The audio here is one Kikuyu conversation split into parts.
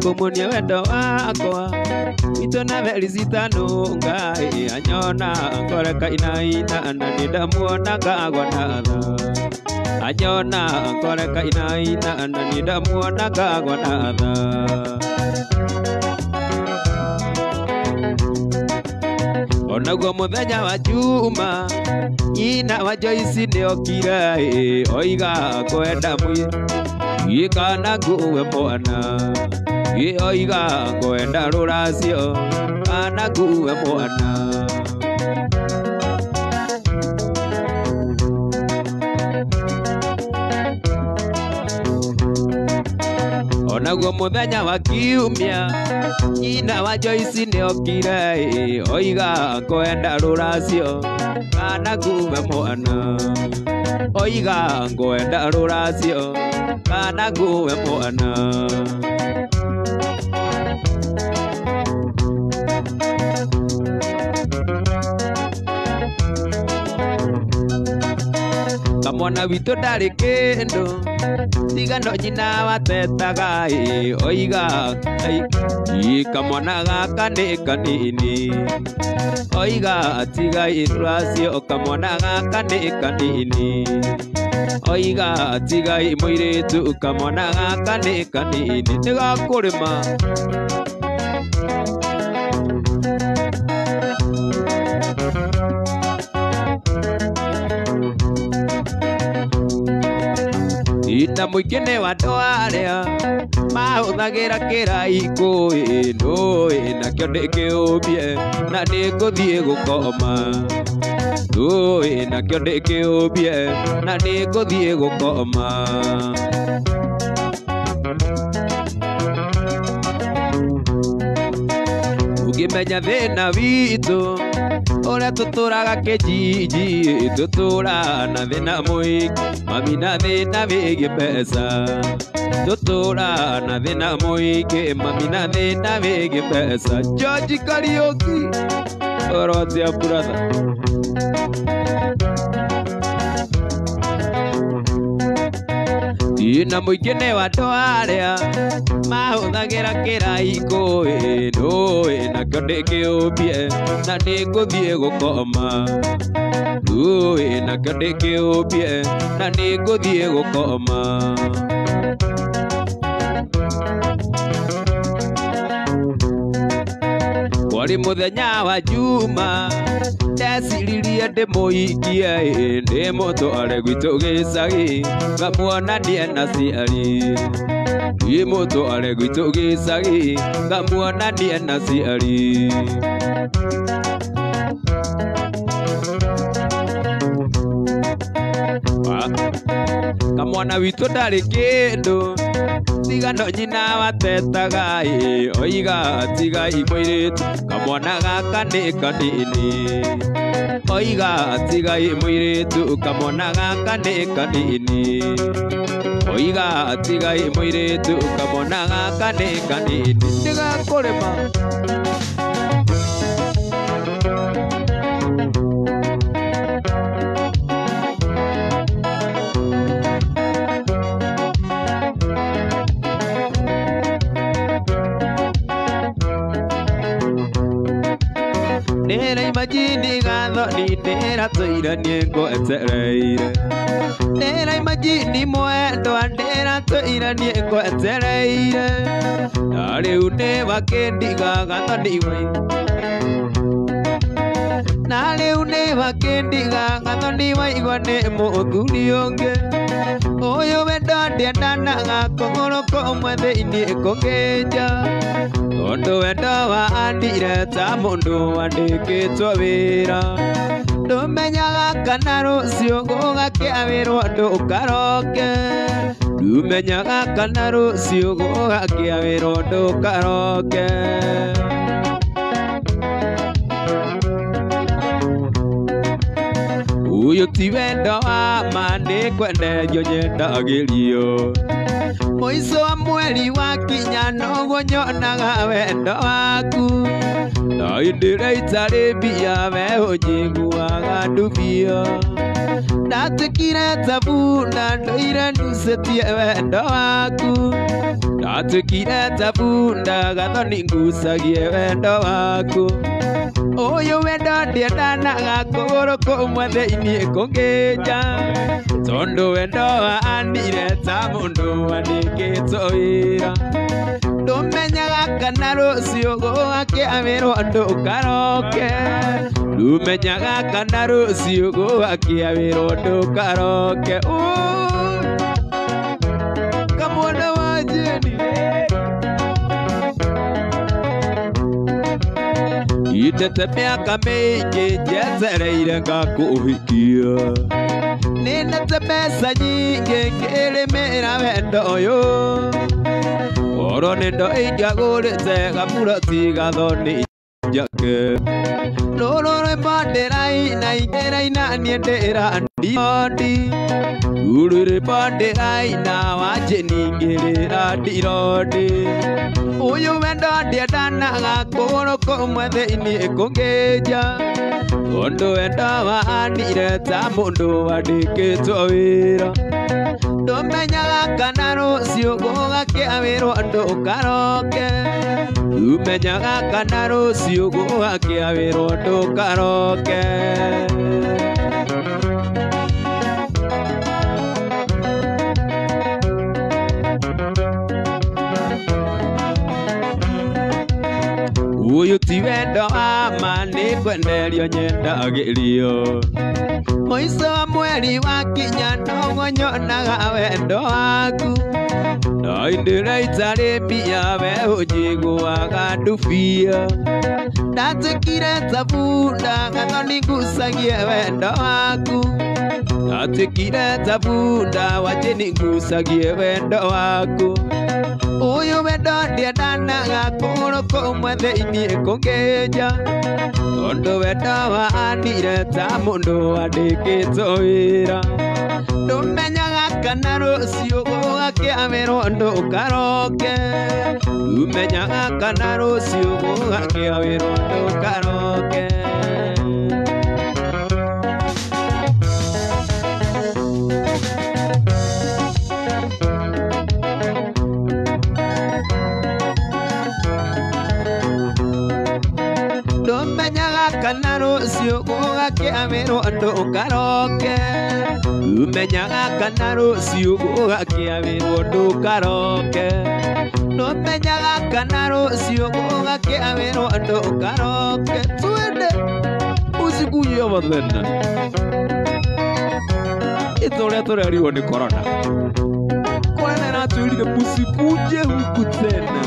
Kumunia wendo wakwa witũ na Felicitano Ngai anyona ngoreka inaina na nĩndamuona ngagwa na tha. Anyona ngoreka inaina na nĩndamuona ngagwa na tha. Onaguo mũthenya wa Juma nyina wa Joyce nĩokire oiga kwenda mwĩ kana nguwe mwana oiga ngwenda rũracio kana nguwe mwana. Onaguo mũthenya wa Kiumia nyina wa Joyce nĩokire oiga ngwenda rũracio kana nguwe mwana. Oiga ngwenda rũracio kana nguwe mwana. Kamwana witũ ndarĩ kĩndũ tiga no nyina watetaga oiga kamwana gaka nĩ kanini oiga tiga rũracio kamwana gaka nĩ kanini oiga tiga mũirĩtu kamwana gaka nĩ kanini nĩgakũrĩma. Ina mũingĩ nĩ wa andũ arĩa mahũthagĩra kĩraikũ nũĩ nakĩo ndĩkĩũmbie na nĩngũthiĩ gũkoma. Nũĩ nakĩo ndĩkĩũmbie na nĩngũthiĩ gũkoma. Ũngĩmenya thĩna witũ ũrĩa tũtũraga kĩjiji tũtũraga na thĩna mũingĩ mami na thĩna wĩgiĩ mbeca tũtũraga na thĩna mũingĩ mami na thĩna wĩgiĩ mbeca. George Kariuki orotia brother. Ina mũingĩ nĩ wa andũ arĩa mahũthagĩra kĩraikũ nũĩ nakĩo ndĩkĩũmbie na nĩngũthiĩ gũkoma. Nũĩ nakĩo ndĩkĩũmbie na nĩngũthiĩ gũkoma. Kwarĩ mũthenya wa Juma ndeciririe ndĩmũikie ndĩmũtware gwitũ gĩcagi ngamuonanie na ciari. Ndĩmũtware gwitũ gĩcagi ngamuonanie na ciari. Kamwana witũ ndarĩ kĩndũ tiga no nyina watetaga oiga tiga mũirĩtu kamwana gaka nĩ kanini oiga tiga mũirĩtu kamwana gaka nĩ kanini oiga tiga mũirĩtu kamwana gaka nĩ kanini nĩgakũrĩma. Ndĩra imagine gathoni ndĩratũire niĩ ngwetereire. Ndĩra imagine mwendwa ndĩratũire niĩ ngwetereire. Na rĩu nĩwakĩndiga gathoni waigua. Na rĩu nĩwakĩndiga gathoni waigua nĩ mũthuri ũngĩ. Ũyũ wendo ndiendanaga kũgũrũ kũmwe thĩinĩ kũngĩ nja. Tondũ wendo waandire ta mũndũ wandĩkĩtwo wĩra. Ndũmenyaga kana rũciũ gũgakĩa wĩrwo ndũkaroke. Ndũmenyaga kana rũciũ gũgakĩa wĩrwo ndũkaroke. Ũyũ ti wendo wa ma nĩ kwenderio nyendagĩrio. Mũico wa mweri wakinya noguo nyonaga wendo waku. Na hĩndĩ ĩrĩa itarĩ mbia we ũnjiguaga ndubio. Ndatuĩkire ta bunda ndũire nducĩtie wendo waku. Ndatuĩkire ta bunda gathoni ngucagie wendo waku. Ũyũ wendo ndiendanaga kũgũrũ kũmwe thĩinĩ kũngĩ nja. Tondũ wendo waanire ta mũndũ wandĩkĩtwo wĩra. Ndũmenyaga kana rũciũ gũgakĩa wĩrwo ndũkaroke. Ndũmenyaga kana rũciũ gũgakĩa wĩrwo ndũkaroke. Kamwana wa Jeni. Itete mĩaka mĩingĩ njetereire ngakũhikia. Nĩndete mbeca nyingĩ ngĩrĩmĩra wendo ũyũ. Oro nĩ ndo ingĩagũrĩte gaburoti gathoni njake. Rũrũ rwĩmbo ndĩraina ingĩraina niĩ ndĩra ndirondi. Rũrũ rwĩmbo ndĩraina wa Jeni ngĩrĩra ndirondi. Ũyũ wendo ndiendanaga kũgũrũ kũmwe thĩinĩ kũngĩ nja. Tondũ wendo waanire ta mũndũ wandĩkĩtwo wĩra. Ndũmenyaga kana rũciũ gũgakĩa wĩrwo ndũkaroke. Ndũmenyaga kana rũciũ gũgakĩa wĩrwo ndũkaroke. Ũyũ ti wendo wa ma nĩ kwenderio nyendagĩrio. Mũico wa mweri wakinya noguo nyonaga wendo waku. Na hĩndĩ ĩrĩa itarĩ mbia we ũnjiguaga ndubia. Ndatuĩkire ta bunda gathoni ngucagie wendo waku. Ndatuĩkire ta bunda wa Jeni ngucagie wendo waku. Ũyũ wendo ndiendanaga kũgũrũ kũmwe thĩinĩ kũngĩ nja. Tondũ wendo waanire ta mũndũ wandĩkĩtwo wĩra. Ndũmenyaga kana rũciũ gũgakĩa wĩrwo ndũkaroke. Ndũmenyaga kana rũciũ gũgakĩa wĩrwo ndũkaroke. Ndũmenyaga kana rũciũ gũgakĩa wĩrwo ndũkaroke. Ndũmenyaga kana rũciũ gũgakĩa wĩrwo ndũkaroke. Ndũmenyaga kana rũciũ gũgakĩa wĩrwo ndũkaroke. Twende usikuje mathĩna. Ĩtũrĩa tũrerirwo nĩ korona. Korona ĩratwĩrire mũsikuje huku tena.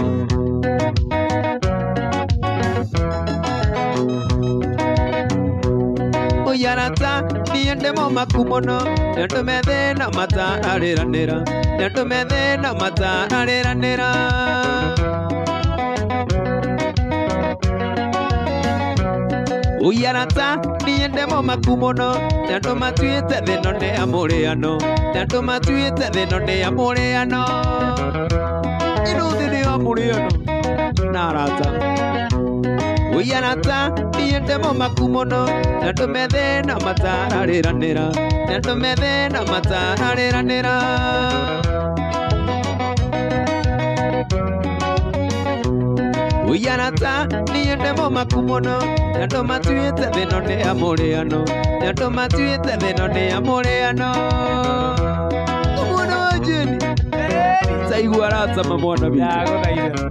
Arata niĩ ndĩ mũmaku mũno nĩ andũ me thĩna matararĩranĩra. Nĩ andũ me thĩna matararĩranĩra. Ũi arata niĩ ndĩ mũmaku mũno nĩ andũ matuĩte thĩno nĩ ya mũrĩano. Nĩ andũ matuĩte thĩno nĩ ya mũrĩano. Ĩno thĩ nĩ ya mũrĩano na arata. Ũi arata niĩ ndĩ mũmaku mũno nĩ andũ me thĩna matararĩranĩra. Nĩ andũ me thĩna matararĩranĩra. Ũi arata niĩ ndĩ mũmaku mũno nĩ andũ matuĩte thĩno nĩ ya mũrĩano. Nĩ andũ matuĩte thĩno nĩ ya mũrĩano. Mwana wa Jeni taigua arata ma mwana witũ. Ndagũthaitha.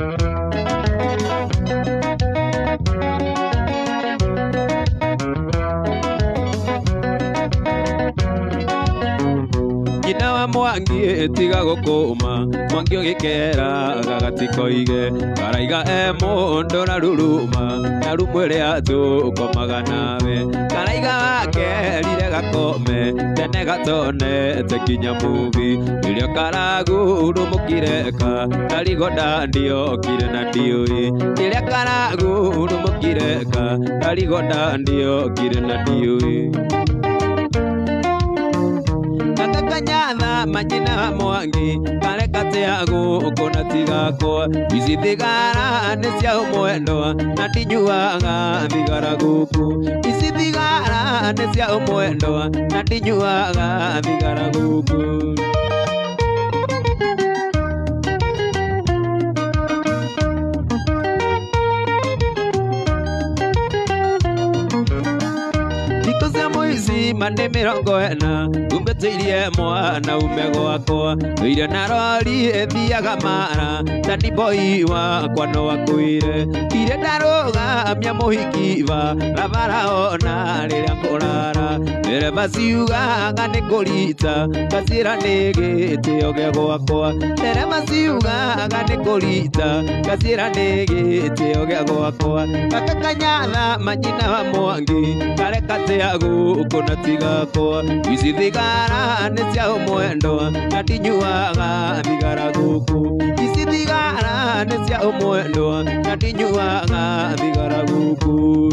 Nyina wa Mwangi tiga gũkũma Mwangi ũgĩkera gagatikoige Karaiga e mũndũ na ruruma na rumwe rĩa tũkomaga nawe Karaiga wakerire gakome tene gatonete kinya mubi Rĩrĩa karagurumũkire ka karigo ndandiokire na ndiũĩ Rĩrĩa karagurumũkire ka karigo ndandiokire na ndiũĩ Kanyatha manyina wa Mwangi kareka tia gũkũ na tigakwa ici thigara nĩ cia mwendwa na ndinyuaga thigara gũkũ ici thigara nĩ cia mwendwa na ndinyuaga thigara gũkũ. Mane 40 umbetirie mwana ume gwakwa ire na rori ethiaga mara tani boy wakwa no akwire ire ndarugamia muhiki ba rabara ona riria ngurara ndereba ciugaga ni kurita ngacira ni gitio gia gwakwa ndereba ciugaga ni kurita ngacira ni gitio gia gwakwa gaka Kanyatha manyina wa Mwangi kareka tia gũkũ na tigakwa ici thigara nĩ cia mwendwa na ndinyuaga thigara gũkũ ici thigara nĩ cia mwendwa na ndinyuaga thigara gũkũ.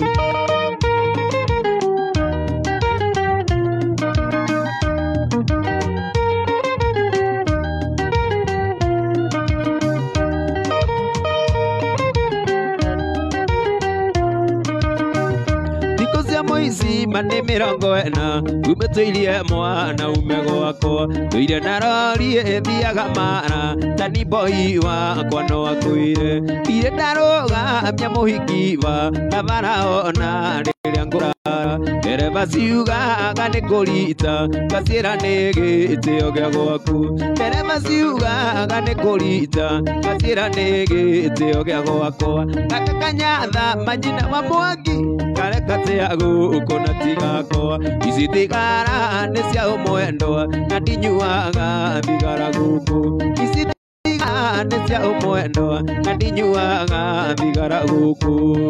Mane 40 umbetirie mwana ume gwakwa ire na rori ethiaga mara tani boy wakwa no akwire ire ndarugamia muhiki ba rabara ona riria ngurara ndereba ciugaga ni kurita ngacira ni gitio gia gwaku ndereba ciugaga ni kurita ngacira ni gitio gia gwakwa gaka Kanyatha manyina wa Mwangi kareka tia gũkũ na tigakwa ici thigara nĩ cia mwendwa na ndinyuaga thigara gũkũ ici thigara nĩ cia mwendwa na ndinyuaga thigara gũkũ.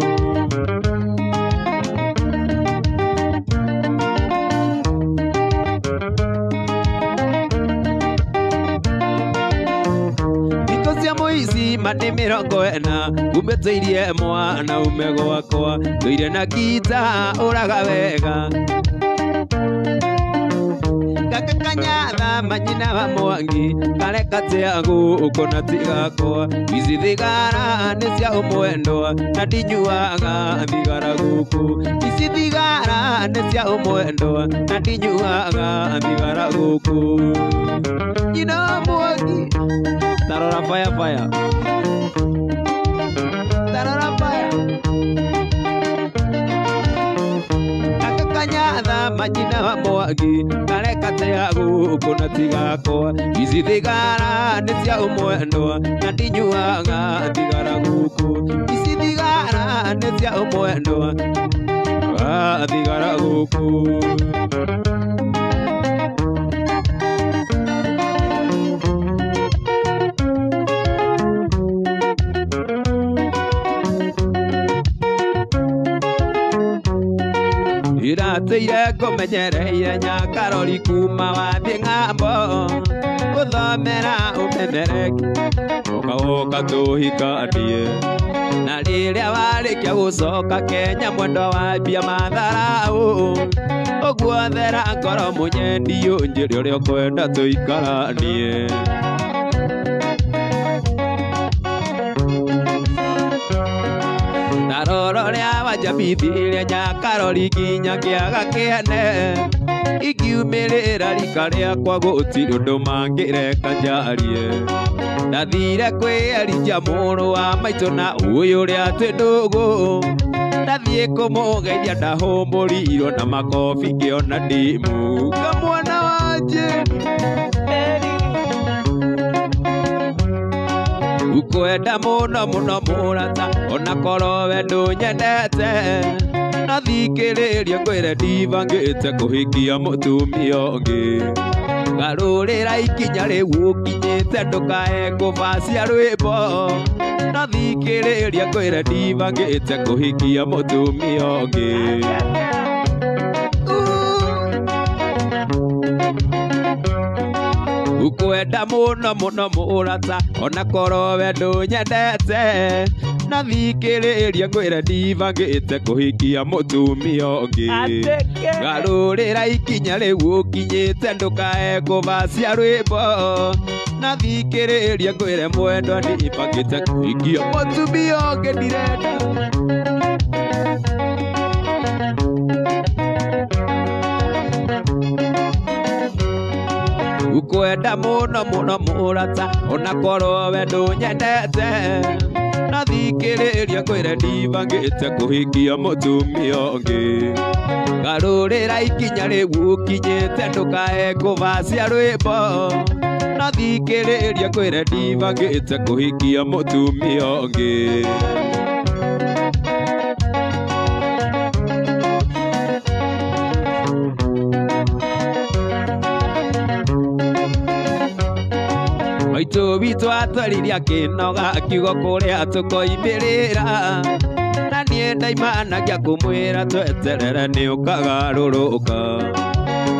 Mane 40 umbetirie mwana ume gwakwa ire na gita uraga wega gaka Kanyatha manyina wa Mwangi kareka tia gũkũ na tigakwa ici thigara nĩ cia mwendwa na ndinyuaga thigara gũkũ ici thigara nĩ cia mwendwa na ndinyuaga thigara gũkũ. Nyina wa Mwangi tarora fire fire tarora fire gaka Kanyatha manyina wa Mwangi kareka tia gũkũ na tigakwa ici thigara nĩ cia mwendwa na ndinyuaga thigara gũkũ ici thigara nĩ cia mwendwa thigara gũkũ. Irateire kũmenyereire nyakarori kuma wathiĩ ng'ambo gũthomera ũmemereki ũkaũka tũhikanie na rĩrĩa warĩkia gũcoka Kenya mwendwa wambia matharau ũguo thera ngoro mũnyendi ũnjĩre ũrĩa ũkwenda tũikaranie. Roro rĩa Wanjabithi rĩa nyakarori nginya kĩaga kĩene ikiumĩrĩra rika rĩakwa gũtirĩ ũndũ mangĩreka njarie ndathire kwĩ Elija mũrũ wa maitũ na ũyũ ũrĩa twĩ ndũgũ ndathiĩ kũmũgeithia ndahũmbũrirwo na makobi ngĩona ndimũ kamwana wanje ukwenda mũno mũno mũrata ona korwo we ndũnyendete na thikĩrĩria ngwĩre ndibangĩte kũhikia mũtumia ũngĩ. Garũrĩra ikinya rĩu ũkinyĩte ndũkae kũbacia rwĩmbo. No thikĩrĩria ngwĩre ndibangĩte kũhikia mũtumia ũngĩ. Ukwenda mũno mũno mũrata ona korwo we ndũnyendete. Na thikĩrĩria ngwĩre ndibangĩte kũhikia mũtumia ũngĩ. Garũrĩra ikinya rĩu ũkinyĩte ndũkae kũbacia rwĩmbo. Na thikĩrĩria ngwĩre mwendwa ndibangĩte kũhikia mũtumia ũngĩ ndirenda. Ukwenda mũno mũno mũrata ona korwo we ndũnyendete. Na thikĩrĩria ngwĩre ndibangĩte kũhikia mũtumia ũngĩ. Garũrĩra ikinya rĩu ũkinyĩte ndũkae kũbacia rwĩmbo. Na thikĩrĩria ngwĩre ndibangĩte kũhikia mũtumia ũngĩ. Maitũ witũ atwaririe akĩnoga akiuga kũrĩa tũkoimĩrĩra. Na niĩ ndaimanagia kũmwĩra tweterere nĩ ũkagarũrũka.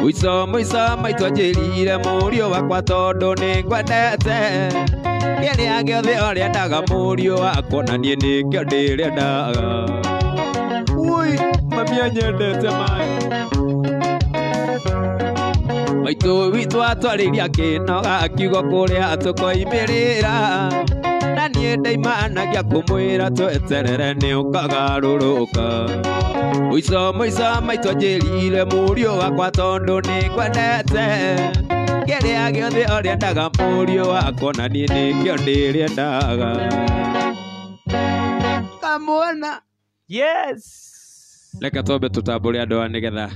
Mũico mũico maitũ anjĩrire mũriũ wakwa tondũ nĩ ngwendete. Kĩrĩa gĩothe ũrĩendaga mũriũ wakwa na niĩ nĩkĩo ndĩrĩendaga. Ui, mami anyendete maĩ. Maitũ witũ atwaririe akĩnoga akiuga kũrĩa tũkoimĩrĩra. Na niĩ ndaimanagia kũmwĩra tweterere nĩ ũkagarũrũka. Mũico mũico maitũ anjĩrire mũriũ wakwa tondũ nĩ ngwendete. Kĩrĩa gĩothe ũrĩendaga mũriũ wakwa na niĩ nĩkĩo ndĩrĩendaga. Kamwona. Yes. Reke twambe tũtambũre andũ aya nĩgetha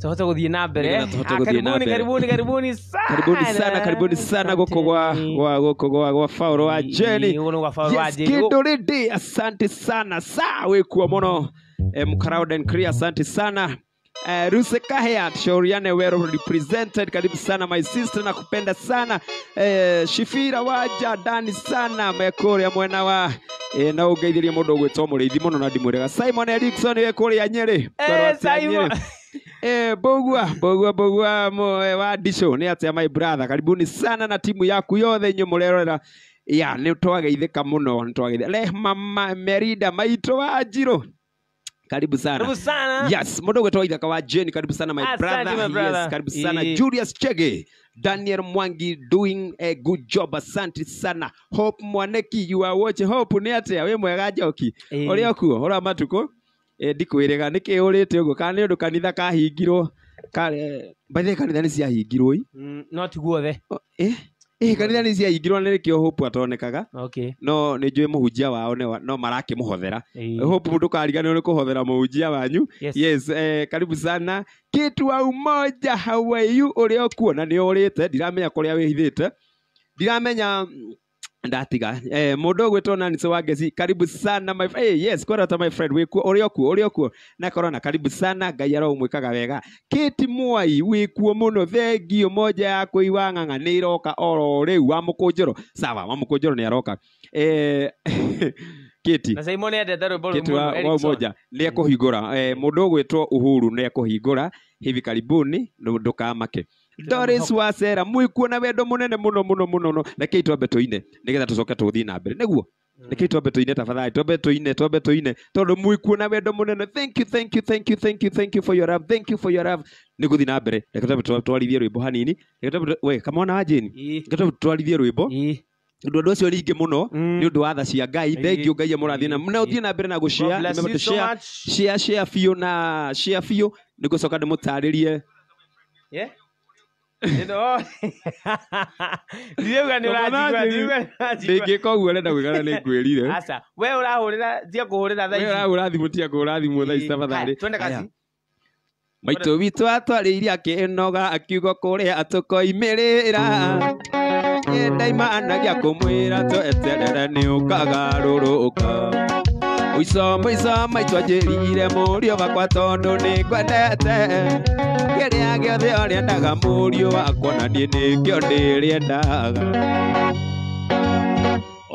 tũhote gũthiĩ na mbere. Karibuni, karibuni, karibuni sana. Karibuni sana, karibuni sana gũkũ gwa gũkũ gwa Faũlũ wa Jeni. Yes, Kindũ asante sana. Saa wĩkuo mũno. Mkaraud and Clear, asante sana. Ruse Kahea, tushauriane well represented. Karibu sana my sister, nakupenda sana. Shifira waja dani sana mekũrĩa mwena wa na ũngeithirie mũndũ ũgwĩtwo Mũrĩithi mũno na ndimwĩrega. Simon Erickson wĩ kũrĩa Nyĩrĩ. Simon. Bogua Bogua wa Disho nĩ atĩa my brother. Karibuni sana na timu yaku yothe inyuĩ mũrerorera. Ya nĩ twageithĩka mũno, nĩ twageithĩka. Rehma Merida maitũ wa Njirũ. Karibu sana. Karibu sana. Yes, mũndũ ũgwĩtwo Ithaka wa Jane, karibu sana my brother. My brother. Yes, karibu sana. Julius Chege, Daniel Mwangi doing a good job, asante sana. Hope Mwaneki, you are watching. Hope nĩ atĩa wĩ mwega Njoki? Ũrĩa ũkuo, ũra matukũ? Ndikwĩrĩga nĩkĩ ũrĩte ũguo kana nĩ ũndũ kanitha kahingirwo? By the way, kanitha nĩ ciahingirwo ĩ? No ti guothe. Kanitha nĩ ciahingirwo na nĩkĩo Hope atonekaga. Okay. No nĩ njũĩ mũhunjia wao no marakĩmũhothera. Hope ndũkariganĩrwo nĩ kũhothera mũhunjia wanyu. Yes, karibu sana. Kitu wa Umoja, how are you? Ũrĩa ũkuo na nĩ ũrĩte, ndiramenya kũrĩa wĩhithĩte. Ndiramenya ndatiga. Mũndũ ũgwĩtwo Nancy Wangeci, karibu sana my yes, kwara my friend wĩkuo, ũrĩa ũkuo, ũrĩa ũkuo. Na corona, karibu sana, Ngai aromwĩkaga wega. Kate Mwai wĩkuo mũno, thengio moja ya kũiwa ng'ang'a nĩ iroka oro rĩu wa Mũkũnjũrũ. Sawa, wa Mũkũnjũrũ nĩ aroka. Kate. Na Simon endete rwĩmbo rũmwe. Wa Umoja nĩ ekũhingũra. Mũndũ ũgwĩtwo Uhuru nĩ ekũhingũra hivi karibuni, ndũkamake. Doris Wasera mwikuo na wendo munene muno muno muno. Rekei twambe tũine nĩgetha tũcoke tũthiĩ na mbere nĩguo. Rekei twambe tũine tafadhali, twambe tũine, twambe tũine tondũ mwikuo na wendo munene. Thank you, thank you, thank you, thank you, thank you for your love, thank you for your love. Nĩgũthiĩ na mbere, reke twambe twarithie rwĩmbo hanini. Reke twambe, we kamwana wa Jane, reke twambe twarithie rwĩmbo. Ũndũ andũ acio ringĩ mũno nĩ ũndũ wa tha cia Ngai. Thank you Ngai amũrathime na ũthiĩ na mbere na gũshare. Remember to share, share, share biũ na share biũ nĩgũcoka ndĩmũtarĩrie. Yeah. Ndiuga nĩ ũranjigua, ndiuga nĩ ũranjigua. Ndingĩka ũguo ũrenda gwĩka na nĩ ngwĩrire. Aca, we ũrahũrĩra, tiga kũhũrĩra thaa ici. We ũrahũra thimũ, tiga kũhũra thimũ thaa ici tafadhali. Twende kazi. Maitũ witũ atwarĩire akĩnoga akiuga kũrĩa tũkoimĩrĩra. Ndaimanagia kũmwĩra tweterere nĩ ũkagarũrũka. Mũico mũico maitũ anjĩrire mũriũ wakwa tondũ nĩngwendete kĩrĩa gĩothe ũrĩendaga mũriũ wakwa na niĩ nĩkĩo ndĩrĩendaga.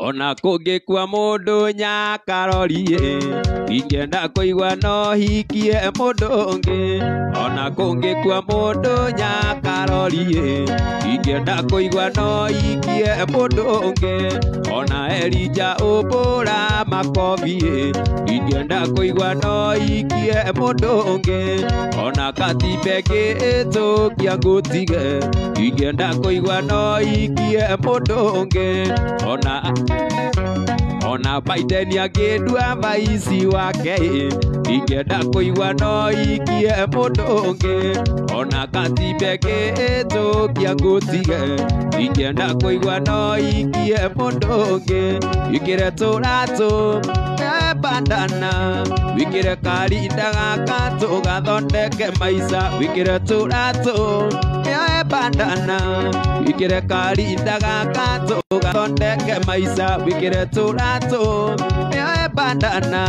Ona kũngĩkua mũndũ nyakarorie ingĩenda kũigua no hikie mũndũ ũngĩ. Ona kũngĩkua mũndũ nyakarorie ingĩenda kũigua no hikie mũndũ ũngĩ. Ona Elija ũmbũra makobi ingĩenda kũigua no hikie mũndũ ũngĩ. Ona katiba ĩngĩĩtũkia ngũtige ingĩenda kũigua no hikie mũndũ ũngĩ. Ona Biden angĩndua vaisi wake ingĩenda kũigua no hikie mũndũ ũngĩ. Ona katiba ĩngĩĩtũkia ngũtige ingĩenda kũigua no hikie mũndũ ũngĩ. Wĩkĩre tũratũ bandana wĩkĩre karinda gaka tũgathondeke maica. Wĩkĩre tũratũ bandana wĩkĩre karinda gaka tũgathondeke maica. Wĩkĩre tũratũ bandana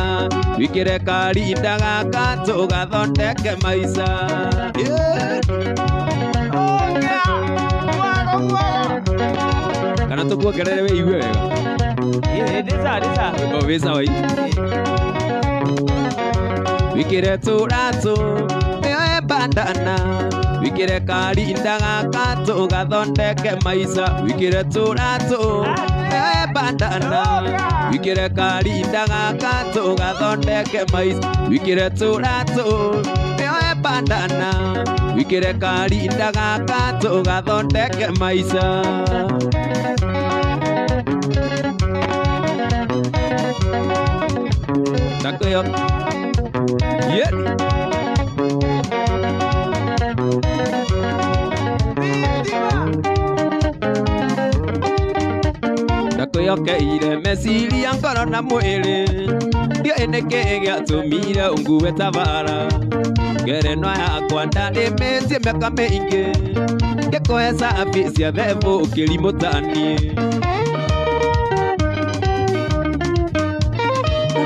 wĩkĩre karinda gaka tũgathondeke maica. Kana tũkuongerere wĩigue wega? Ndĩ sawa. Wĩ sawa. Wĩkĩre tũratũ bandana wĩkĩre karinda gaka tũgathondeke maica. Wĩkĩre tũratũ bandana wĩkĩre karinda gaka tũgathondeke maica. Wĩkĩre tũratũ bandana wĩkĩre karinda gaka tũgathondeke maica. Ndakwĩyo yeah. Ndakwĩhokeire meciria ngoro na mwĩrĩ ndiũĩ nĩkĩĩ gĩatũmire ũngue ta bara. Ngerenwa yakwa ndarĩmĩtie mĩaka mĩingĩ ngĩkũhe cabi cia thebũ ũkĩrimũ ta niĩ.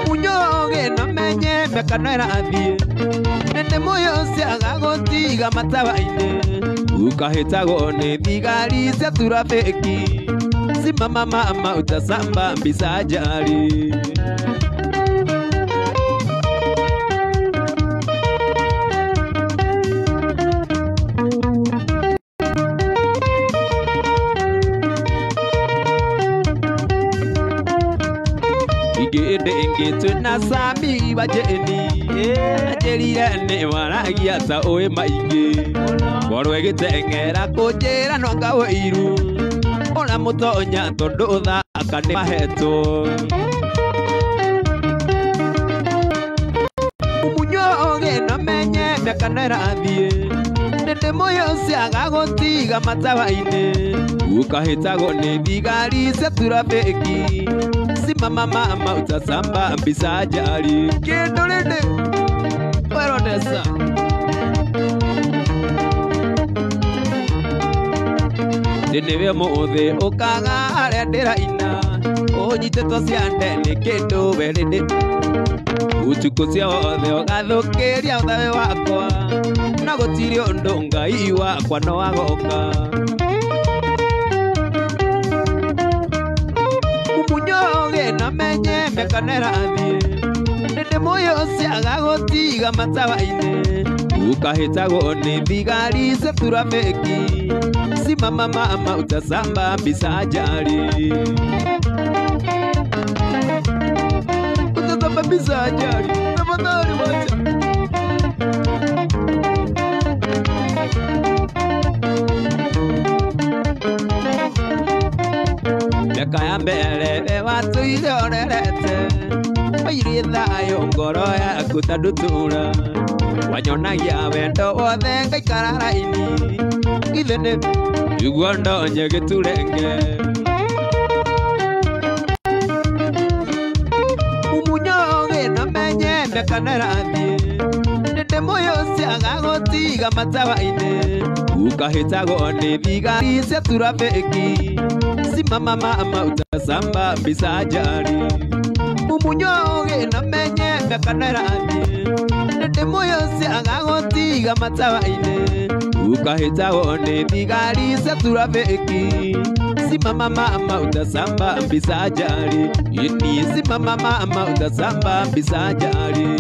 Mũnyũgĩ no menye mĩaka no ĩrathiĩ nĩndĩ mũyũ ciaga gũtiga matawa-inĩ ũkahĩtagwo nĩ thigari cia turabĩki. Simama mama utasamba mbica ajali. Ingĩ ĩndĩ ĩngĩ twĩna Sami wa Jeni anjĩrire nĩ waragia ta ũĩ maingĩ ngorwo ĩgĩteng'era kũnjĩra no anga ũiru ũramũtonya tondũ ũthaka nĩ mahetwo. Mũnyũgĩ no menye mĩaka no ĩrathiĩ nĩndĩ mũyũ ciaga gũtiga matawa-inĩ ũkahĩtagwo nĩ thigari cia turabĩki. Simama mama utasamba mbica ajali. Kĩndũ rĩndĩ werondesa nĩwe mũthĩ ũkaga harĩa ndĩraina ũnyitĩtwo ciande nĩ kĩndũ we rĩndĩ ũtukũ ciothe ũgathũkĩria ũthawe wakwa no gũtirĩ ũndũ Ngai wakwa no agoka. Mũnyũgĩ no menye mĩaka no ĩrathiĩ nĩndĩ mũyũ ciaga gũtiga matawa-inĩ ũkahĩtagwo nĩ thigari cia turabĩki. Simama mama utasamba mbica ajali. Utasamba mbica ajali. Tafadhali wacha. Mĩaka ya mbere we watũire ũrerete wairie thayũ ngoro yaku ta ndutura wanyonagia wendo wothe ngaikara raini ithe nĩ nĩguo ndonye gĩturenge. Mũnyũgĩ no menye mĩaka no ĩrathiĩ nĩndĩ mũyũ ciaga gũtiga matawa-inĩ ũkahĩtagwo nĩ thigari cia turabĩki. Simama mama utasamba mbica ajali. Munyoge na menye mĩaka no ĩrathiĩ ndĩmũyũ ciagagũtiga matawa-inĩ ukahĩtagwo nĩ thigari cia turabĩki. Simama mama utasamba mbisa jari ini simama mama utasamba mbisa jari.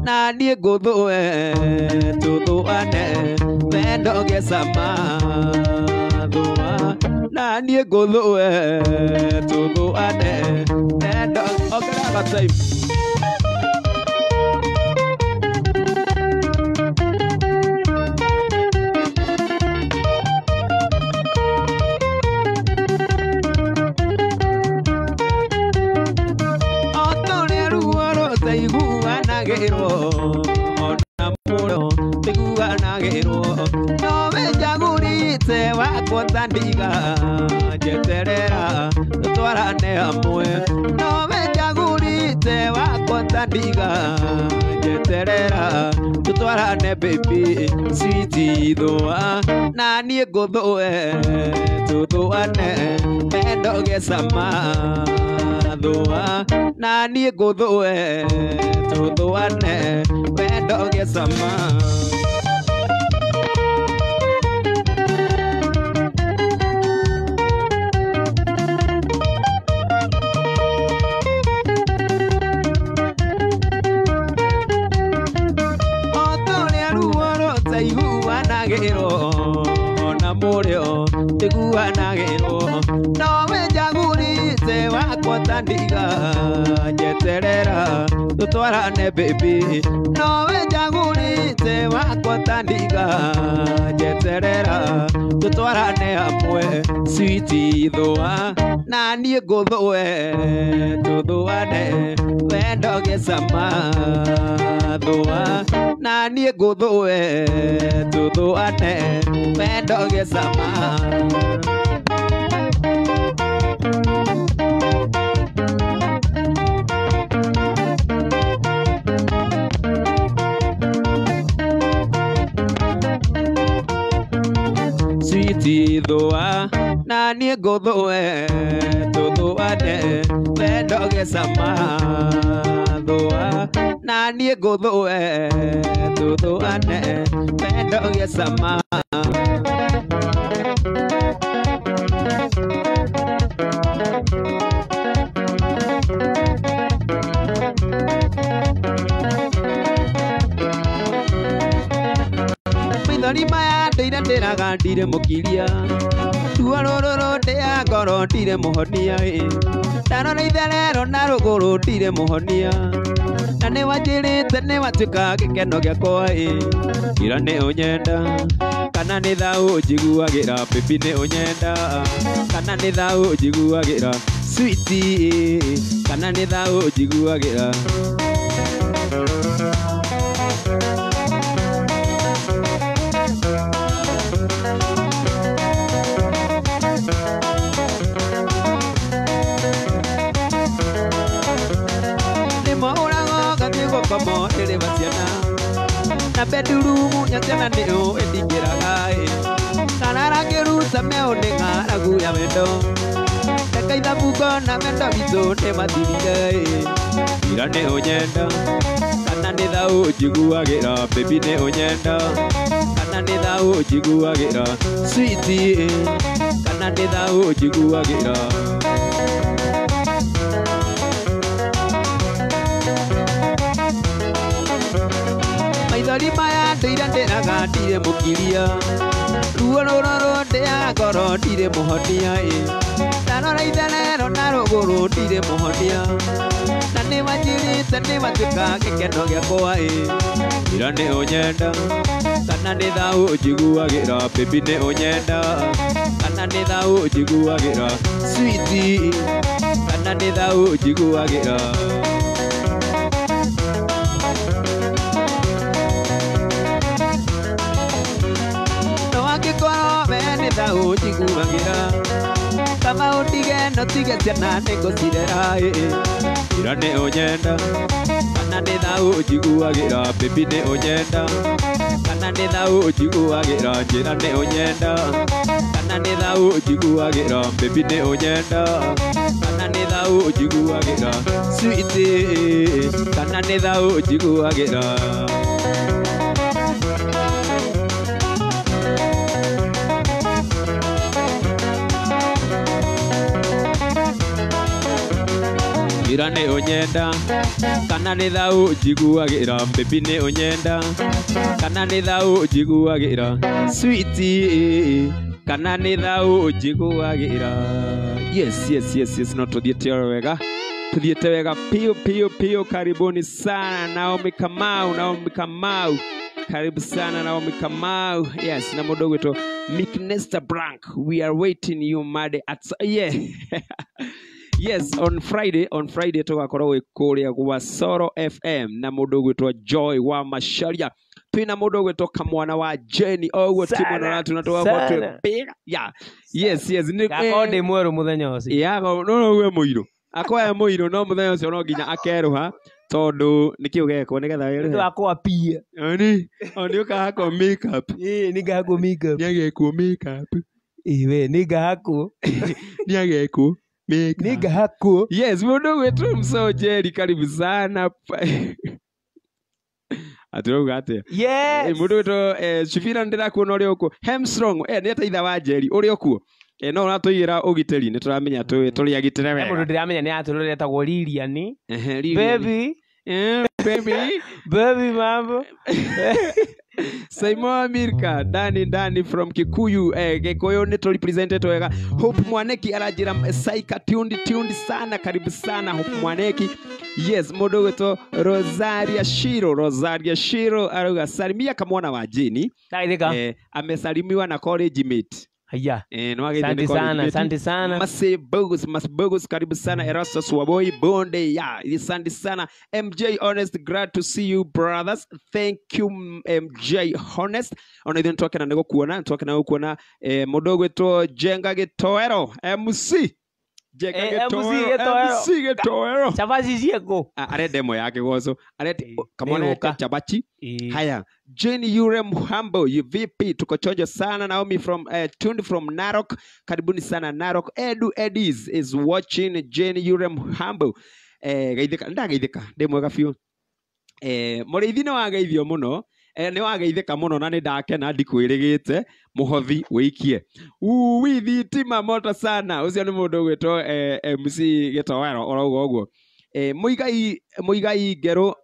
Na niĩ ngũthũe tũthũane wendo gĩcama thũa na niĩ ngũthũe tũthũane wendo ongerera gatime. Njeterera tũtwarane hamwe nowe njagũrĩte wakwa ta ndiga njeterera tũtwarane baby sweet thũa na niĩ ngũthũe tũthũane wendo gĩcama thũa na niĩ ngũthũe tũthũane wendo gĩcama. Nowe njagũrĩte wakwa ta ndiga njeterera tũtwarane baby nowe njagũrĩte wakwa ta ndiga njeterera tũtwarane hamwe sweet thũa na niĩ ngũthũe tũthũane wendo gĩcama thũa na niĩ ngũthũe tũthũane wendo gĩcama. Thũa na niĩ ngũthũe tũthũane wendo gĩcama thũa na niĩ ngũthũe tũthũane wendo gĩcama. Maithori maya ndĩire ndĩraga ndirĩ mũkiria ruo rũrũ ndĩa ngoro ndirĩ mũhonia ndarora itherero na rũgũrũ ndirĩ mũhonia na nĩwanjĩrĩte nĩwatuĩka gĩkeno gĩakwa ira nĩ ũnyenda kana nĩ thaũ njiguagĩra baby nĩ ũnyenda kana nĩ thaũ njiguagĩra sweet kana nĩ thaũ njiguagĩra. Na bedroom ya ciana nĩ ũĩ ndingĩraga karara ngĩruta meũ nĩ ng'aragu ya wendo ndekaitha bungo na wendo witũ nĩ mathirire ira nĩ ũnyenda kana nĩ thaũ njiguagĩra baby nĩ ũnyenda kana nĩ thaũ njiguagĩra sweet kana nĩ thaũ njiguagĩra. Maithori maya ndĩire ndĩraga ndirĩ mũkiria ruo rũrũ ndĩa Ndarora ngoro ndirĩ mũhonia ĩ. Ndarora itherero na rũgũrũ ndirĩ mũhonia. Na nĩ wanjirĩte nĩ watuĩka gĩkeno gĩakwa ĩ. Ira nĩ ũnyenda kana nĩ thaũ njiguagĩra baby nĩ ũnyenda kana nĩ thaũ njiguagĩra sweetie kana nĩ thaũ njiguagĩra. No angĩkorwo we nĩ thaũ njiguagĩra kama ũndige no tige ciana nĩngũcirera ĩ. Ira nĩ ũnyenda kana nĩ thaũ njiguagĩra baby nĩ ũnyenda kana nĩ thaũ njiguagĩra njĩra nĩ ũnyenda kana nĩ thaũ njiguagĩra baby nĩ ũnyenda kana nĩ thaũ njiguagĩra sweetie kana nĩ thaũ njiguagĩra. Ira nĩ ũnyenda kana nĩ thaũ njiguagĩra baby nĩ ũnyenda kana nĩ thaũ njiguagĩra sweetie kana nĩ thaũ njiguagĩra. Yes, yes, yes, yes, no tuthiĩte oro wega, tuthiĩte wega piu piu piu. Karibuni sana Naomi Kamau, Naomi Kamau, karibu sana Naomi Kamau. Yes, na mũndũ ũgwĩtwo Micknester Blank, we are waiting you mad at yeah. Yes, on Friday tugakorwo gwĩ kũrĩa gwa Soro FM na mũndũ ũgwĩtwo Joy wa Macharia. Twĩna mũndũ ũgwĩtwo Kamwana wa Jenny oguo ti mũno Sana, na tũgakorwo twĩ sana. big. Yeah. Yes, yes. Nĩ Ngakorwo ndĩ mwerũ mũthenya ũcio. Yeah, no no we mũirũ. Akoya mũirũ no mũthenya ũcio no nginya akerũha tondũ nĩkĩ ũgekwo nĩgetha Nĩ ũndũ wĩrũhe. wa kwapia. Oni, oni ũkahakwo makeup. Ĩĩ nĩngahakwo makeup. Nĩagekwo makeup. Ĩĩ we nĩngahakwo. Nĩagekwo makeup. Nĩngahakwo. Yes, mũndũ ũgwĩtwo Msoo Jerry, karibu sana. Atĩrauga atĩa? Yes. Mũndũ ũgwĩtwo Shibira ndĩrakuona ũrĩ okuo. Hemstrong, nĩ ataitha wa Jerry, ũrĩ okuo. No ũratũigĩra ũgitĩri, nĩ tũramenya tũrĩ agitĩre He mũndũ wega. ndĩramenya nĩ atũrũre etagwo Lilian. Ehe, Lilian. Baby, Baby. baby mambo. Simon Mirka, Dani from Kikuyu, Gikuyu nĩ tũ represented wega. Hope Mwaneki aranjĩra Saika tuned sana, karibu sana Hope Mwaneki. Yes, mũndũ ũgwĩtwo Rosaria Shiro arauga salimia kamwana wa Jeni. Ndageithĩka. Amesalimiwa na college mate. Haya. No ageithio nĩ Asante college sana, mate. asante sana. Mase Bogus, karibu sana Erastus Waboi Bonde ya. Asante sana MJ Honest, glad to see you brothers. Thank you MJ Honest. Ona ithuĩ nĩtwakena nĩ gũkuona, nĩtwakena nĩ gũkuona mũndũ ũgwĩtwo Jenga Gĩtoero MC. Jenga MC Gĩtoero, Gĩtoero. MC Gĩtoero. Cabaci ciĩkũ? Arenda ĩmwe ya kĩgoco. Arenda kamwana Nĩgũka. cabaci. Haya, Jane Yure Muhambo, UVP, tuko chonjo sana. Naomi from tuned from Narok, karibuni sana Narok. Edu Edis is watching Jane Yure Muhambo. Geithĩka, ndageithĩka, ndĩ mwega biũ. Mũrĩithi nĩ wageithio mũno. Nĩ wageithĩka mũno na nĩ ndakena ndikwĩrĩgĩte mũhothi wĩikie. Uwi thitima moto sana. Ũcio nĩ mũndũ ũgwĩtwo MC Gĩtoero orauga ũguo. Muigai Ngero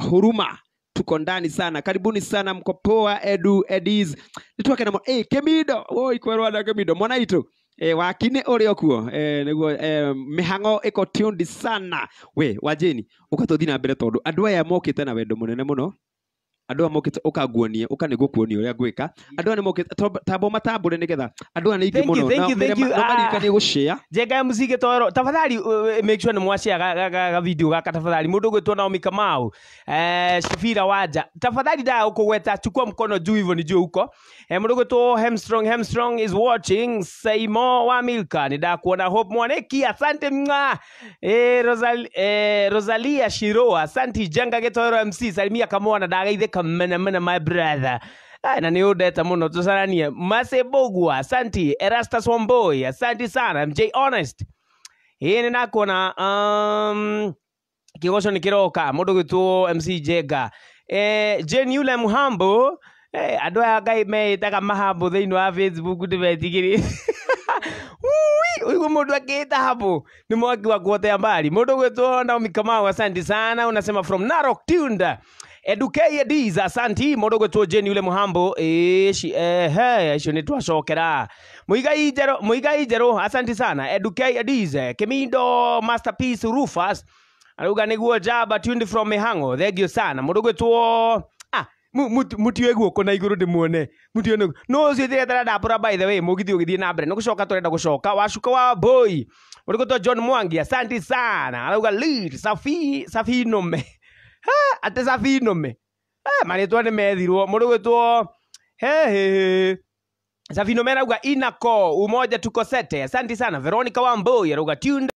Huruma, tuko ndani sana, karibuni sana, mko poa. Edu Edis nitwakena Kemido, oi kwerwa na Kemido mwana itu wakine uri okuo niguo mihango iko tuned sana. We wajeni ukatuthi na mbere tondu andu aya mokite na wendo munene muno, andu aya mokite ukanguonie ukanigukuonia uria ngwika, andu aya nimokite tambo matambure nigetha andu aya ni aingĩ Thank you, muno thank you, thank you. no maririkanie gũshare. Jenga MC Gĩtoero, tafadhali make sure nĩ mwashare ga video gaka tafadhali. Mũndũ ũgwĩtwo Naomi Kamau, Shafira Wanja, tafadhali ndaa ũkũgweta, chukua mkono juu hivyo nijue huko. Mũndũ ũgwĩtwo Hemstrong is watching. Saimo wa Milka nĩ ndakuona. Hope Mwaneki, asante mwa. Rosalia Shiroa, asante. Jenga Gĩtoero MC, salimia kamwana, ndagaithĩka mena mena my brother. Na nĩ ũndete mũno tũcaranie. Mase Bogwa, asante. Erastus Wamboi, asante sana. MJ Honest, ĩĩ nĩ ndakuona. Kĩgoco nĩ kĩroka. Mũndũ ũgwĩtwo MC Jenga, Jane Yule Muhambo, andũ aya Ngai meĩtaga mahambo thĩinĩ wa Facebook ndĩmetigĩrĩte. Ui, ũigua mũndũ akĩĩta hapo nĩ mwaki wa kuotea mbali. Mũndũ ũgwĩtwo Naomi Kamau, asante sana. Unasema from Narok Tunda. Edukei Ediz asanti mundu gwitwo Jane yule muhambo shi ehe icio ni twacokera Muigai Njeru asanti sana Edukei Ediz Kimindo Masterpiece Rufus arauga niguo jaba tuned from Mihango thank you sana mundu gwitwo mutiwe guoko na iguru ndimuone mutiwe no ucio thiretera ndambura by the way mugithi ugithie na mbere no gucoka turenda gucoka wacuka wa boy mundu gwitwo John Mwangi asanti sana arauga lead safi safinome ate safinome marĩtwa nĩ methirwo mũndũ gwĩtwo hehe safinome arauga inako umoja tuko sete asante sana Veronica Wambui arauga tuned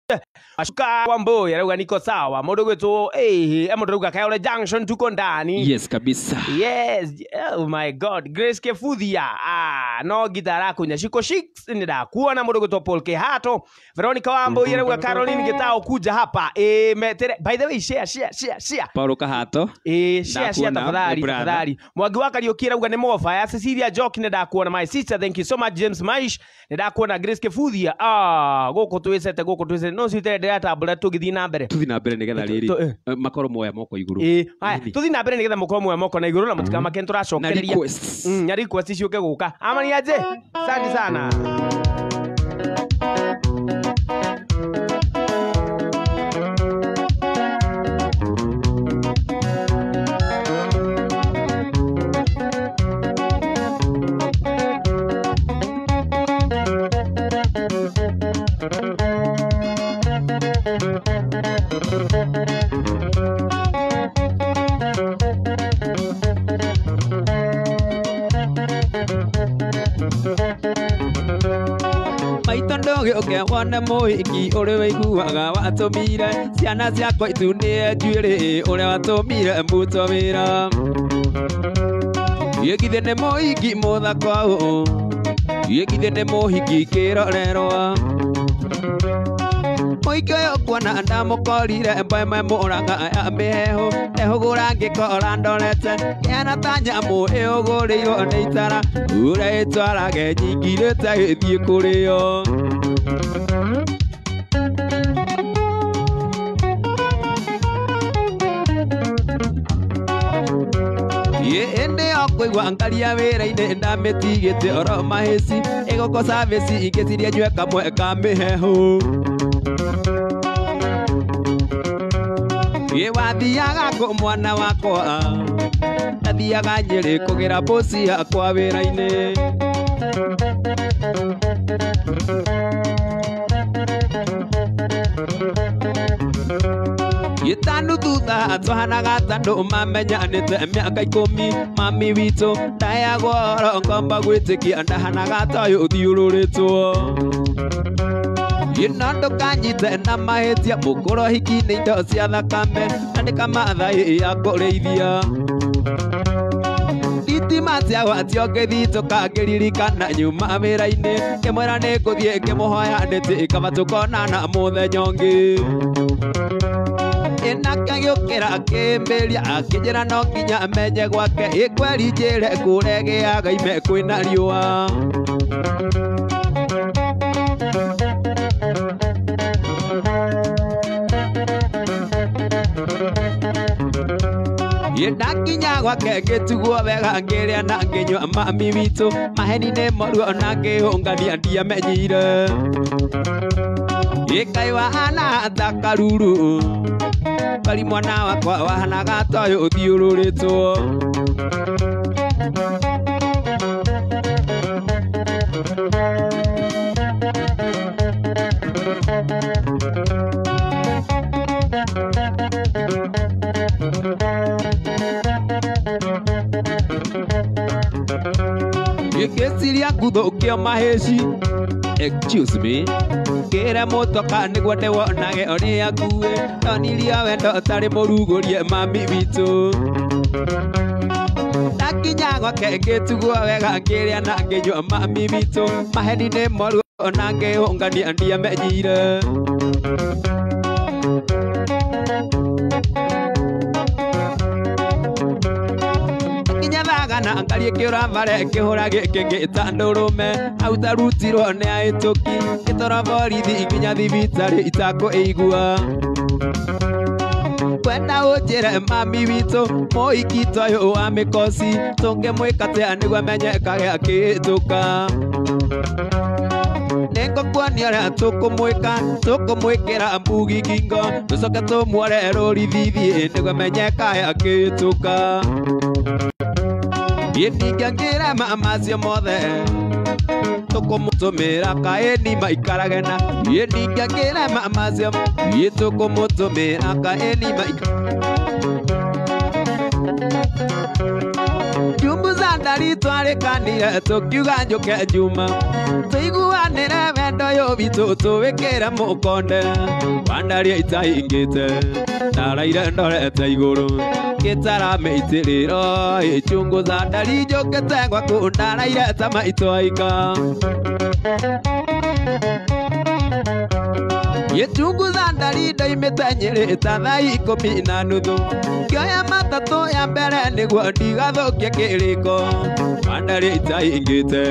Ashuka Wambui arauga niko sawa mũndũ gwĩtwo mũndũ arauga Kayole Junction tuko ndani yes kabisa yes oh my god Grace Kefuthia no gitara kunya shiko 6 ni ndakuona mũndũ gwĩtwo Paul Kehato Veronica Wambui arauga Caroline Gitao kuja hapa metere by the way share share share share Paul Kahato share share tafadhali tafadhali Mwangi wa Kariuki arauga nĩ mofa ya Cecilia Jock ni ndakuona my sister thank you so much James Maish ni ndakuona Grace Kefuthia gũkũ twĩcete no citere ndĩratambũra tũgĩthiĩ na mbere tuthi na mbere nigetha rĩrĩ makorwo moya moko igũrũ haya tuthi na mbere nigetha mũkorwo moya moko na igũrũ na mũtikamake nĩtũracokereria na request ciũke gũka amani aje asante sana. Wone mũhiki ũrĩ waiguaga watũmire ciana ciakwa itunĩe njuĩrĩ ũrĩa watũmire mbutwo wĩra gĩgithĩ nĩ mũhiki mũthaka ũũ gĩgithĩ nĩ mũhiki kĩrorerwa mũhiki ũyũ kuona ndamũkorire mbembe mũraga ya mĩhehu ehũgũra ngĩkora ndorete kĩhana ta nyamũ ĩhũgũrĩirwo nĩ itara ũrĩa ĩtwarage nyingirĩte ĩthiĩ kũrĩo. Ĩndĩ okũigua ngaria wĩra-inĩ ndamĩtigĩte oro mahĩci ĩgũkũ service ingĩciria nyue kamwe ka mĩhehu ĩ wathiaga kũ mwana wakwa ndathiaga Nyĩrĩ kũgĩra bosi yakwa wĩra-inĩ. Gĩtanu thutha twahanaga ta andũ mamenyanĩte mĩaka 10 mami witũ ndaheagwo ũhoro ngomba gwĩtĩkia ndahanaga ta ũyũ ũthiũrũrĩtwo ĩno ndũkanyite na mahĩtia mũkũrũ hiki nĩ indo cia thakame na nĩ kamathai ya kũrĩithia thitima ciagwatio ngĩthitũka ngĩririkana nyuma wĩra-inĩ ngĩmwĩra nĩ ngũthiĩ ngĩmũhoya ndĩtĩ kaba tũkonana mũthenya ũngĩ ĩnakagĩũkĩra akĩmbĩria akĩnjĩra no nginya amenye gwake ĩkweri njĩre kũregĩaga ime kwĩna riũa. Ndakinya gwake ngĩtugwo wega ngĩrĩa na ngĩnyua mami witũ maheni nĩ moru ona ngĩhũngania ndiamenyire ĩkai wahana ta karuru kari mwana wakwa wahanaga ta ũyũ ũthiũrũrĩtwo. Ngĩciria ngũthũkio mahĩci excuse me ngĩre mũtoka nĩguo ndĩwonage ũrĩa nguĩ ndonirie wendo ũtarĩ mũrugũrie mami witũ ndakinya gwake ngĩtugwo wega ngĩrĩa na ngĩnyua mami witũ maheni nĩ moru ona ngĩhũngania ndiamenyire. Na ngarie kĩũra bare kĩhũra gĩkĩ ngĩta ndũrũme hau tarutirwo nĩ ahĩtũki ngĩtwarwo borithi nginya thibitarĩ itakũigua Kwenda ũnjĩre mami witũ mũhiki toyũ wa mĩkoci tũngĩmwĩka atĩa nĩguo amenyekage akĩhĩtũka. Nĩngũkuonia ũrĩa tũkũmwĩka tũkũmwĩkĩra mbugi ngingo tũcoke tũmuore rũrithithiĩ nĩguo amenyekage akĩhĩtũka. Niĩ ndingĩangĩrema macio mothe tũkũmũtũmĩra kaĩni maikarage na niĩ ndingĩangĩrema macio niĩ tũkũmũtũmĩra kaĩni Jumbuza ndari twarĩkanire tũkiuga njũke Juma tũiguanĩre wendo ũyũ witũ tũwĩkĩre mũkonde wandaria itaingĩte ndaraire ndorete igũrũ gĩtara mĩitĩrĩro ĩchunguza ndari njũkĩte gwaku ndaraire ta maitũ aika Gĩchunguza ndari ndoimĩte Nyĩrĩ ta thaa 10:30 ngĩoya matatũ ya mbere nĩguo ndigathũkie kĩrĩko wandarĩ itaingĩte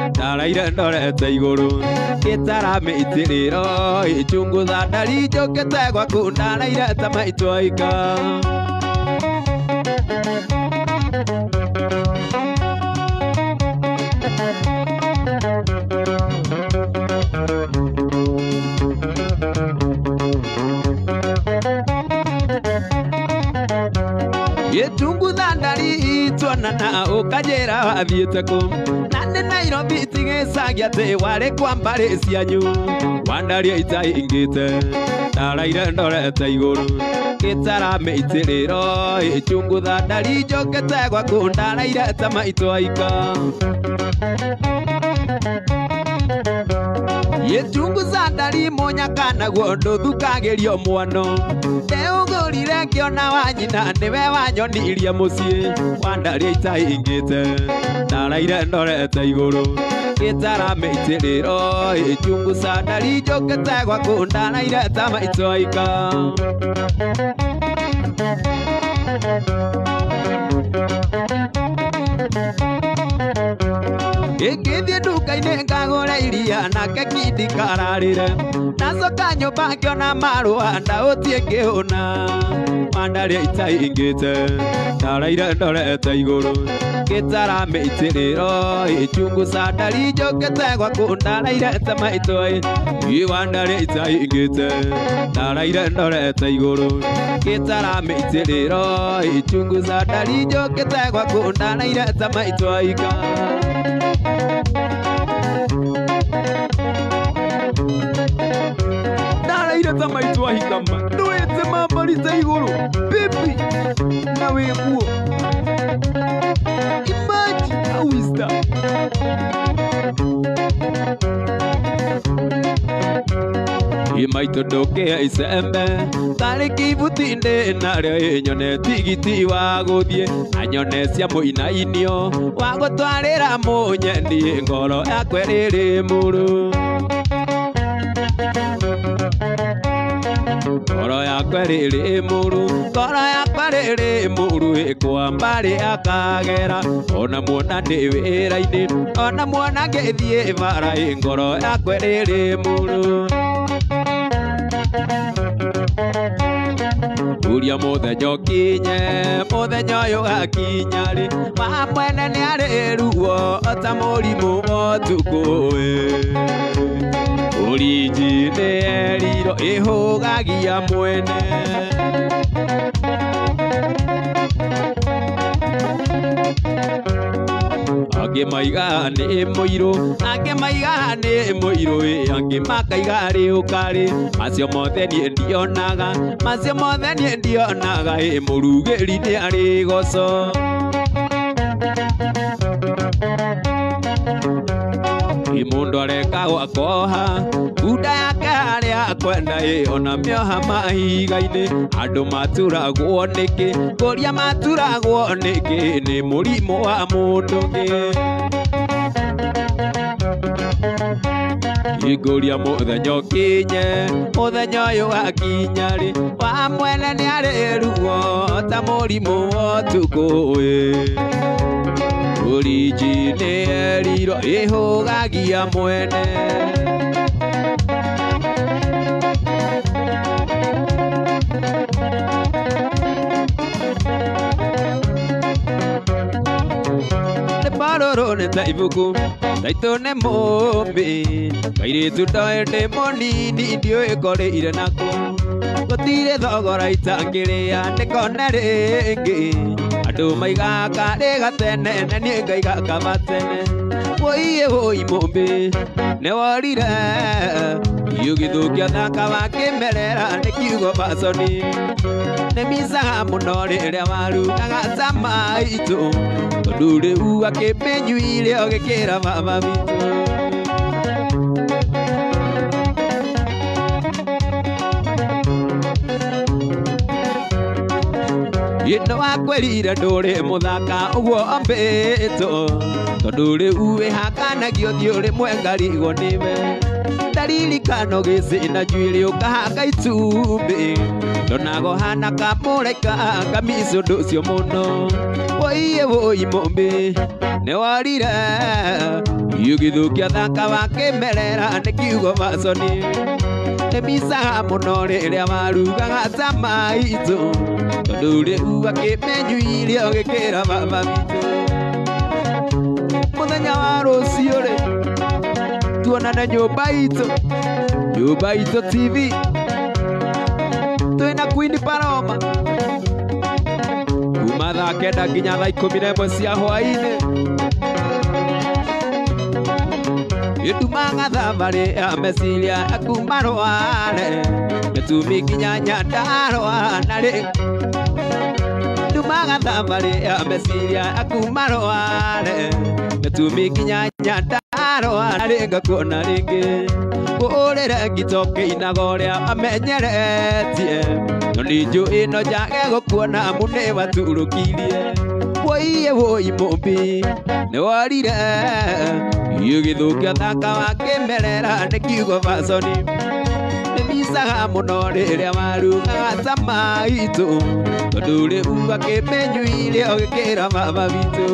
ndaraire ndorete igũrũ gĩtara mĩitĩrĩro ĩchunguza ndari njũkĩte gwaku ndaraire ta maitũ aika. Gĩchunguza ndari tuonana ũkanjĩra wathiĩte kũ na nĩ Nairobi ti gĩcagi atĩ warĩ kwa mbarĩ cianyu wandaria itaingĩte ndaraire ndorete igũrũ gĩtara mĩitĩrĩro ĩchunguza ndari njũkĩte gwaku ndaraire ta maitũ aika. Gĩchunguza ndari mũnyaka naguo ndũthukagĩrio mwano ndeũgũrire ngĩona wa nyina nĩwe wanyonirie mũciĩ wandaria itaingĩte ndaraire ndorete igũrũ gĩtara mĩitĩrĩro ĩchunguza ndari njũkĩte gwaku ndaraire ta maitũ aika. Ingĩthiĩ nduka-inĩ ngagũre iria nake kindi kararĩre ndacoka nyũmba ngĩona marũa ndaũtiĩ ngĩhũna wandaria itaingĩte ndaraire ndorete igũrũ gĩtara mĩitĩrĩro ĩchunguza ndari njũkĩte gwaku ndaraire ta maitũ ĩ wandaria itaingĩte ndaraire ndorete igũrũ gĩtara mĩitĩrĩro ĩchunguza ndari njũkĩte gwaku ndaraire ta maitũ aika. Ndaraire ta maitũ ahikama ndũĩte mambarĩte igũrũ baby na wĩguo imagine how is that. Maitũ ndũkĩhe icembe tarĩki ibuti ndĩ narĩo ĩnyone tigiti wa gũthiĩ na nyone cia mũinainio wa gũtwarĩra mũnyendi ngoro yakwa ĩrĩ mũrũ ngoro yakwa ĩrĩ mũrũ ngoro yakwa ĩrĩ mũrũ ĩkwa mbarĩ akagera ona muona ndĩ wĩra-inĩ ona muona ngĩthiĩ bara ngoro yakwa ĩrĩ mũrũ. Uria mũthenya ũkinye mũthenya ũyũ gakinya rĩ wa mwene nĩ arĩ ruo ota mũrimũ wa ũtukũ ũrinji nĩ erirwo ĩhũgagia mwene. Angĩ maigaga nĩ mũirũ angĩ maigaga nĩ mũirũ angĩ makaiga rĩ ũkarĩ macio mothe niĩ ndionaga macio mothe niĩ ndionaga mũrugĩri nĩ arĩ goco. Mũndũ arekagwo akoha bunda yake harĩa akwenda ona mĩoha mahiga-inĩ andũ maturagwo nĩkĩ kũria maturagwo nĩkĩ nĩ mũrimũ wa mũndũ ũngĩ. Ngũria mũthenya ũkinye mũthenya ũyũ gakinya rĩ wa mwene nĩ arĩ ruo ta mũrimũ wa ũtukũ ũrinji nĩ erirwo ĩhũgagia mwene. Ũtũrũ nĩ ta ibuku taitũ nĩ mũmbi kairĩtu ndoĩ ndĩ mũnini ndiũĩ ngorĩire naku gũtirĩ thogora itangĩrĩa nĩkone rĩngĩ andũ maigaga karĩ gatene na niĩ ngaiga kaba tene wũiĩ wũi mũmbi nĩworire ũgĩthũkia thaka wa kĩmerera nĩ kiugo baconi nĩ micaga mũno rĩrĩa warugaga ta maitũ tondũ rĩu akĩmĩnyuire ũgĩkĩra baba witũ. Ĩno wakwĩrire ndũrĩ mũthaka ũguo ombĩtwo tondũ rĩu wĩhakanagio ũthiũ rĩmwe ngarigwo nĩwe ndaririkano gĩcina njuĩrĩ ũkahaka itumbĩ ndonago hana kamũraika ngamici ũndũ ũcio mũno wũiĩ wũi mũmbi nĩworire ũgĩthũkia thaka wa kĩmerera nĩ kiugo baconi nĩ micaga mũno rĩrĩa warugaga ta maitũ tondũ rĩu akĩmĩnyuire ũgĩkĩra baba witũ. Mũthenya wa rũciũ rĩ tuonane nyũmba itũ TV twĩna Queen Paloma kuma thaa 9 nginya thaa 11 cia hwaĩ-inĩ ĩndumaga thabarĩ ya meciria yaku marware mĩtumi nginya Nyandarũa na rĩ ndumaga thabarĩ ya meciria yaku marware mĩtumi nginya Nyandarũa na rĩ ngakuona rĩngĩ ngũũrĩre ngito kĩinaga ũrĩa amenyeretie no nĩ njũĩ no njage gũkuona amu nĩ waturũkirie wũiĩ wũi mũmbi nĩworire ũgĩthũkia thaka wa kĩmerera nĩ kiugo baconi nĩ micaga mũno rĩrĩa warugaga ta maitũ tondũ rĩu akĩmĩnyuire ũgĩkĩra baba witũ.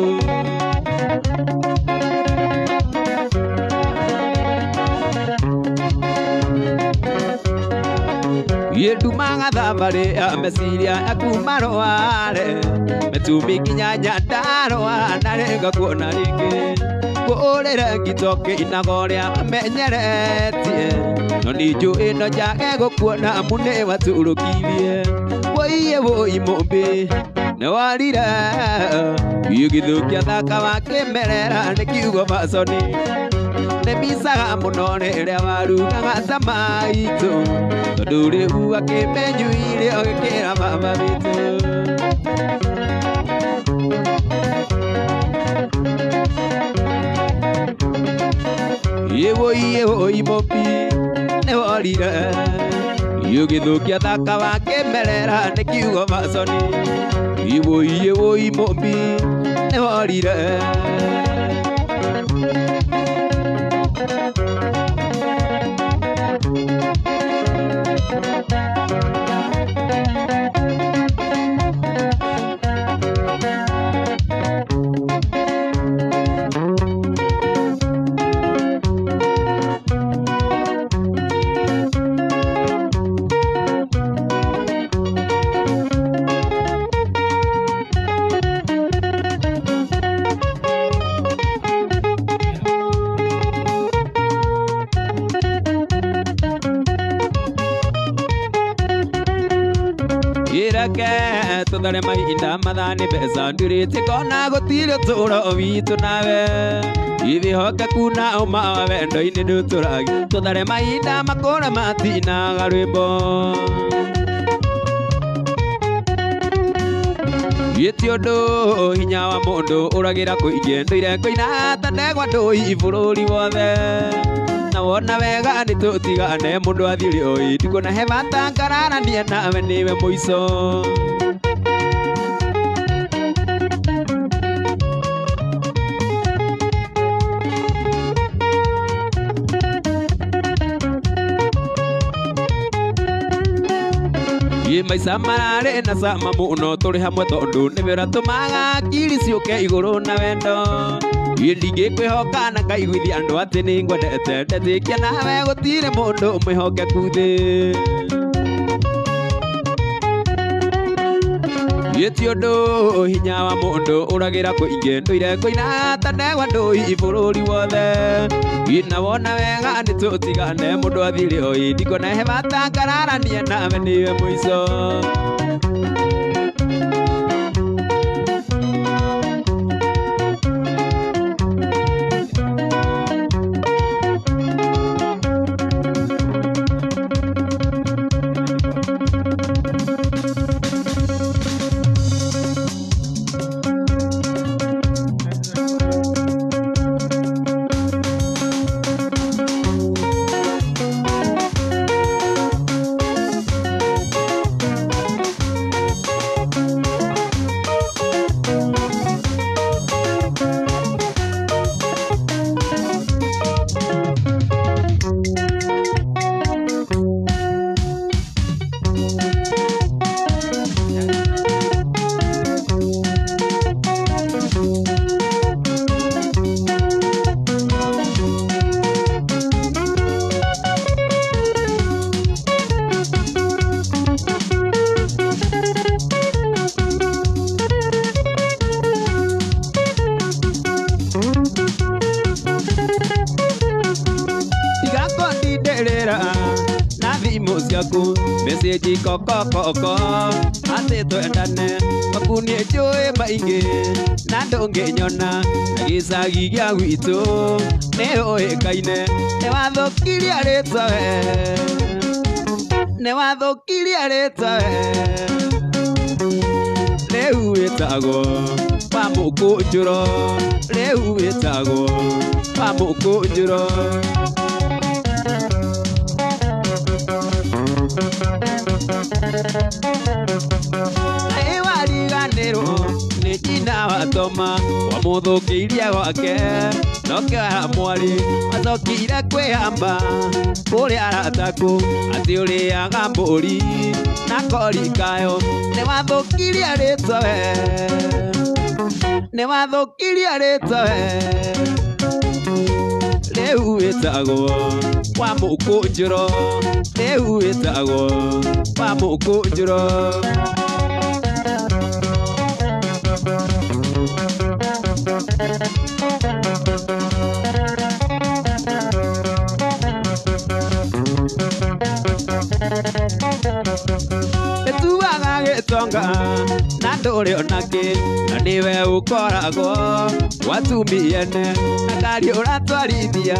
Ndumaga thabarĩ ya meciria yaku marware mĩtumi nginya Nyandarũa na rĩ ngakuona rĩngĩ ngũũrĩre ngito kĩinaga ũrĩa amenyeretie no nĩ njũĩ no njage gũkuona amu nĩ waturũkirie wũiĩ wũi mũmbi nĩworire ũgĩthũkia thaka wa kĩmerera nĩ kiugo baconi nĩ micaga mũno rĩrĩa warugaga ta maitũ tondũ rĩu akĩmĩnyuire ũgĩkĩra baba witũ. Wũiĩ wũi mũmbi nĩworire ũgĩthũkia thaka wa kĩmerera nĩ kiugo baconi wũiĩ wũi mũmbi nĩworire. Ireke tũthare mahinda mathaa nĩ mbeca ndurĩte kona gũtirĩ ũtũũro witũ nawe ithihokeku na ũma wa wendo-inĩ ndũtũragi tũthare mahinda makũra matinaga rwĩmbo gĩti ũndũ hinya wa mũndũ ũragĩra kũingĩ ndũire ngũina ta ndegwa ndũi bũrũri wothe na wona wega nĩ tũtigane mũndũ athiĩ oi ndikuona he bata ngararania nawe nĩwe mũico. Maica mararĩ na cama mũno tũrĩ hamwe tondũ nĩwe ũratũmaga ngiri ciũke igũrũ na wendo niĩ ndingĩkwĩhoka na ngaiguithia andũ atĩ nĩ ngwendete ndetĩkia nawe gũtirĩ mũndũ mwĩhokeku thĩ. Gĩti ũndũ hinya wa mũndũ ũragĩra kũingĩ ndũire kũina ta ndegwa ndũi bũrũri wothe na wona wega nĩ tũtigane mũndũ athire oi ndikona he bata ngararania nawe nĩwe mũico. Message kokokoko atĩ twendane maku nĩ njũĩ maingĩ na ndũngĩnyona na gĩcagi gĩa gwitũ nĩ ũĩkaine nĩ wathũkirie rĩtwa we nĩ wathũkirie rĩtwa we rĩu wĩtagwo wa mũkũnjũro rĩu wĩtagwo wa mũkũnjũro. Wariganĩrwo nĩ nyina wa Toma wamũthũkĩirie gwake nokĩo mwarĩ macokire kwĩhamba kũrĩa arataku atĩ ũrĩaga mbũri na kori kayo nĩ wathũkirie rĩtwa we nĩ wathũkirie rĩtwa we rĩu wĩtagwo wa mũkũnjũro rĩu wĩtagwo wa mũkũnjũro. Ĩtuaga gĩtonga na ndũrĩ onakĩ na nĩwe ũkoragwo watumiene na ngari ũratwarithia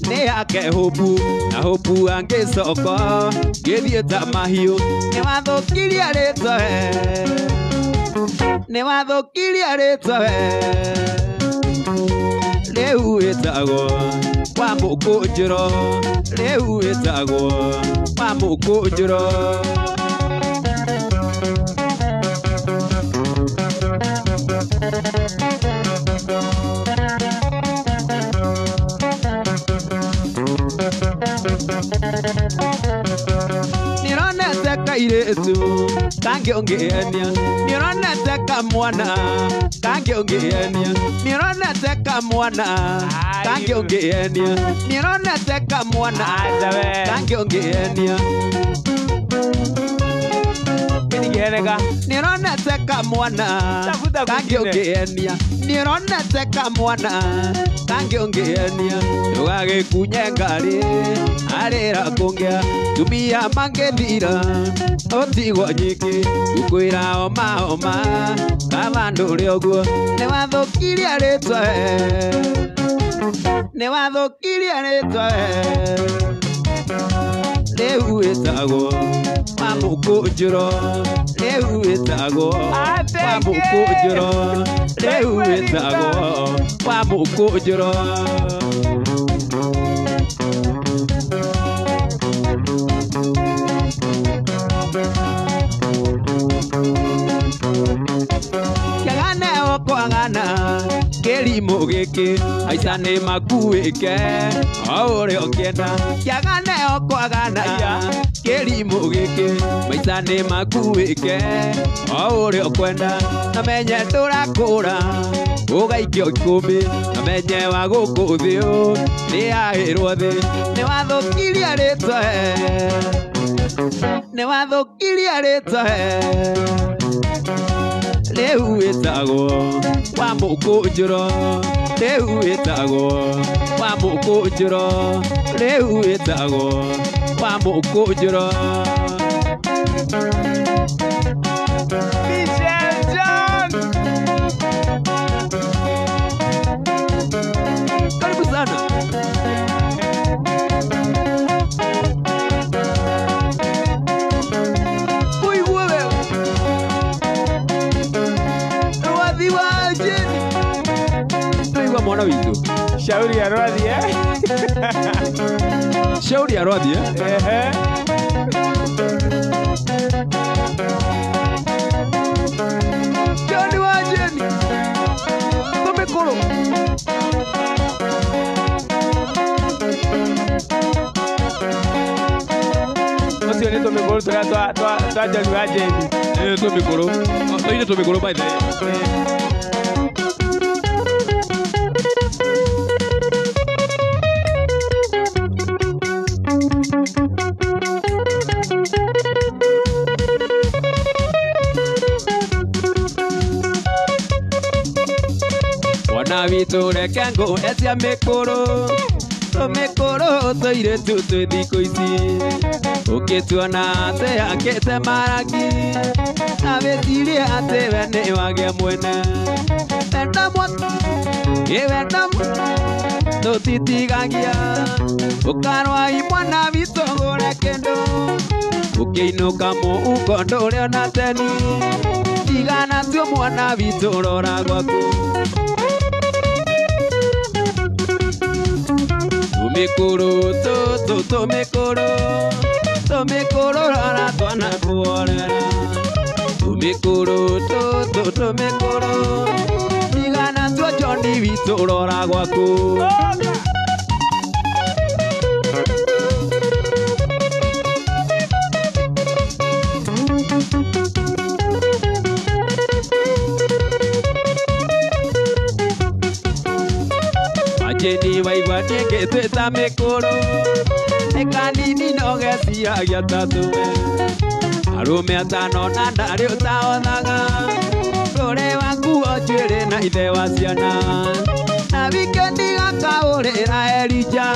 nĩ yake hũbu na hũbu angĩcoka gĩthiĩ ta mahiũ nĩ wathũkirie rĩtwa we nĩ wathũkirie rĩtwa we rĩu wĩtagwo wa mũkũnjũro rĩu wĩtagwo wa mũkũnjũro. Nĩũronete kairĩtu kangĩũngĩenia nĩũronete kamwana kangĩũngĩenia nĩũronete kamwana kangĩũngĩenia nĩũronete kamwana kangĩũngĩenia nĩũronete kamwana kangĩũngĩenia nĩũronete kamwana kangĩũngĩenia ndũgagĩkunye ngari arĩra kũngĩa tumia mangĩthira ũtigwo nyingĩ ngũkwĩra oma oma kaba ndũrĩ ũguo nĩ wathũkirie rĩtwa we nĩ wathũkirie rĩtwa we rĩu wĩtagwo wa mũkũnjũro rĩu wĩtagwo wa mũkũnjũro rĩu wĩtagwo wa mũkũnjũro. Kĩagane o kwagana kĩrimũ gĩkĩ aica nĩ makuĩke o ũrĩa ũkĩenda kĩagane o kwagana kĩrimũ gĩkĩ maica nĩ makuĩke o ũrĩa ũkwenda na menye ndũrakũra ũgaikio ikũmbĩ na menye wa gũkũ thĩ nĩ ahĩrwo thĩ nĩ wathũkirie rĩtwa we nĩ wathũkirie rĩtwa we. Rĩu wĩtagwo wa mũkũnjũro. Rĩu wĩtagwo wa mũkũnjũro. Rĩu wĩtagwo wa mũkũnjũro. Michelle John. Karibu sana. Uigue wewe. Rwathi wa Jeni. Tuigua mwana witũ. Shauri ya Rwathi, eh? Shauri ya Rwathi, eh? Ehe. John wa Jeni. Tũmĩkũrũ. Ũcio nĩ tũmĩkũrũ tũrĩa twa John wa Jeni. Tũmĩkũrũ. Tũine tũmĩkũrũ by the way. Mwana witũ reke ngũhe cia mĩkũrũ. Tũmĩkũrũ tũirĩtu twĩ thikũ ici. Ũkĩtuona atĩ akĩte marangi. Na wĩcirie atĩ we nĩ wagĩa mwene. Wenda wenda tũtitigagia. Ũkarwai mwana witũ gũre kĩndũ. Ũkĩinũka mũhuko ndũrĩ ona teni. Tigana tuo mwana witũ rora gwaku. Tũmĩkũrũ tũtũ tũmĩkũrũ. Tũmĩkũrũ rora twana kuorera. Tũmĩkũrũ tũtũ tũmĩkũrũ. Tigana tuo Johnny witũ rora gwaku. Jeni waigua nĩngĩtwĩta mĩkũrũ. Nĩ kanini no geciragia ta tũme. Arũme atano na ndarĩ ũtaothaga. Rũrĩ wa nguo njuĩrĩ na ithe wa ciana. Na wikendi gakaũrĩra Elija.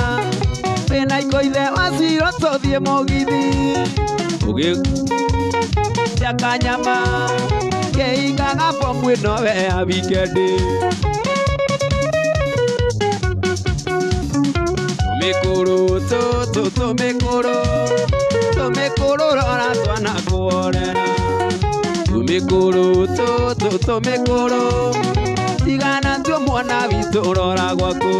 Wĩna iko ithe wa Ciro tũthiĩ mũgithi. Ũgĩcia kanyama. Kĩingaga bomu ĩno we ya wikendi. Tũmĩkũrũ tũtũ tũmĩkũrũ. Tũmĩkũrũ rora twana kuorera. Tũmĩkũrũ tũtũ tũmĩkũrũ. Tigana tuo mwana witũ rora gwaku.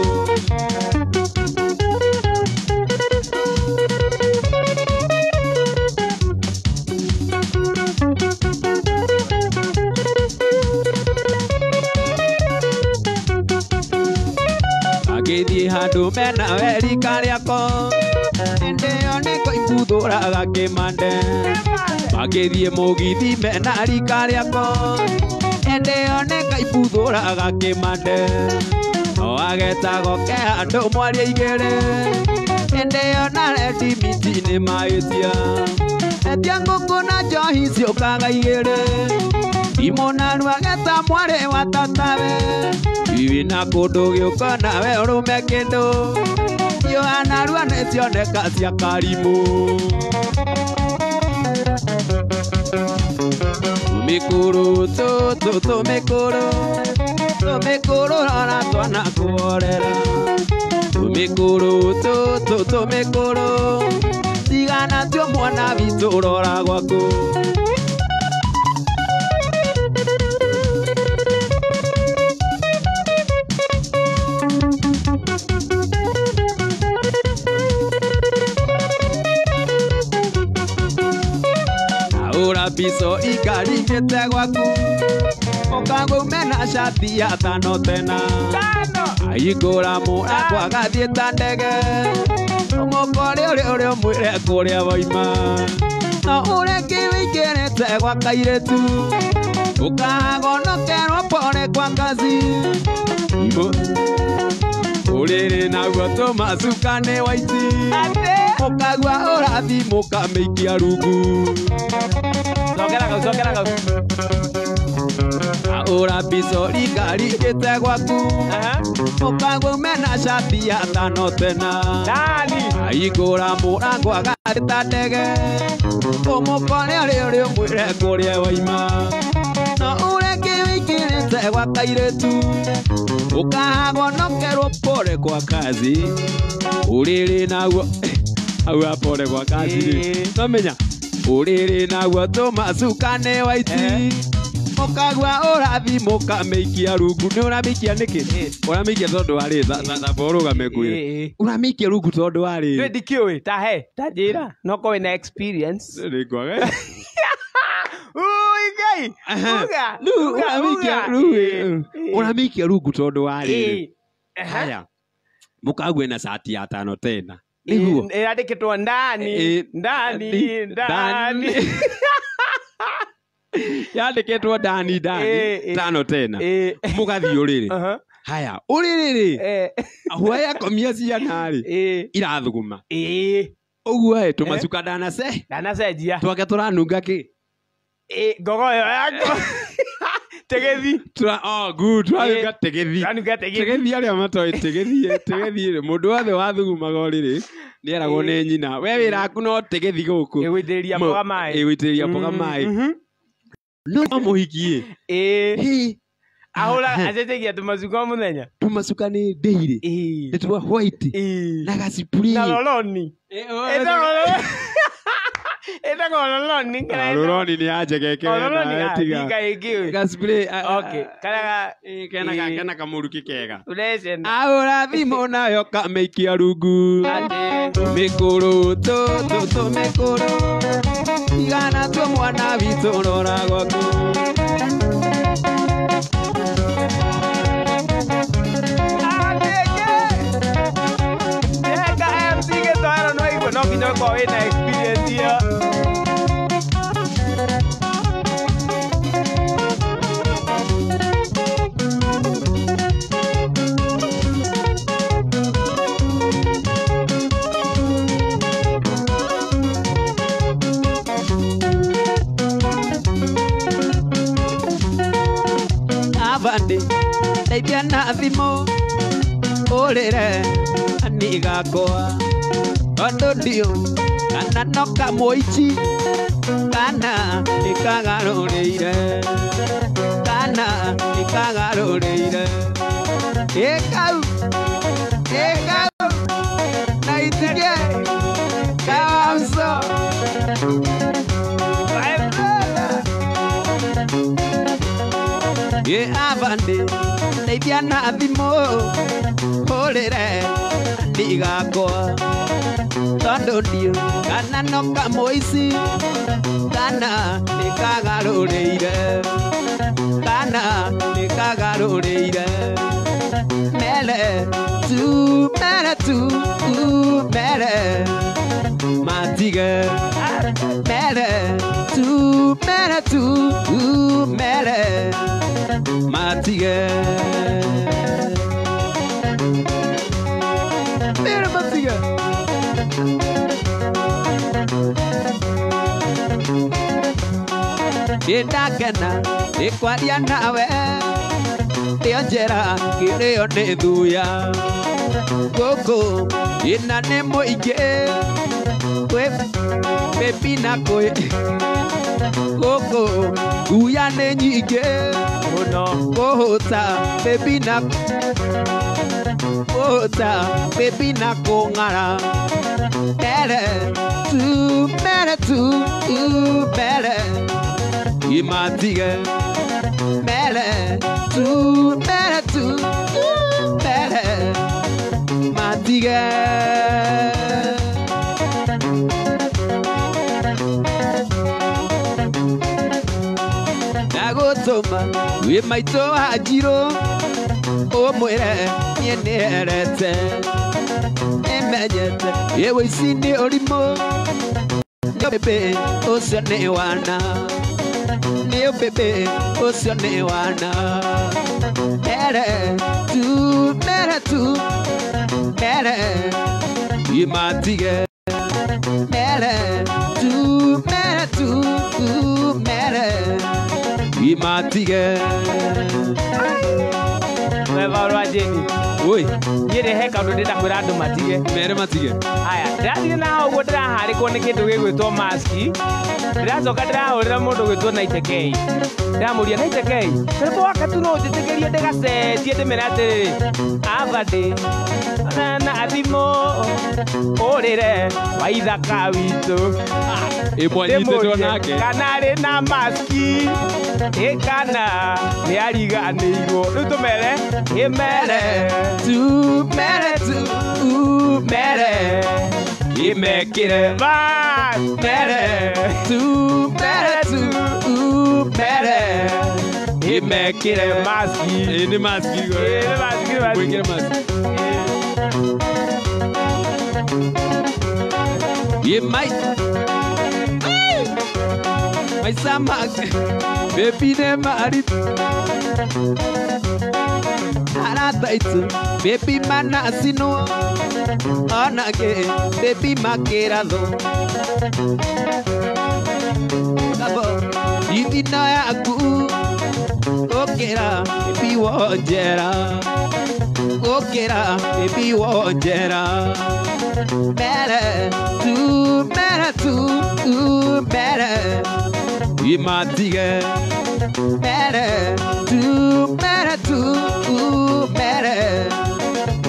Agĩthiĩ handũ mena werika rĩako. Hĩndĩ ĩyo nĩko imbuthũraga kĩmande. Magĩthiĩ mũgithi mena rika rĩako. Hĩndĩ ĩyo nĩko imbuthũraga kĩmande. No agetago ke handũ mwaria igĩrĩ. Hĩndĩ ĩyo na rendi miti nĩ mahĩtia. Etia ngũkũ na njohi ciũkaga igĩrĩ. Imũnaru ageta mwarĩ wa tatawe. Iwi na kũndũ gĩũka nawe ũrũme kĩndũ. Yohana rua nĩcioneka cia karimũ. Tũmĩkũrũ tũtũ tũmĩkũrũ. Tũmĩkũrũ rora twana kuorera. Tũmĩkũrũ tũtũ tũmĩkũrũ. Tigana tuo mwana witũ rora gwaku. Ura piso ikarigĩte gwaku. Ũkagũo mena shati ya tano tena. Ahingũra mũrango agathiĩ ta ndege. Ũmũkore ũrĩa ũrĩa ũmwĩre kũrĩa wauma. No ũreke wĩingĩrĩte gwa kairĩtu. Ũkagonokerwo pore kwa ngaci. Ũrĩrĩ naguo tũmacuka nĩ waiti. Ũkagua ũrathi mũkamĩikia rungu. Cokera kau, cokera kau. Ũrabico rikarikĩte gwaku Mũkagwo mena shati ya tano tena Ndani Ahingũra mũrango agatĩ ta ndege Ũmũkore ũrĩ ũrĩ ũmwĩre kũrĩa waima No ũreke wĩingĩrĩte gwa kairĩtu Ũkahagonokerwo pole kwa kazi Ũrĩrĩ naguo hau ha pole kwa kazi rĩ Nomenya ũrĩrĩ naguo tũmacuka nĩ waiti Mũkagua ũrathi mũkamĩikia rungu nĩ ũramĩikia nĩkĩ ũramĩikia tondũ wa rĩ thamba ũrũgame ngwĩre ũramĩikia rungu tondũ wa rĩ Ndĩ ndikĩũĩ ta he ta njĩra no korwo wĩna experience nĩngwaga Ui Ngai uga rĩu uga ũramĩikia uga rĩu ũramĩikia rungu tondũ wa rĩ Haya mũkague na cati ya tano tena nĩguo ĩrandĩkĩtwo ndani ndani ndani yandĩkĩtwo ndani ndani tano tena mũgathiĩ ũrĩrĩ haya ũrĩrĩ rĩ hwaĩ akomia ciana rĩ irathuguma ũguo ĩ tũmacuka ndanace ndanacenjia twake tũranunga kĩ ngogoyo yakwa tegethi oh good tũranunga tegethi tũranunga tegethi tegethi arĩa matoĩ tegethi tegethi rĩ mũndũ wothe wathugumaga ũrĩrĩ nĩeragwo nĩ nyina we wĩra waku no tegethi gũkũ ĩgũitĩrĩria mboga maĩ ĩgũitĩrĩria mboga maĩ no mũhiki ĩ ahũra acenjagia tũmacuka o mũthenya tũmacuka nĩ ndĩirĩ nĩ twa white na gacipuri na loloni ĩtagwo loloni loloni nĩ ya njegeke tiga gacipuri okay karĩa kena kena kamũrukĩ kega ũrecena ahũra thimũ nayo kamĩikia rungu mĩkũrũ tũtũ mĩkũrũ tigana tuo mwana witũ rora gwaku no nginya ũkorwo wĩna experience ĩyo Abandi ndeithia na thimũ ũrĩre anigakwa tondũ ndiũ kana no kamũici kana nĩkagarũrĩire kana nĩkagarũrĩire ĩkau ĩkau na itige kamso ĩ abandi ndeithia na thimũ hũrĩre ndigakwa tondũ ndiũ kana no kamũici kana nĩkagarũrĩire kana nĩkagarũrĩire mere tu mere matige mere tu mere matige mere matige ndakena nĩkwaria nawe ndĩo njera kĩrĩo nĩ thuya gũkũ ĩna nĩ mũingĩ kwĩ bebi na kwĩ gũkũ nguya nĩ nyingĩ mũno kũhũta bebi na kũhũta bebi na kũng'ara mere tu mere imatige mere tu mere matige ndagũtũma wĩ maitũ wa njirũ ũmwĩre niĩ nĩherete nĩmenyete ĩ wĩici nĩ ũrimũ nĩ bebe ũcio nĩ wana nĩ bebe ũcio nĩ wana mere tu mere imatige mere tu mere Imatige. We Paul Jeni. Oi. Niĩ rĩ he kaũndũ ndĩrenda kwĩra andũ matige. Mere matige. Aya, ndĩrathiĩ na hau ũguo ndĩraharĩkwo nĩ kĩndũ gĩgwĩtwo maski. Ndĩracoka ndĩrahũrĩra mũndũ ũgwĩtwo Naite K. Ndĩramũria Naite K, karĩmbũ gaka tu no ũnjĩtĩkĩrie ndĩgacenjie ndĩmere atĩrĩrĩ, abandĩ na thimũ ũrĩre waithaka witũ. Ĩmwanyitĩtwo nake. Kana arĩ na maski ĩ kana nĩ ariganĩirwo. Rĩu tũmere ĩmere tu mere tu mere imekire bas mere tu mere tu mere imekire maski. Ĩ nĩ maski Ĩ nĩ maski, nĩ maski. Mwĩkĩre maski. Ye mai mai sama baby ne mari arata itu baby mana sino onake baby makiratho kabo ithina yaku okera baby wonjera okera baby wonjera mere tu mere imatige mere tu mere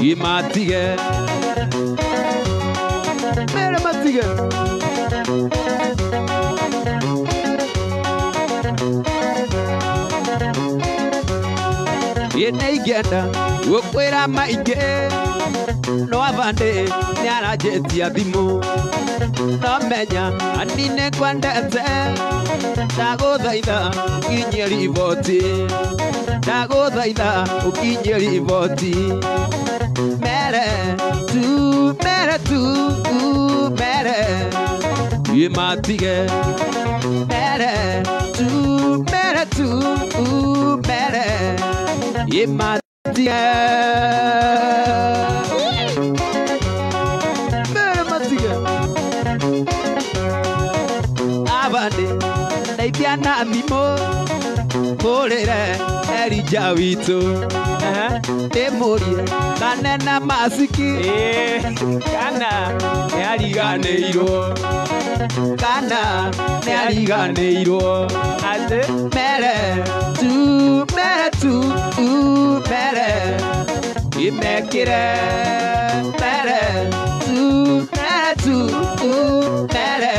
imatige mere matige. Ĩnĩ ingĩenda gũkwĩra maingĩ no abandĩ nĩaranjĩtia thimũ no menya ani nĩngwendete ndagũthaitha ũkinyie riboti ndagũthaitha ũkinyie riboti mere tu mere imatige mere tu mere imatige mere matige abande ndeithia na thimũ hũrĩre Elija witũ ndĩmũrie kana na masiki kana nĩariganĩirwo kana nĩariganĩirwo atĩ mere tu mere imekire mere tu mere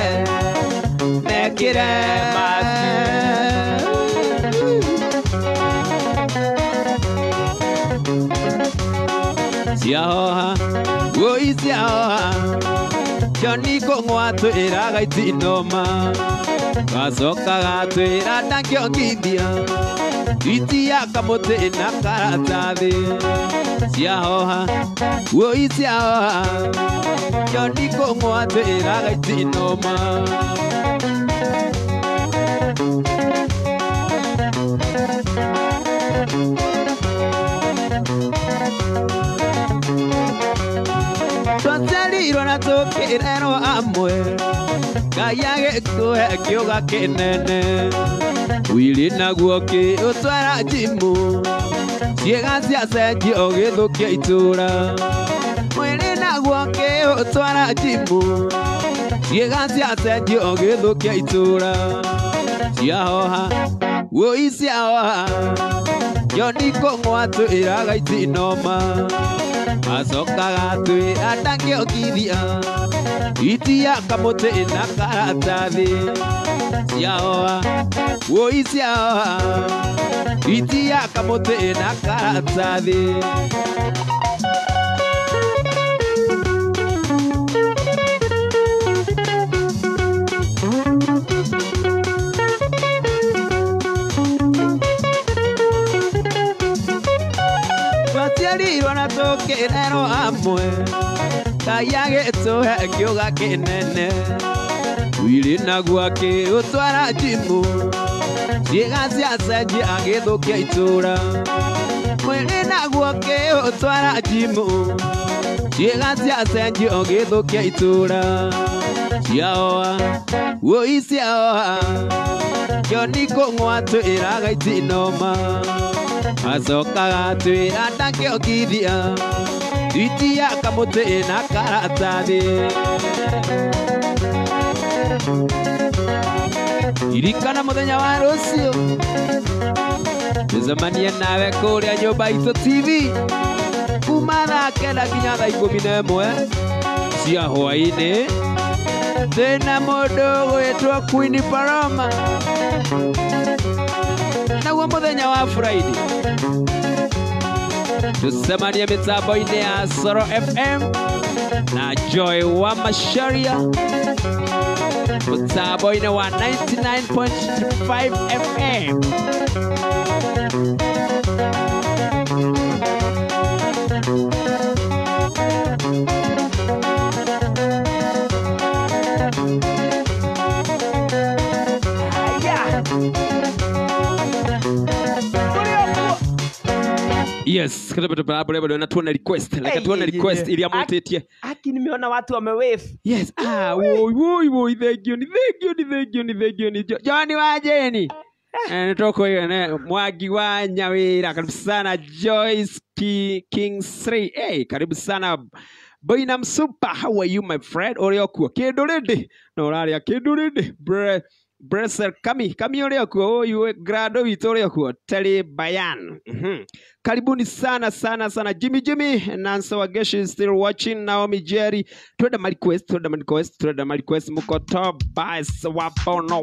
mekire maski. Ciahoha woi ciahoha Johnny kũng'wa twĩraga itinoma gacoka gatwĩra ndangĩongithia itia kamũtĩ na karatathi ciahoha woi ciahoha Johnny kũng'wa twĩraga itinoma. Twaciarirwo na tũkĩrerwo amwe Ngai agĩtũhe kĩũga kĩnene wili naguo kĩũtwara njimu ciĩga ciacenjia ũgĩthũkia itũra mwĩrĩ naguo kĩũtwara njimu ciĩga ciacenjia ũgĩthũkia itũra ciahoha woi ciahoha Johnny kũng'wa twĩraga itinoma acoka gatwĩra ndangĩongithia itia kamũtĩ na karatathi ciahoha woi ciahoha itia kamũtĩ na karatathi. Twaciarirwo na tũkĩrerwo amwe Ngai agĩtũhe kĩũga kĩnene wili naguo akĩũtwara njimu ciĩga ciacenjia agĩthũkia itũra mwĩrĩ naguo akĩũtwara njimu ciĩga ciacenjia ũgĩthũkia itũra Ciaoa woi ciaoa Joni kũng'wa twĩraga itinoma acokaga twĩra ndangĩongithia Thwiti ya kamũtĩ na karatathi Ririkana mũthenya wa rũciũ tũcemanie nawe kũrĩa nyũmba itũ TV kuma thaa 9 nginya thaa 11 cia hwaĩ-inĩ twĩna mũndũ ũgwĩtwo Queen Paloma naguo mũthenya wa Friday tũcemanie mĩtambo-inĩ ya Soro FM na Joy wa Macharia mũtambo-inĩ wa 99.5 FM. Aya. Tũrĩ o kuo. Yes, kata na tuone request like tuone request iria mũtĩtie. Aki nimeona watu wamewave. Yes, ah, woi woi woi, thank you, ni thank you, ni thank you, ni thank you, ni Johnny wa Jeni. Nitoko ne Mwangi wa Nyawira, karibu sana Joyce Kingsley. Hey, karibu sana Boina Msupa, how are you my friend? Ũrĩ okuo kĩndũ rĩndĩ no ũrarĩa kĩndũ rĩndĩ. Bresel Kami Kami ũrĩ okuo, ũyũ grado witũ ũrĩ okuo Terry Bayan. Karibuni sana sana sana Jimmy Jimmy Nancy Wageshi is still watching Naomi Jerry. Twenda ma request, twenda ma request, twenda ma request mukoto bas wapono.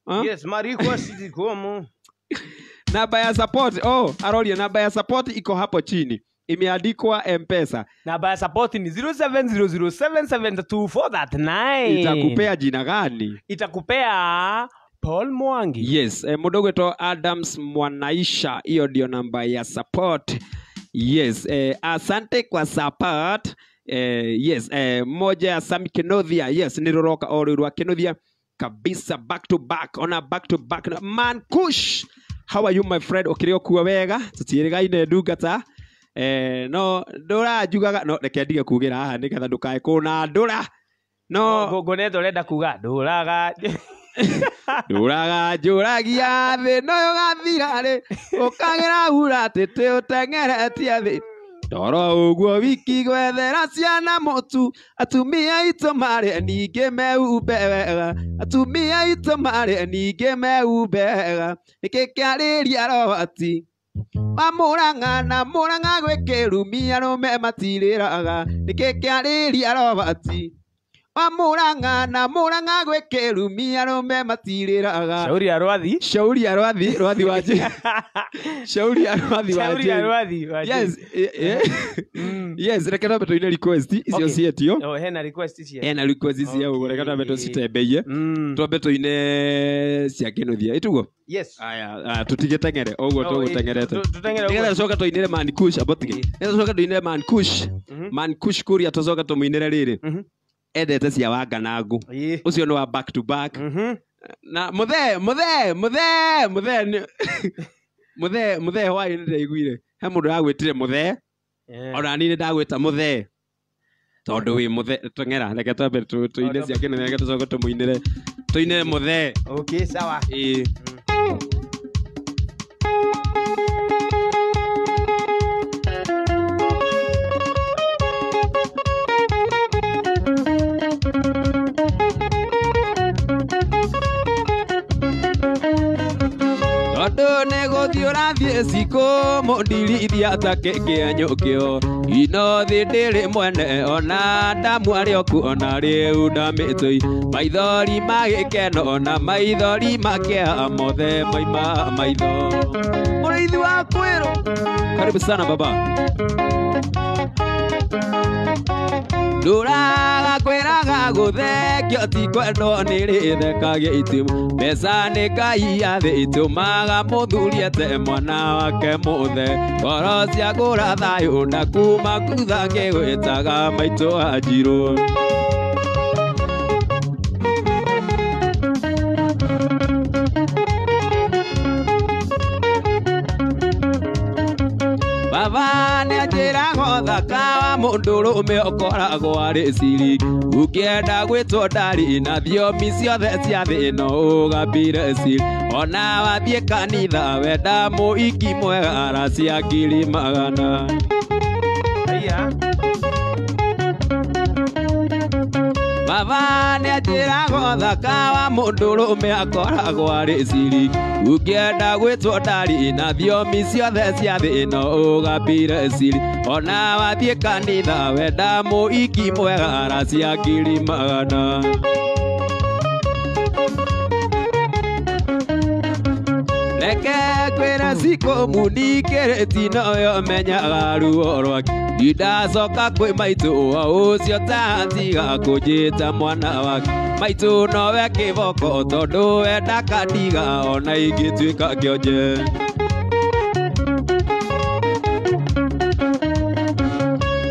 Huh? Yes, ma request zikomo. Namba ya support. Oh, arolia namba ya support iko hapo chini. Imeandikwa M-Pesa. Namba ya support ni 0700772439. Itakupea jina gani? Itakupea Paul Mwangi. Yes, mũndũ ũgwĩtwo Adams Mwanaisha, hiyo ndio namba ya support. Yes, asante kwa support. Yes, moja ya Sami Kenothia. Yes, nĩ rũroka o rĩu rwa Kenothia kabisa, back to back, ona back to back. Man Kush, how are you my friend? Ũkĩrĩ okuo wega? Tũtiĩrĩgaine ndungata. No ndũranjugaga, no reke ndige kuugĩra haha nĩgetha ndũkae kũnandũra. No Ngonetwo ũrenda kuga ndũraga ndũraga njũragia thĩ no ũgathira rĩ ũkagĩra hura tĩtĩ ũteng'eretie thĩ toro ũguo wiki gwethera ciana mũtu atumia aitũ marĩ ningĩ meumbe wega atumia aitũ marĩ ningĩ meumbe wega nĩkĩ kĩarĩria Robert Mamũrang'a na mũrang'a gwĩkĩrumia arũme matirĩraga nĩkĩ kĩarĩria Robert Mamũrang'a na mũrang'a gwĩkĩrumia arũme matirĩraga. Shauri ya Rwathi. Shauri ya Rwathi, Rwathi wa Jane. Shauri ya Rwathi wa Shauri ya Jane. Rwathi wa Jane. Yes, yes, reke twambe tũine request icio cietio. Oh, hena request icio. Hena request icio ũguo, reke twambe tũcitembeiye. Twambe tũine cia Kĩnuthia. Ĩtuguo? Yes. Aya, tũtigĩteng'ere ũguo tũgũteng'erete. Tuteng'ere Nĩgetha ũguo. tũcoke tũinĩre Man Kush, abotige. Nĩgetha tũcoke tũinĩre Man Kush. Man Kush kũrĩa tũcoke tũmũinĩre rĩrĩ. Endete cia Wanganangũ. Ũcio nĩ wa back to back. Na mũthee mũthee mũthee mũthee mũthee mũthee hwaĩ-inĩ ndĩraiguire he mũndũ ũragwĩtire mũthee ona niĩ nĩndagwĩta mũthee tondũ wĩ mũthee. Teng'era reke twambe tũine cia Kĩnuthia reke tũcoke tũmũinĩre tũinĩre mũthee. Okay, sawa. Ĩĩ. Tondũ nĩ gũthiĩ ũrathiĩ cikũ mũndirithia ta kĩanyũkĩo ino thĩ ndĩrĩ mwene ona ndamu arĩ okuo ona rĩu ndamĩtũi maithori ma gĩkeno ona maithori ma kĩeha mothe maima maitho. Mũrĩithi wa kwĩrwo, karibu sana baba. Ndũraga kwĩraga gũthekio ti kwendwo nĩ rĩthekagia itimũ mbeca nĩ Ngai ya thĩ itũmaga mũthuri ete mwana wake mũthe ngoro cia gũra thayũ na kuma kutha ngĩgwĩtaga maitũ anjirũ. Baba nĩ anjĩraga ũthaka wa mũndũ mũndũrũme ũkoragwo arĩ siri ũngĩenda gwĩtwo ndari na thiomi ciothe cia thĩ ĩno ũgambire siri ona wathiĩ kanitha wenda mũiki mwega aracia 100,000. Aya. Baba nĩanjĩraga ũthaka wa mũndũrũme akoragwo arĩ siri ũngĩenda gwĩtwo ndari na thiomi ciothe cia thĩ ĩno ũgambire siri ona wathiĩ kanitha wenda mũiki mwega aracia 100,000. Reke kwĩra cikũ mũnikĩrĩti noyo menyaga ruo rwake Ndacoka kwĩ maitũ o ũcio tatiga kũnjĩta mwana wake maitũ nowe kĩboko tondũ we ndakandiga ona ingĩtuĩka kĩonje.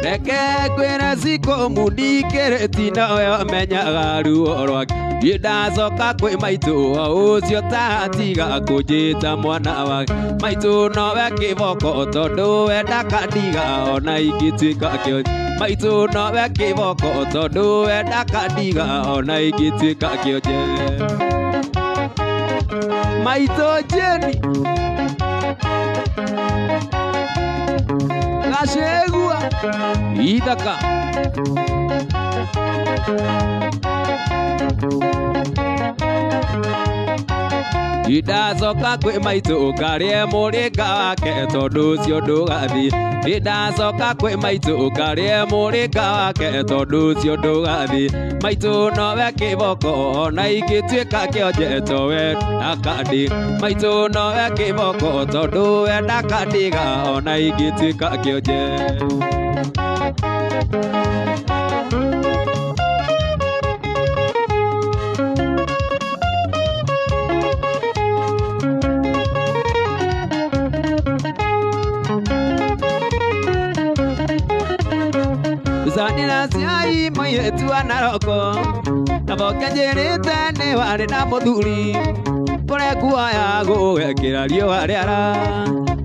Reke kwĩra cikũ mũnikĩrĩti nowe menyaga ruo rwake Ndacoka kwĩ maitũ o ũcio tatiga kũnjĩta mwana wake maitũ nowe kĩboko tondũ we ndakandiga ona ingĩtuĩka kĩonje maitũ nowe kĩboko tondũ we ndakandiga ona ingĩtuĩka kĩonje. Maitũ Jeni Gacegua ithaka Ndacoka kwĩ maitũ ũkarĩe mũrĩnga wake tondũ ũcio ndũgathiĩ Ndacoka kwĩ maitũ ũkarĩe mũrĩnga wake tondũ ũcio ndũgathiĩ maitũ nowe kĩboko ona ingĩtuĩka kĩonje towe ndakandiga maitũ nowe kĩboko tondũ we ndakandiga ona ingĩtuĩka kĩonje. Zanira ciai mũirĩtu wa Naroko Kaboke njĩrĩte nĩ warĩ na mũthuri kũrĩa nguoya gũgekĩra riũa rĩara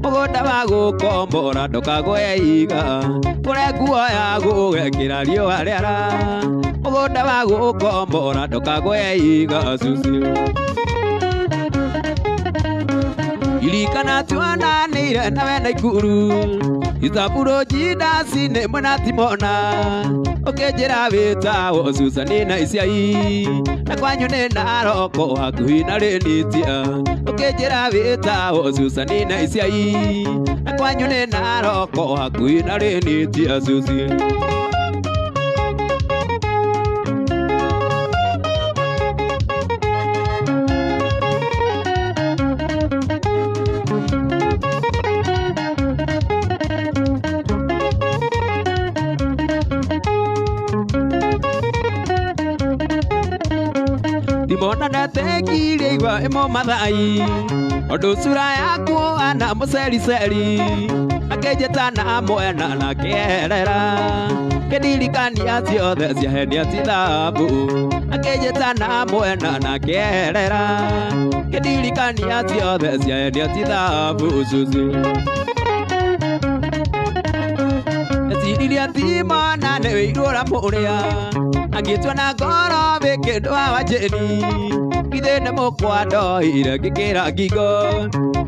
mũgũnda wa gũkombora ndũkagũe iga kũrĩa nguoya gũgekĩra riũa rĩara mũgũnda wa gũkombora ndũkagũe iga cucu. Irikana tuonanĩire nawe Naikuru Itaburo jidasi nĩ mwena Timona ũkĩnjĩra wĩtagwo Susan na Iciai na kwanyu nĩ Naroko hakuhĩ na Rĩnitia ũkĩnjĩra wĩtagwo Susan na Iciai na kwanyu nĩ Naroko hakuhĩ na Rĩnitia Susi. Ndimona ndatekirie igwa ĩmo mathai ũndũ cura yakuo ana mũcericeri akĩnjĩta na mwena na kĩerera kĩndirikania ciothe ciahenia ti thabu akĩnjĩta na mwena na kĩerera kĩndirikania ciothe ciahenia ti thabu cucu. Eciririe timona nĩ wĩirũra mũrĩa angĩtua na ngoro wĩ kĩndũ wa Jeni githĩ nĩ mũkwa ndoire ngĩkĩra ngingo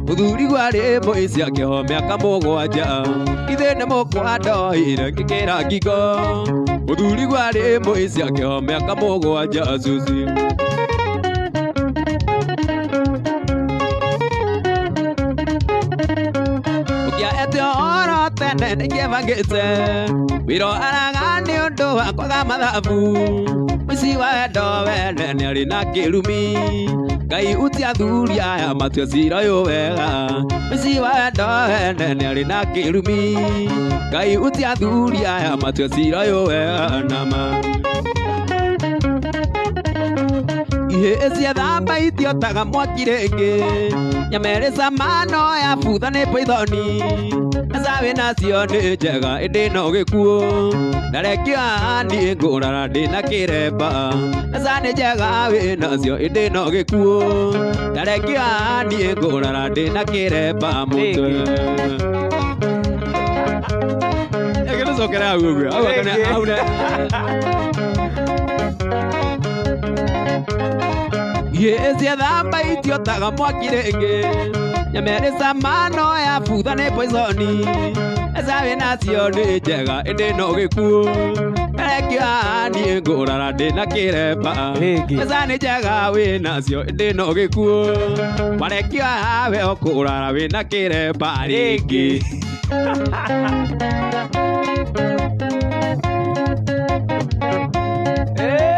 mũthuri gwarĩ mũici akĩohwo mĩaka 7 githĩ nĩ mũkwa ndoire ngĩkĩra ngingo mũthuri gwarĩ mũici akĩohwo mĩaka 7 cucu. Ũkĩaete ũhoro tene nĩngĩebangĩte wĩra araga nĩ ũndũ wa kwaga mathabu mũici wa wendo wene nĩarĩ na kĩrumi Ngai uti athuri aya matue cira ũyũ wega mũici wa wendo wene nĩarĩ na kĩrumi Ngai uti athuri aya matue cira ũyũ wega nama. Ihĩĩ ciethamba itiotaga mwaki rĩngĩ nyama ĩrĩ cama no yabutha nĩ poithoni mbeca wĩnacio nĩ njega ĩndĩ no gĩkuũ ndarekio haha niĩ ngũrara ndĩna kĩremba mbeca nĩ njega wĩnacio ĩndĩ no gĩkuũ ndarekio haha niĩ ngũrara ndĩna kĩremba mũtwe. Tũcokere hau ũguo. Hau Rĩngĩ. hau gĩciathamba itiotaga mwaki rĩngĩ nyamerĩ cama no ya butha nĩ poisoni eca wĩnacio nĩ njega ĩndĩ no gĩkuũ erekio haha niĩ ngũrara ndĩna kĩremba. Rĩngĩ. Mbeca nĩ njega wĩnacio ĩndĩ no gĩkuũ warekio haha we ũkũrara wĩna kĩremba rĩngĩ. Eh.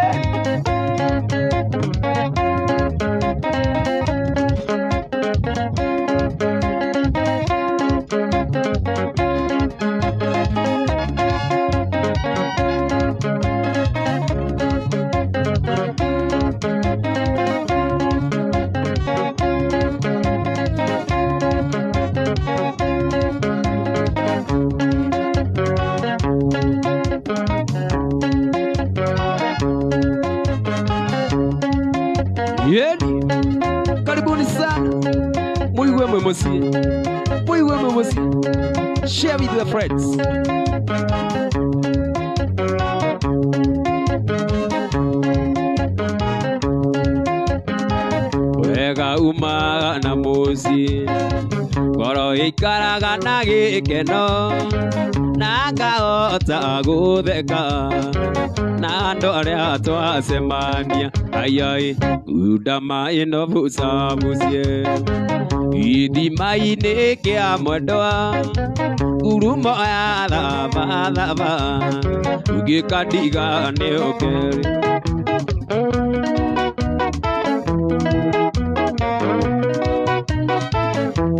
Yeni, karibuni sana muigue mwe muciĩ, muigue mwe muciĩ, share with your friends. Wega umaga na mũciĩ, ngoro ĩikaraga na gĩkeno na ngahota gũtheka na andũ arĩa twacemania ayai undama ĩno bucabucie gĩthima-inĩ kĩa mwendwa ngurumo ya thabathaba ũngĩkandiga nĩ ũkerĩ.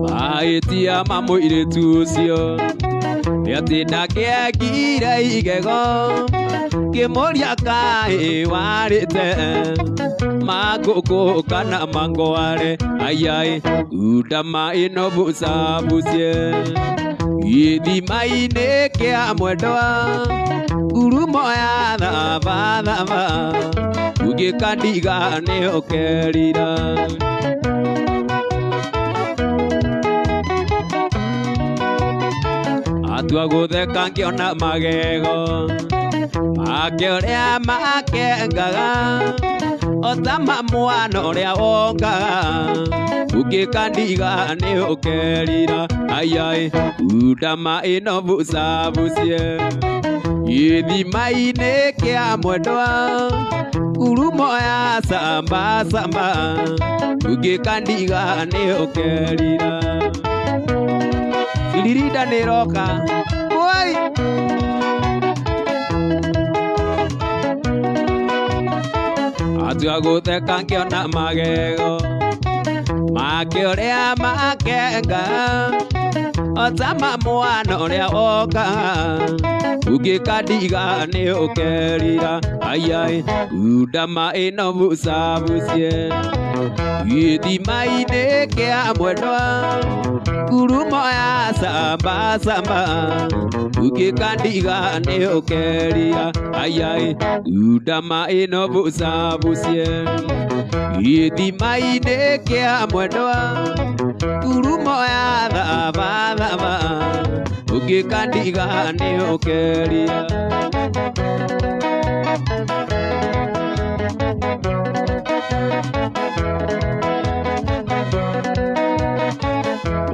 Mahĩtia ma mũirĩtu ũcio nĩ atĩ ndakĩengire igego ngĩmũria kaĩ warĩte mangũkũ kana mangware ayai undama ĩno bucabucie gĩthima-inĩ kĩa mwendwa ngurumo ya thabathaba ũngĩkandiga nĩ ũkerira. Atua gũtheka ngĩona magego make ũrĩa makengaga ota ma mwana ũrĩa wongaga ũngĩkandiga nĩ ũkerira ayai undama ĩno bucabucie gĩthima-inĩ kĩa mwendwa ngurumo ya cambacamba ũngĩkandiga nĩ ũkerira. Iririnda nĩ ĩroka. Woi! Atua gũtheka ngĩona magego make ũrĩa makenga ota ma mwana ũrĩa woka ũngĩkandiga nĩ ũkerira ayai undama ĩno bucabucie gĩthima-inĩ kĩa mwendwa ngurumo ya cambacamba ũngĩkandiga nĩ ũkerira ayai undama ĩno bucabucie gĩthima-inĩ kĩa mwendwa ngurumo ya thabathaba ũngĩkandiga nĩ ũkerira.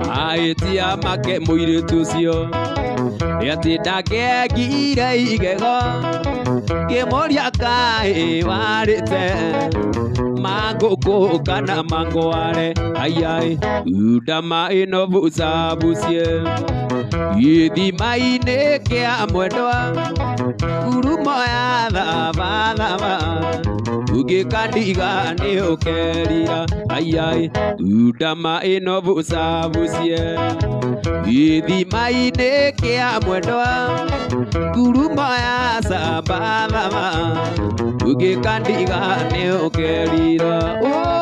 Mahĩtia make mũirĩtu ũcio nĩ atĩ ndakĩengire igego ngĩmũria kaĩ warĩte mangũkũ kana mangware ayai undama ĩno bucabucie gĩthima-inĩ kĩa mwendwa ngurumo ya thabathaba ũngĩkandiga nĩ ũkerira ayai undama ĩno bucabucie gĩthima-inĩ kĩa mwendwa ngurumo ya cambacamba ũngĩkandiga nĩ ũkerira. Oi!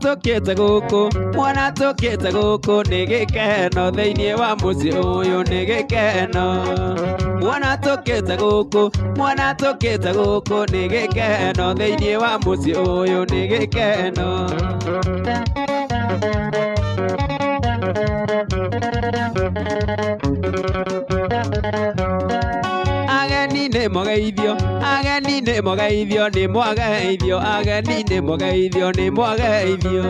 tũkĩte gũkũ, mwana tũkĩte gũkũ nĩ gĩkeno thĩinĩ wa mũciĩ ũyũ nĩ gĩkeno. Mwana tũkĩte gũkũ, mwana tũkĩte gũkũ nĩ gĩkeno thĩinĩ wa mũciĩ ũyũ nĩ gĩkeno. Ageni nĩ mũgeithio, ageni nĩ mũgeithio, nĩ mwageithio, ageni nĩ mũgeithio, nĩ mwageithio.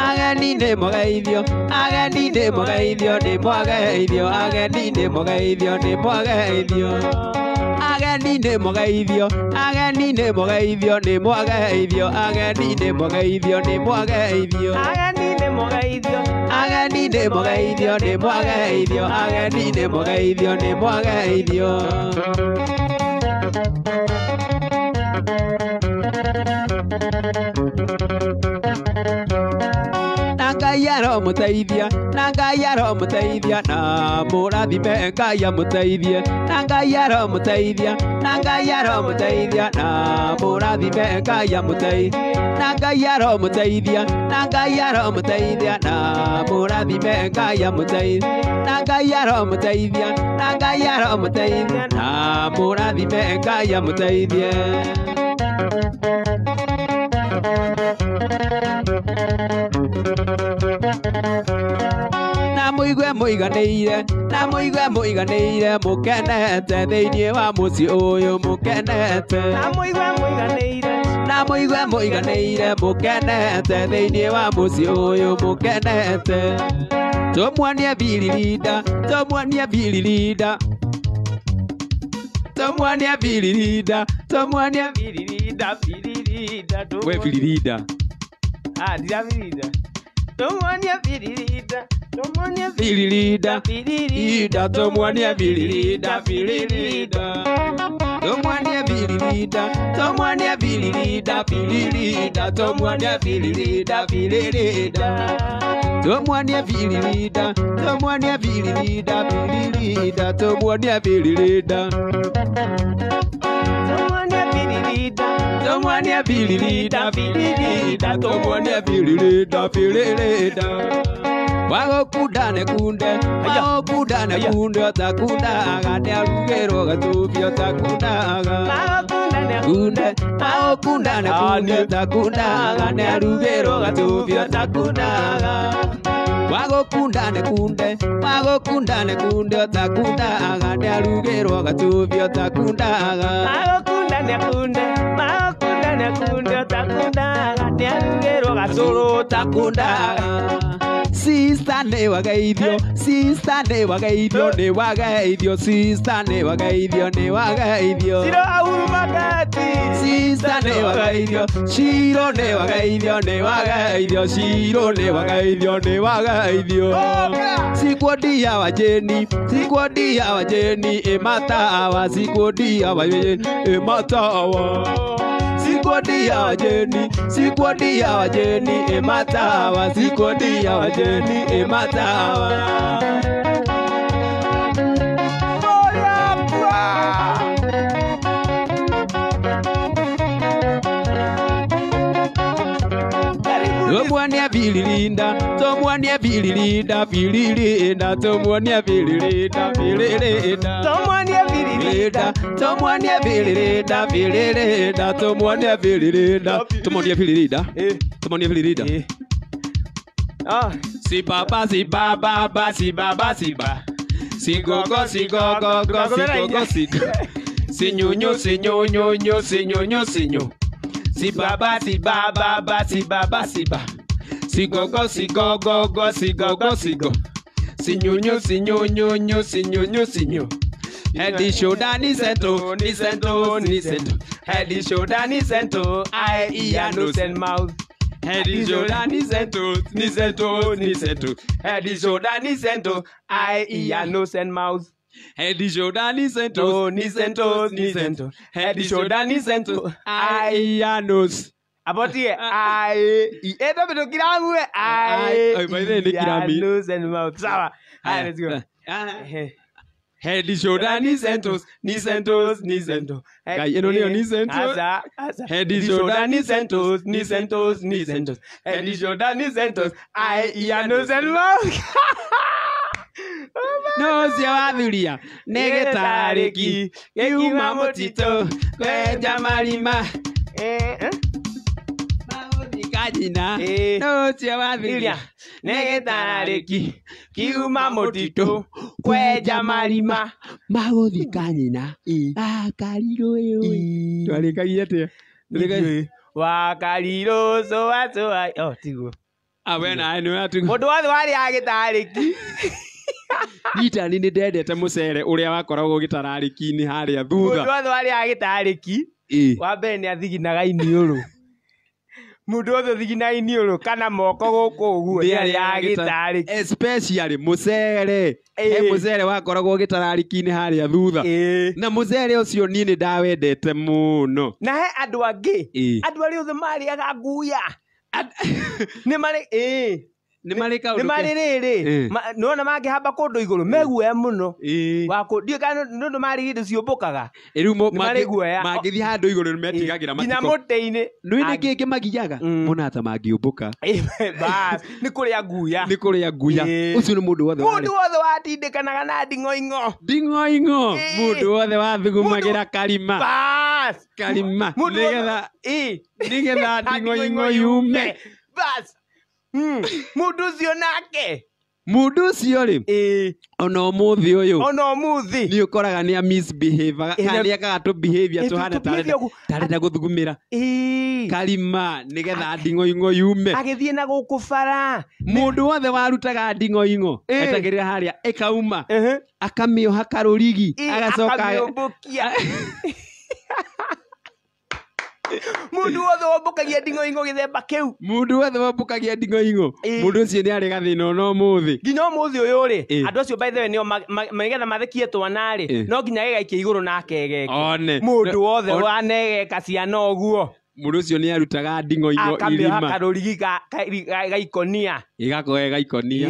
Ageni nĩ mũgeithio, ageni nĩ mũgeithio, nĩ mwageithio, ageni nĩ mũgeithio, nĩ mwageithio. Ageni nĩ mũgeithio, ageni nĩ mũgeithio, nĩ mwageithio, ageni nĩ mũgeithio, nĩ mwageithio. Ageni nĩ mũgeithio, Ageni nĩ mũgeithio, nĩ mwageithio, ageni nĩ mũgeithio, nĩ mwageithio. Na Ngai aromũteithia, na Ngai aromũteithia, na mũrathime Ngai amũteithie. Na Ngai aromũteithia, na Ngai aromũteithia, na mũrathime Ngai amũteithie. Na Ngai aromũteithia, na Ngai aromũteithia, na mũrathime Ngai amũteithie. Na Ngai aromũteithia, na Ngai aromũteithia, na mũrathime Ngai amũteithie. Na mũigue mũiganĩire, na mũigue mũiganĩire, mũkenete thĩinĩ wa mũciĩ ũyũ mũkenete. Na mũigue mũiganĩire, Na mũigue mũiganĩire, mũkenete thĩinĩ wa mũciĩ ũyũ mũkenete. Tũmuonie biririnda, tũmuonie biririnda, tũmuonie biririnda, tũmuonie biririnda, biririnda, we biririnda. Ah, ndirabirinda. Tũmuonie biririnda, tũmuonie Biririnda, biririnda, ida, tũmuonie biririnda, biririnda. Tũmuonie biririnda, tũmuonie biririnda, biririnda, tũmuonie biririnda, biririnda. Tũmuonie biririnda, tũmuonie biririnda, biririnda, tũmuonie biririnda. Tũmuonie biririnda, Tũmuonie biririnda, biririnda, tũmuonie biririnda, biririnda. Wagũkunda nĩ kunde, wagũkunda nĩ kunde, ũtakundaga nĩarugĩrwo gatubi ũtakundaga. Magũkunda nĩ Kunde, wagũkunda nĩ kunde, ũtakundaga nĩarugĩrwo gatubi ũtakundaga. Wagũkunda nĩ kunde, wagũkunda nĩ kunde, ũtakundaga nĩarugĩrwo gatubi ũtakundaga. Magũkunda nĩ kunde, magũkunda nĩ kunde, ũtakundaga nĩarugĩrwo gacũrũ Ũtakundaga. Sister nĩ wageithio, sister nĩ wageithio, nĩ wageithio, sister nĩ wageithio, nĩ wageithio. Ciro Ahuru Makati. Sister nĩ wageithio, Ciro nĩ wageithio, nĩ wageithio, Ciro nĩ wageithio, nĩ wageithio. Sikuodia wa Jeni, sikuodia wa Jeni, ĩmatawa, sikuodia wa Jeni, ĩmatawa. Sikuodia wa Jeni, sikuodia wa Jeni, ĩmatawa, sikuodia wa Jeni, ĩmatawa. Tũmuonie biririnda, tũmuonie biririnda, biririnda, tũmuonie biririnda, biririnda. Tũmuonie biririnda, Tũmuonie biririnda, biririnda, tũmuonie biririnda, tũmuonie biririnda, tũmuonie biririnda. Ah, Si baba, si baba, ba, si baba, si ba. Si gogo, si gogo, go, si gogo, si go. Si nyunyu, si nyunyu, nyu, si nyunyu, si nyu. Si baba, si baba, ba, si baba, si ba. Si gogo, si gogo, go, si gogo, si go. Si nyunyu, si nyunyu, nyu, si nyunyu, si nyu. Head the shoulder, ni sento, ni sento, ni sento. Head the shoulder, ni sento, I, E, ear, no nose and mouth. Head is shoulder, ni sento, ni sento, ni sento. Head is shoulder, ni sento, I, E, Ear, nose and mouth. Head is shoulder, ni sento, ni sento, ni sento. Head is shoulder, ni sento, I, E, nose. Abotie I E ĩto kiramu we I Ai, by the way, nĩ ear, kirami. nose and mouth. Sawa. Haya, let's go. Ah. Ehe. Head, shoulder, knees and toes, knees and toes, knees and toes. Ngai, ĩno nĩyo knees and toes. Aca, aca. Head, shoulder, knees and toes, knees and toes, knees and toes. Head, shoulder, knees and toes. Eye, ear, nose and mouth. No ũcio wathuria nĩ gĩtarĩki gĩkiuma mũtitũ kwenja marima magũthika nyina. No ũcio wathuria Iria nĩ gĩtararĩki kiuma mũtitũ kwenja marima magũthika nyina akarirũ ĩĩ twarĩkagia atĩa? Wakarirũ cũa cũa. Oh, tiguo. We nawe nĩ ũratuga. Mũndũ wothe warĩaga gĩtararĩki. Itani nĩ ndendete mũcere ũrĩa wakoragwo gĩtararĩki-inĩ harĩa thutha. Mũndũ wothe warĩaga gĩtararĩki wa mbere nĩ athiginaga iniũrũ. Mũndũ wothe ũthiginaga iniũrũ kana moko gũkũ ũguo nĩ arĩaga gĩtararĩki. Especially mũcere. He mũcere wakoragwo gĩtararĩki-inĩ harĩa thutha. Na mũcere ũcio niĩ nĩ ndawendete mũno. Na he andũ angĩ, andũ arĩa othe marĩaga nguya. Nĩ marĩ Nĩ marĩ kaũndũ nĩ marĩ rĩrĩ nĩwona mangĩhamba kũndũ igũrũ meguoya mũno. Ndiũĩ kana nĩ ũndũ marĩ indo ciũmbũkaga. Rĩu Nĩ marĩ guoya. mangĩthiĩ handũ igũrũ nĩ metigagĩra nginya matiko. mũtĩ-inĩ. Nĩ nĩ kĩĩ kĩmagiaga? Mona ta mangĩũmbũka. Bas, nĩ kũrĩa nguya. Nĩ kũrĩa nguya. Ũcio nĩ mũndũ wothe Mũndũ wothe watindĩkanaga na nding'oing'o. Nding'oing'o. Mũndũ wothe wathugumagĩra karima. Bas. Karima. Mũndũ wothe Nĩgetha nding'oing'o yume. Bas. Mũndũ ũcio nake. Mũndũ ũcio rĩ, ona ũmũthĩ ũyũ. Ona ũmũthĩ. Nĩ ũkoraga nĩ a misbehave, kana nĩ ekaga tũ behavior tũhana tarenda gũthugumĩra. Karima nĩgetha nding'oing'o yume. Agĩthiĩ na gũkũ bara. Mũndũ wothe warutaga nding'oing'o, etagĩrĩra harĩa ĩkauma. Akamĩoha karũrigi, agacoka akamĩũmbũkia. Mũndũ wothe wombũkagia nding'oing'o gĩthemba kĩu. Mũndũ wothe wombũkagia nding'oing'o. Mũndũ ũcio nĩ arĩ gathĩna ona ũmũthĩ. Nginya ũmũthĩ ũyũ rĩ, andũ acio by the way nĩo nĩgetha mathekie twana rĩ, no nginya gĩgaikia igũrũ na akegeke. One. Mũndũ wothe wanegeka ciana ũguo. Mũndũ ũcio nĩ arutaga nding'oing'o irima. Akamĩoha karũrigi gaikonia. Ĩgakorwo gaikonia.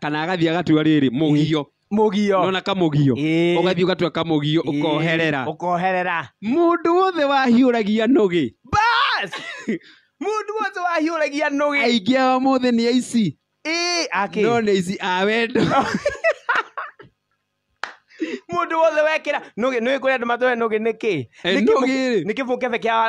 Kana agathiĩ agatua rĩrĩ, mũgio. Mũgio. Nona kamũgio. Ũgathiĩ ũgatua kamũgio ũkoherera. Ũkoherera. Mũndũ wothe wahiũragia nũgĩ. Bas! Mũndũ wothe wahiũragia nũgĩ. Aingĩ ao ũmũthĩ nĩ aici. Akĩ. No nĩ aici a wendo. Mũndũ wothe wekĩra nũgĩ, nĩũĩ kũrĩa andũ matũĩ nũgĩ nĩ kĩ? Nũgĩ rĩ. Nĩ kĩbũkebe kĩa wa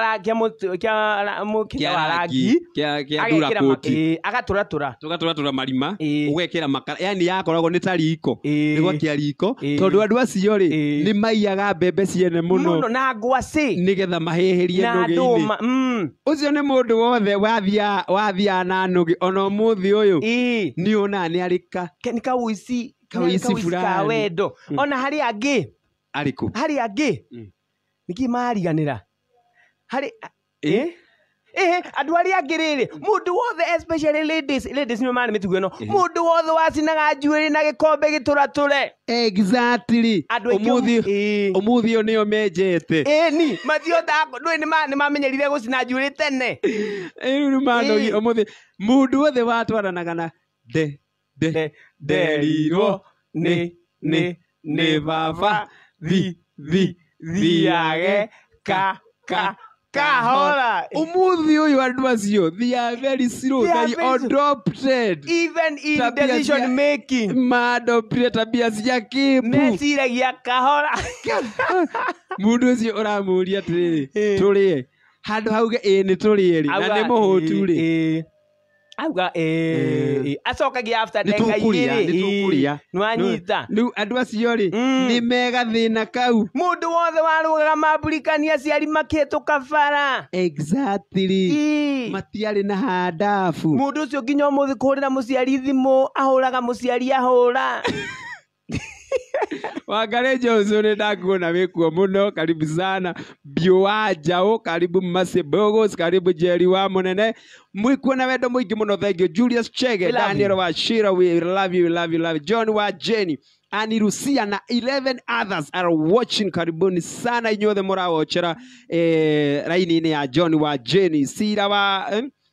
rangi. Kĩa ndura koti. Agatũratũra. Tũgatũratũra marima, ũgekĩra makara, yani yakoragwo nĩ ta riko. Nĩ gwakia riko, tondũ andũ acio rĩ, nĩ maiyaga mbembe ciene mũno. Mũno na ngwacĩ. Nĩgetha mahĩhĩrie Na nũgĩ-inĩ. ndũma, Ũcio nĩ mũndũ wothe wathiaga na nũgĩ, ona ũmũthĩ ũyũ. Nĩ wonaga nĩ arĩ ka. Nĩ kaũici. Kaũici Nĩ kaũici ka fulani. wendo. Ona harĩ angĩ. Arĩkũ? Harĩ angĩ. Nĩkĩ mariganĩra? Harĩ andũ arĩa angĩ rĩrĩ, mũndũ wothe especially ladies, ladies nĩo marĩ mĩtugo ĩno. Mũndũ wothe wacinaga njuĩrĩ na gĩkombe gĩtũratũre. Exactly. Andũ aingĩ Ũmũthĩ ũyũ nĩo menjete. Ĩni, matihotaga, ndũĩ nĩ mamenyerire gũcina njuĩrĩ tene. Rĩu nĩ manogi ũmũthĩ. Mũndũ wothe watwaranaga na de, de, nderirwo nĩ, nĩ, nĩ baba, thi, thi, thiage, ka, ka, kahora. Ũmũthĩ ũyũ andũ acio, they are very slow, They are they very slow. adopted. Even in Tabia decision cia making. Maadoptire tabia cia kĩmbu. Meciragia kahora. Mũndũ ũcio ũramũria atĩrĩrĩ, tũrĩe. Handũ hauge ĩĩ nĩ tũrĩe rĩ, na Auga nĩ mũhũtu rĩ. Auga Acokagia after Nĩ ndagĩka tũkũrĩa, igĩrĩ. nĩ tũkũrĩa. Nĩwanyita. Rĩu andũ acio rĩ, nĩ mega thĩna kau. Mũndũ wothe warũgaga mambũrikania aciari makĩhĩtũka bara. Exactly. Matiarĩ na handabu. Mũndũ ũcio nginya ũmũthĩ kũhũrĩra mũciari thimũ, ahũraga mũciari ahũra. Wangari Johnson nĩ ndakuona wĩkuo mũno, karibu sana. Biũ wa Njaũ, karibu Mercy Bogos, karibu Jerry wa Mũnene. Mwĩkuo na wendo mũingĩ mũno, thank you. Julius Chege, We love Daniel you. wa Shira, we love you, we love you, love you. John wa Jenny, Annie Lucia na 11 others are watching. Karibuni sana inyuothe mũrawochera raini-inĩ ya John wa Jenny, Sira wa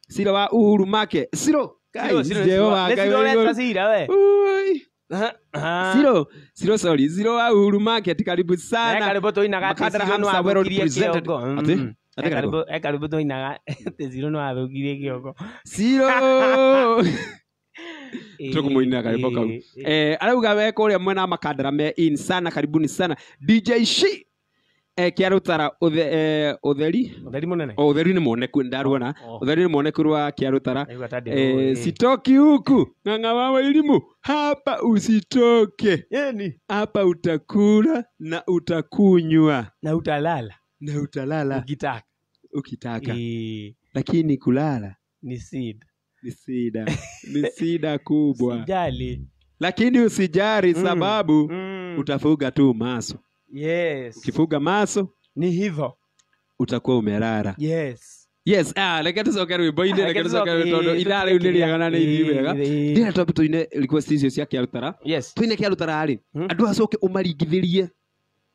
Sira wa Uhuru Make. Siro, Siro, Guys, Siro, Jehova, Siro. Ngai Nĩ wa Siro igũrũ. weta Sira we. Ui. Zero, zero, sorry, zero wa Uhuru Market, karibu sana. Karibu tuinaga atĩ Makandara Zero no Hamsa well athũkirie represented. kĩongo. Atĩ? Atĩ karibu? Karibu tuinaga atĩ Zero no athũkirie kĩongo. Zero. Tũkũmũinĩra karĩmbo kau. Arauga we kũrĩa mwena wa Makandara me in sana, karibuni sana. DJ Shi Kĩarũtara ũtheri Ũtheri mũnene. O ũtheri nĩ muoneku ndaruona. Oh. Ũtheri nĩ muoneku rwa Kĩarũtara. Ndaigua ta ndĩrũĩ. Sitoki huku ng'ang'a wa wairimu hapa usitoke. Yeni. Hapa utakula na utakunywa Na utalala na utalala ukitaka. Ukitaka. Lakini kulala Ni shida. Ni shida. Ni shida kubwa. Usijali. Lakini usijali sababu utafuga tu maso. Yes. Ukifuga maso ni hivyo. Utakuwa umelala. Yes. Yes, reke tucoke rwĩmbo-inĩ, reke tucoke Reke tondũ ithaa rĩu nĩ rĩega na nĩ ithiĩ wega. Ndĩrenda twambe tũine request icio cia Kĩarũtara. Yes. Tũine Kĩarũtara rĩ, andũ acoke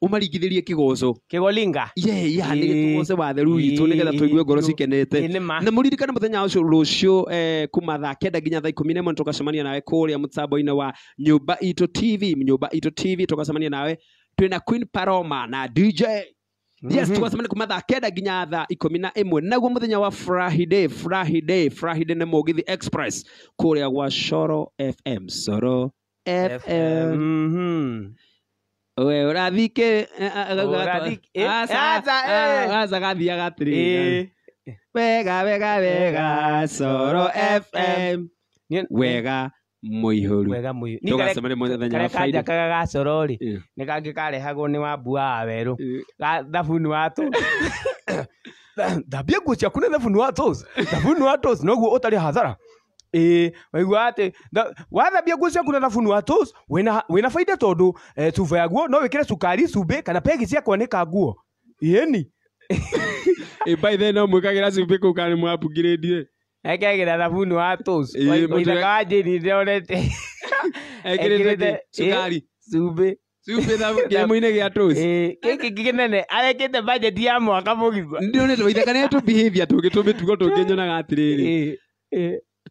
ũmaringithĩrie kĩgoco. Kĩgolinga. Yeah, yeah, nĩ tũgoce watheru witũ nĩgetha tũigue ngoro cikenete. Nĩ ma. Na mũririkane mũthenya ũcio rũciũ kuma thaa 9 nginya thaa 11 tũgacemania nawe kũrĩa mũtambo-inĩ wa Nyũmba Itũ TV, Nyũmba Itũ TV tũgacemania nawe twĩna Queen Paroma na DJ. Yes, tũgacemania kuma thaa 9 nginya thaa 11 naguo mũthenya wa Friday, Friday, Friday nĩ Mũgithi Express kũrĩa gwa Coro FM, Coro FM. We ũrathike, aca gathiaga atĩrĩrĩ. Wega, wega, wega, Coro FM. Wega mũihũru. Wega mũihũru. Tũgacemania mũthenya wa Karĩa Friday. kanjakaga ga Coro rĩ, nĩ kangĩ karehagwo nĩ Wambua wa Werũ. Ga thabuni wa tũs. Thambia nguo ciaku na thabuni wa tũs. Thabuni wa tũs noguo ũtarĩ hathara. Waigua atĩ wathambia nguo ciaku na thabuni wa tũs wĩna baida tondũ cuba yaguo no wĩkĩre cukari, cumbĩ kana pegi cia kwanĩka nguo. Ĩni. By the way, no mwĩkagĩra cumbĩ kũu kana nĩ mwa-upgrade-ire? Ekagĩra thabuni wa tũs. Waithaka wa Jane ndĩronete. Ekĩrĩte kĩ? Cukari. Cumbĩ. Cumbĩ kĩmũ-inĩ gĩa tũs. Gĩkĩ kĩnene arekĩte budget ya mwaka mũgima. Ndĩronete Waithaka nĩ tũ behavior tũngĩ tũmĩtugo tũngĩ nyonaga atĩrĩrĩ.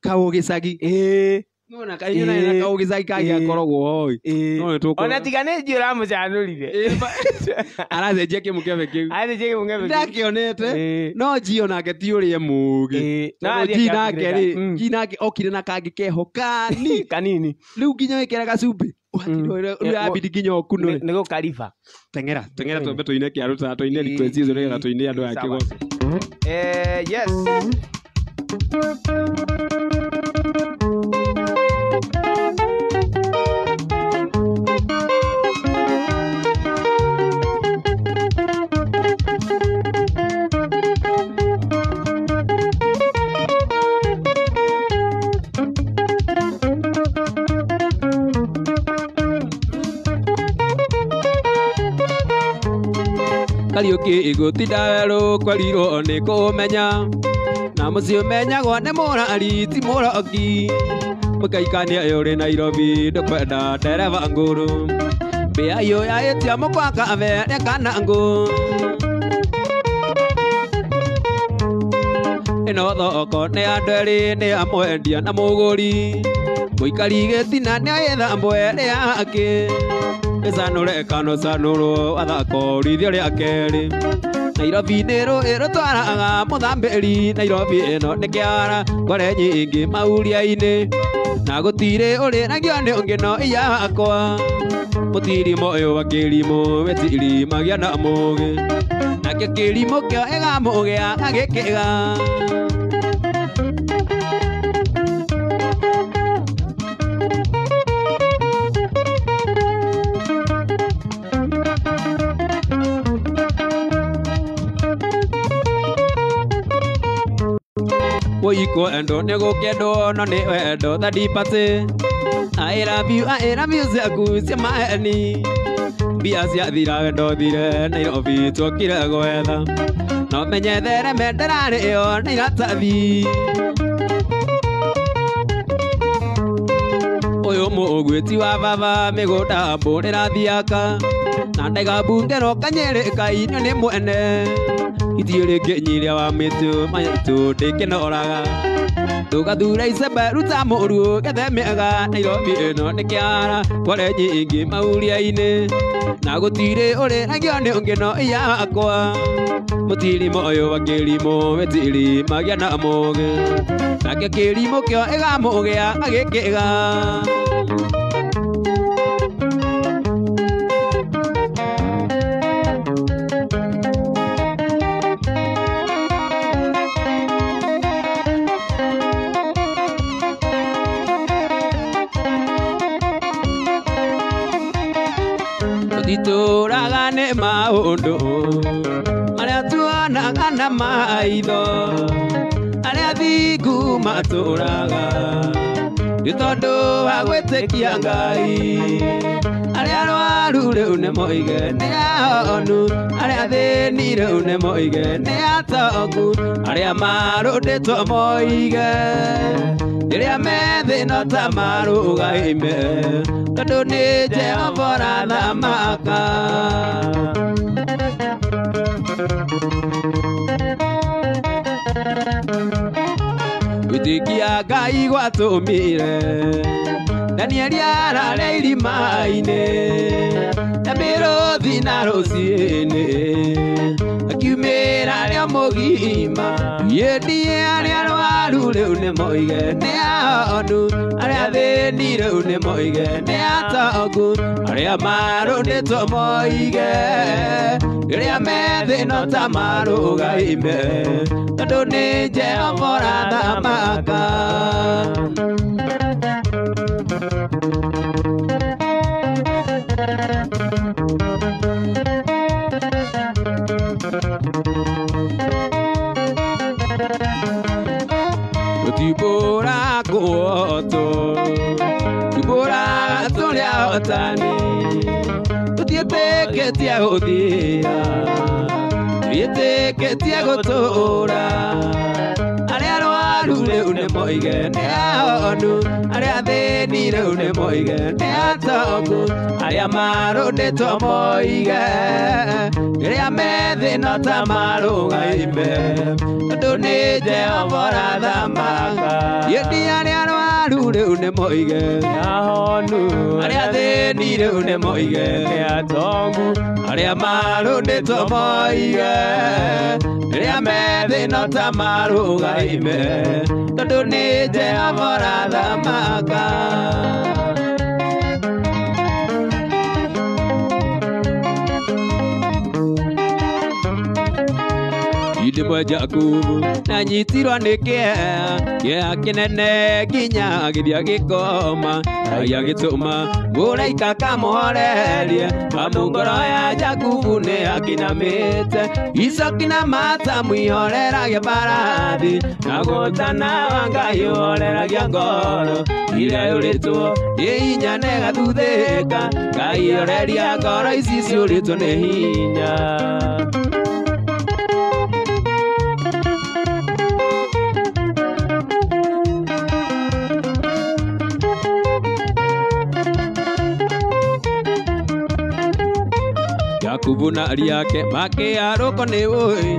Kaũ gĩcagi. Nĩwona kaĩ nyonaga na kaũ gĩcagi kangĩakoragwo ho ĩ. No nĩ tũkũrora. Ona tiga nĩ njui ũramũcanũrire. Aracenjia kĩmũkebe kĩu. Aracenjia kĩmũkebe kĩu. Ndakĩonete. No G onake ti ũrĩa mũũgĩ. No Tondũ athiĩ G nake rĩ, akĩupgrade. G nake okire na kangĩ keho kani. Kanini. Rĩu nginya wĩkĩre gacumbĩ. Rĩu yabidi nginya ũkunũre. Nĩ gũkariba. Teng'era, teng'era twambe tũine Kĩarũtara, tũine request icio nĩgetha tũine andũ aya Sawa. kĩgoco. Yes. Kariũki gũtinda werũ kwarirwo nĩ kũmenya na mũciĩ ũmenyagwo nĩ mũrari ti mũrogi mũkaikania ũrĩ Nairobi ndũkwenda ndereba ngũrũ mbĩa iyũ yaĩtia mũkwaka mbere kana ngũ ĩno thoko nĩ andũ erĩ nĩ ya mwendia na mũgũri mũikari gĩtina nĩaĩthambwo ĩrĩ yake ĩcanũre kana ũcanũrwo athako rithio rĩa kerĩ Nairobi nĩ rũĩ rũtwaraga mũthambĩri Nairobi ĩno nĩ kĩara ngware nyingĩ mauria-inĩ na gũtirĩ ũrĩragio nĩ ũngĩ no iya wakwa mũtirimo ũyũ wa kĩrimũ wetirimagia na mũgĩ nakĩo kĩrimũ kĩo ĩgamũgĩa agĩkĩga Woiko endo nĩ gũkĩendwo no nĩ wendo third party I love you, I love you ciaku cia maeni mbia ciathira wendo thire Nairobi twokire gwetha no menye thereme ndĩrarĩo nĩ iratathi ũyũ mũgwĩti wa baba mĩgũnda mbũrĩra thiaka na ndaiga mbunge kanyĩrĩ kainio nĩ mwene itiũrĩ ngĩnyiria wa mĩtũ maitũ ndĩkĩnoraga Ndũgathure icembe ruta mũru gethe mĩega Nairobi ĩno nĩ kĩara kware nyingĩ mauria-inĩ na gũtirĩ ũrĩragio nĩ ũngĩ no iyakwa mũtirimo ũyũ wa kĩrimũ wĩtiri magĩa na mũgĩ nake kĩrimũ kĩo ĩgamũgĩa agĩkĩga. Tũtitũraga nĩ maũndũ marĩa tuonaga na maitho arĩa thingu matũraga nĩ tondũ wa gwĩtĩkia Ngai arĩa arwaru rĩu nĩ moige nĩ ahonu arĩa athĩni rĩu nĩ moige nĩ atongu arĩa marũndĩtwo moige rĩrĩa me thĩna ta marũgaime tondũ nĩ Jehova ũrathamaka. Gwĩtĩkia Ngai gwatũmire Danieli arare irima-inĩ na mĩrũthi na rũciinĩ akiumĩra arĩa mũgima yendie arĩa arwaru rĩu nĩ moige nĩ ahonu arĩa athĩni rĩu nĩ moige nĩ atongu arĩa marũndĩtwo moige rĩrĩa me thĩna ta marũgaime tondũ nĩ Jehova ũrathamaka. Tũtibũra kũhotwo tũbũraga tũrĩ ahotani tũtiĩtĩkĩtie gũthira tũtiĩtĩkĩtie gũtũũra arĩa arwaru rĩu nĩ moige nĩ ahonu arĩa athĩni rĩu nĩ moige nĩ atongu arĩa marũndĩtwo moige rĩrĩa me thĩna ta marũgaime tondũ nĩ Jehova ũrathamaka. Yendi arĩa arwaru rĩu nĩ moige nĩ ahonu arĩa athĩni rĩu nĩ moige nĩ atongu arĩa marũndĩtwo moige rĩrĩa me thĩna ta marũgaime tondũ nĩ Jehova ũrathamaka. Ndimwe Jakubu nanyitirwo nĩ kĩeha kĩeha kĩnene nginya agĩthiĩ agĩkoma Ngai agĩtũma mũraika kamũhorerie amu ngoro ya Jakubu nĩ akinamĩte icoki na matamu ihoreragia mbarathi na gũtana wa Ngai ũhoreragia ngoro iria yũrĩtwo nĩ hinya na ĩgathuthĩka Ngai horeria ngoro ici ciũrĩtwo nĩ hinya. Jakubu na ariake makĩarũko nĩ ũĩ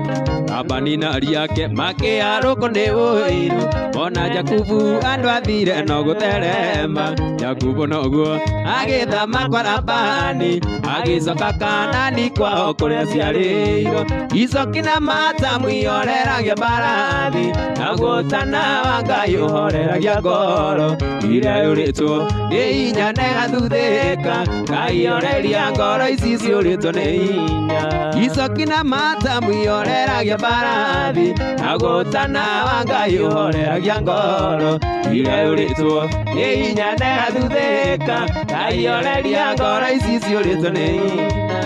Labani na ariake makĩarũko nĩ ũiru ona Jakubu andũ athire no gũtherema Jakubu noguo agĩthama kwa Labani agĩcoka Kanani kwao kũrĩa ciarĩirwo icoki na matamu ihoreragia mbarathi na gũtana wa Ngai ũhoreragia ngoro iria yũrĩtwo nĩ hinya na ĩgathuthĩka Ngai horeria ngoro ici ciũrĩtwo nĩ hinya icoki na matamu ihoreragia mbarathi na gũtana wa Ngai ũhoreragia ngoro iria yũrĩtwo nĩ hinya na ĩgathuthĩka Ngai horeria ngoro ici ciũrĩtwo nĩ hinya.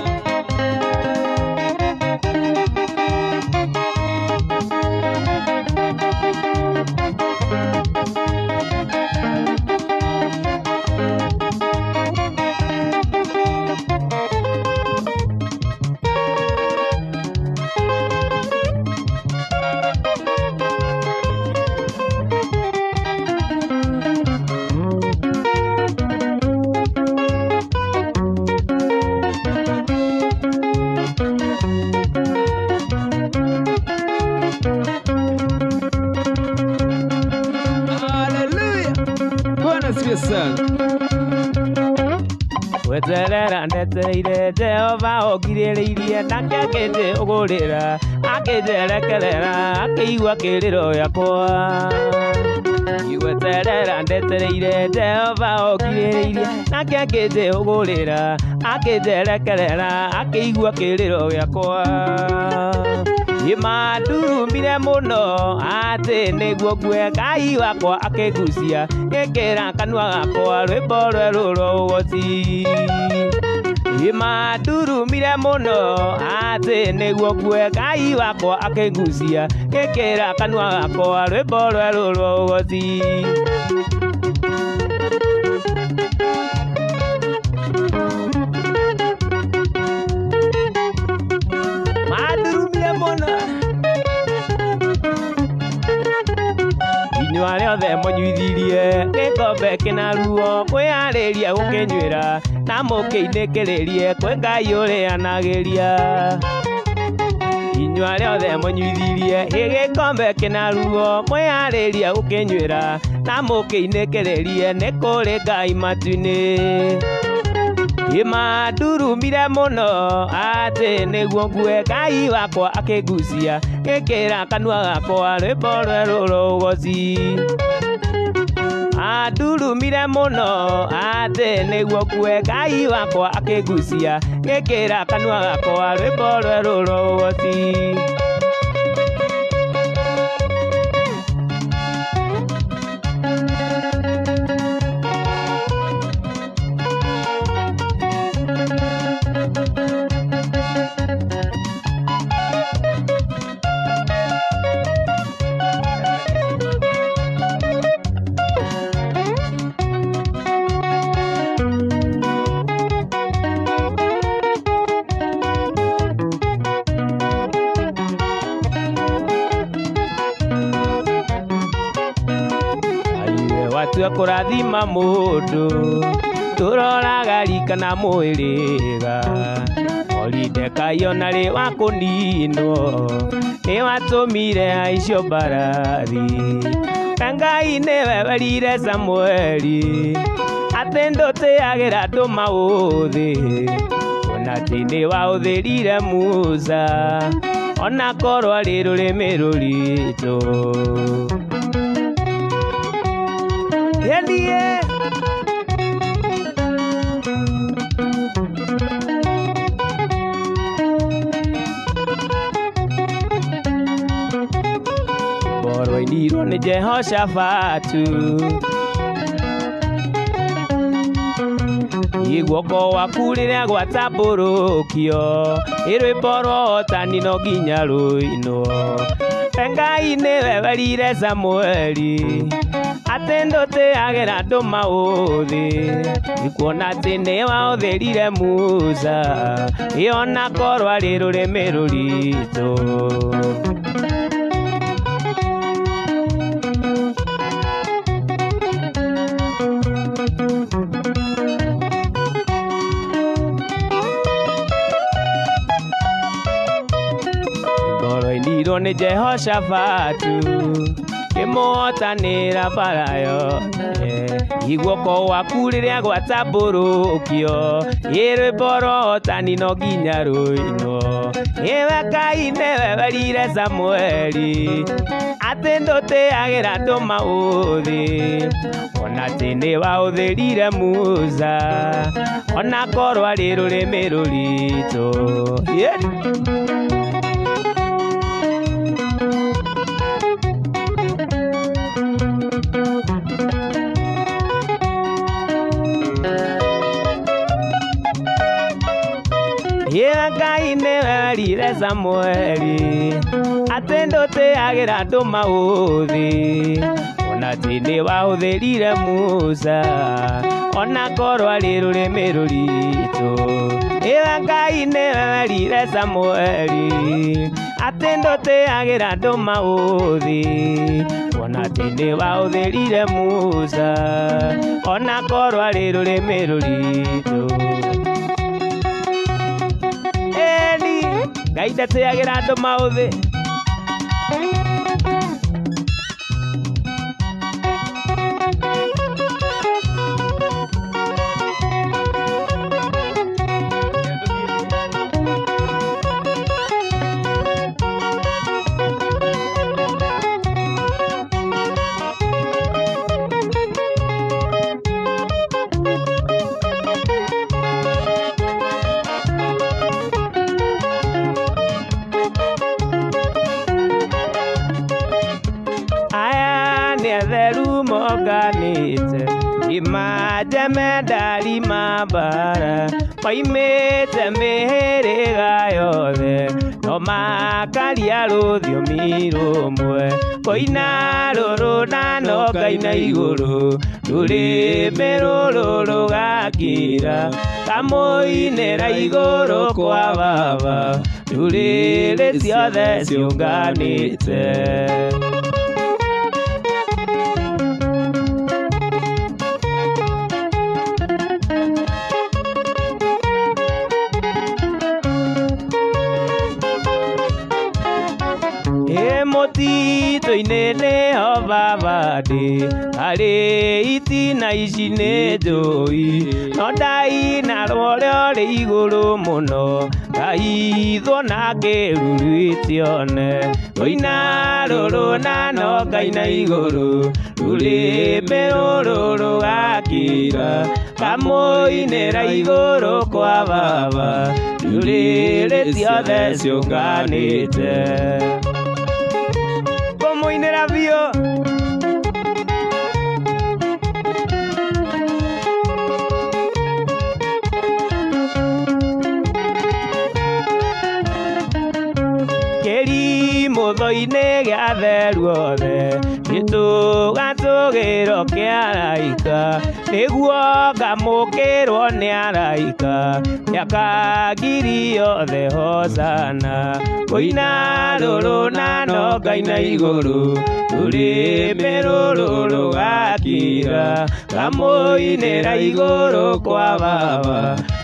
Asifiwe sana. Weterera ndetereire Jehova okirĩrĩirie nake akĩnjĩũgũrĩra akĩnjerekerera akĩigua kĩrĩro gĩakwa. Weterera ndetereire Jehova okirĩrĩirie nake akĩnjĩũgũrĩra akĩnjerekerera akĩigua kĩrĩro gĩakwa. Imandurumire mũno atĩ nĩguo ngue Ngai wakwa akĩngucia ngĩkĩra kanua gakwa rwĩmbo rwerũ rwa ũgooci. Imandurumire mũno atĩ nĩguo ngue Ngai wakwa akĩngucia ngĩkĩra kanua gakwa rwĩmbo rwerũ rwa ũgooci. Mandurumire mũno inyuĩ arĩa othe mũnyuithirie gĩkombe kĩna ruo mwĩharĩrie gũkĩnyuĩra na mũkĩinĩkĩrĩrie kwĩ Ngai ũrĩa anagĩria. Inyuĩ arĩa othe mũnyuithirie gĩkombe kĩna ruo mwĩharĩrie gũkĩnyuĩra na mũkĩinĩkĩrĩrie nĩ kũrĩ Ngai matu-inĩ. Imandurumire mũno atĩ nĩguo ngue Ngai wakwa akĩngucia ngĩkĩra kanua gakwa rwĩmbo rwerũ rwa ũgooci. Andurumire mũno atĩ nĩguo ngue Ngai wakwa akĩngucia ngĩkĩra kanua gakwa rwĩmbo rwerũ rwa ũgooci. Watua kũrathima mũndũ tũroraga rika na mwĩrĩga Moridekai ona rĩ wa kũninwo nĩ watũmire aicio mbarathi. Ngai nĩwe werire Samueli atĩ ndũtĩagĩra andũ maũthĩ ona atĩ nĩwaũthĩrire Musa ona korwo arĩ rũrĩmĩ rũritũ. Yendie Borwainirwo nĩ Jehoshafatu guoko waku rĩrĩa gwatambũrũkio rwĩmbo rwa ũhotani no nginya rũinwo. Ngai nĩwe werire Samueli atĩ ndũtĩagĩra andũ maũthĩ nĩkuona atĩ nĩwaũthĩrire Musa ona korwo arĩ rũrĩmĩ rũritũ. Ngoro-inirwo nĩ Jehoshafatu kĩmũhotanĩra bara yothe guoko waku rĩrĩa gwatambũrũkio rwĩmbo rwa ũhotani no nginya rũinwo. Ĩwe Ngai nĩwe werire Samueli atĩ ndũtĩagĩra andũ maũthĩ ona atĩ nĩwaũthĩrire Musa ona korwo arĩ rũrĩmĩ rũritũ. Ngai nĩwe werire Samueli atĩ ndũtĩagĩra andũ maũthĩ ona atĩ nĩwaũthĩrire Musa ona korwo arĩ rũrĩmĩ rũritũ. Ĩwe Ngai nĩwe werire Samueli atĩ ndũtĩagĩra andũ maũthĩ ona atĩ nĩwaũthĩrire Musa ona korwo arĩ rũrĩmĩ rũritũ. Ngai ndatĩagĩra andũ maũthĩ. Majemedari mabara Paimete mĩhĩrĩga yothe No makaria rũthiomi rũmwe Koina rũrũ na no ngaina igũrũ Rũrĩmĩ rũrũ rũgakira Kamũinĩra igũrũ kwa baba Ndũrĩrĩ ciothe ciũnganĩte. Mũtitũ-inĩ nĩho baba ndĩ harĩ itina ici nĩ njũi no ndaina rũrĩa rũrĩ igũrũ mũno ngahithwo na kĩruru itione ngũina rũrũ na no ngaina igũrũ rũrĩmĩ rũrũ rũgakira kamũinĩra igũrũ kwa baba ndũrĩrĩ ciothe ciũnganĩte. Kũmũinĩra biũ. Kĩrimũtho-inĩ gĩa theru othe gĩtũgatũgĩro kĩa araika nĩguo ngamũkĩrwo nĩ araika mĩaka ngiri yothe hosana ngũina rũrũ na no ngaina igũrũ rũrĩmĩ rũrũ rũgakira ngamũinĩra igũrũ kwa baba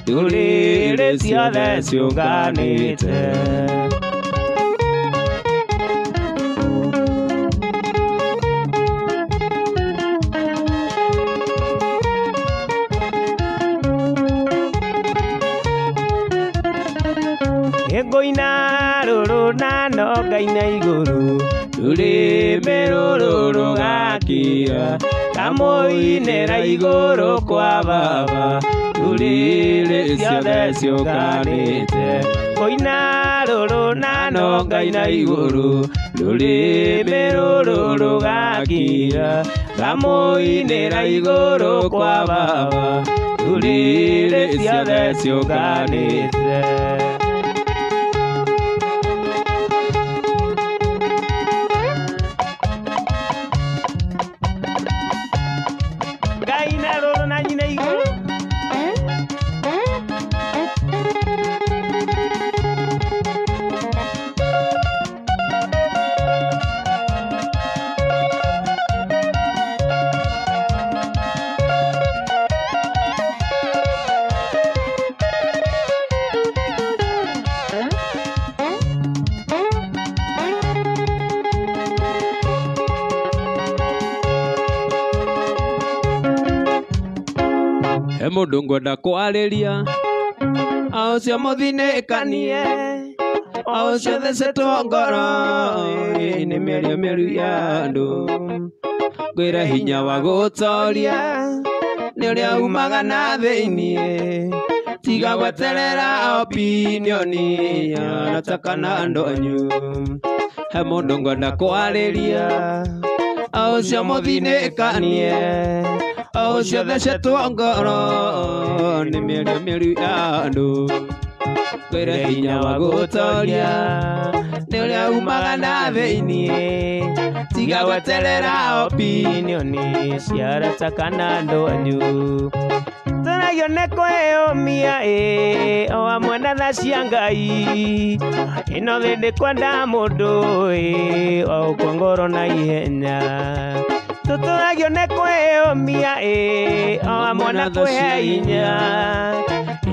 ndũrĩrĩ ciothe ciũnganĩte. Ngũina rũrũ na no ngaina igũrũ rũrĩmĩ rũrũ rũgakira kamũinĩra igũrũ kwa baba ndũrĩrĩ ciothe ciũnganĩte. Ngũina rũrũ na no ngaina igũrũ rũrĩmĩ rũrũ rũgakira kamũinĩra igũrũ kwa baba ndũrĩrĩ ciothe ciũnganĩte. He mũndũ ngwenda kwarĩria o ũcio mũthinĩkanie o ũcio thecetwo ngoro nĩ mĩario mĩũru ya andũ ngwĩra hinya wa gũtoria nĩ ũrĩa umaga na thĩiniĩ tiga gweterera opinioni ya arata kana andũ anyu. He mũndũ ngwenda kwarĩria o ũcio mũthinĩkanie o ũcio thecetwo ngoro nĩ mĩario mĩũru ya andũ ngwĩra hinya wa gũtoria nĩ ũrĩa umaga na thĩiniĩ tiga gweterera opinioni cia arata kana andũ anyu. Tũragio nĩ kwĩyũmia ĩ o hamwe na tha cia Ngai ĩno thĩ ndĩkwenda mũndũ ĩ o ũkua ngoro na ihenya. Tũtũragio nĩ kwĩyũmia ĩ o hamwe na kwĩhe hinya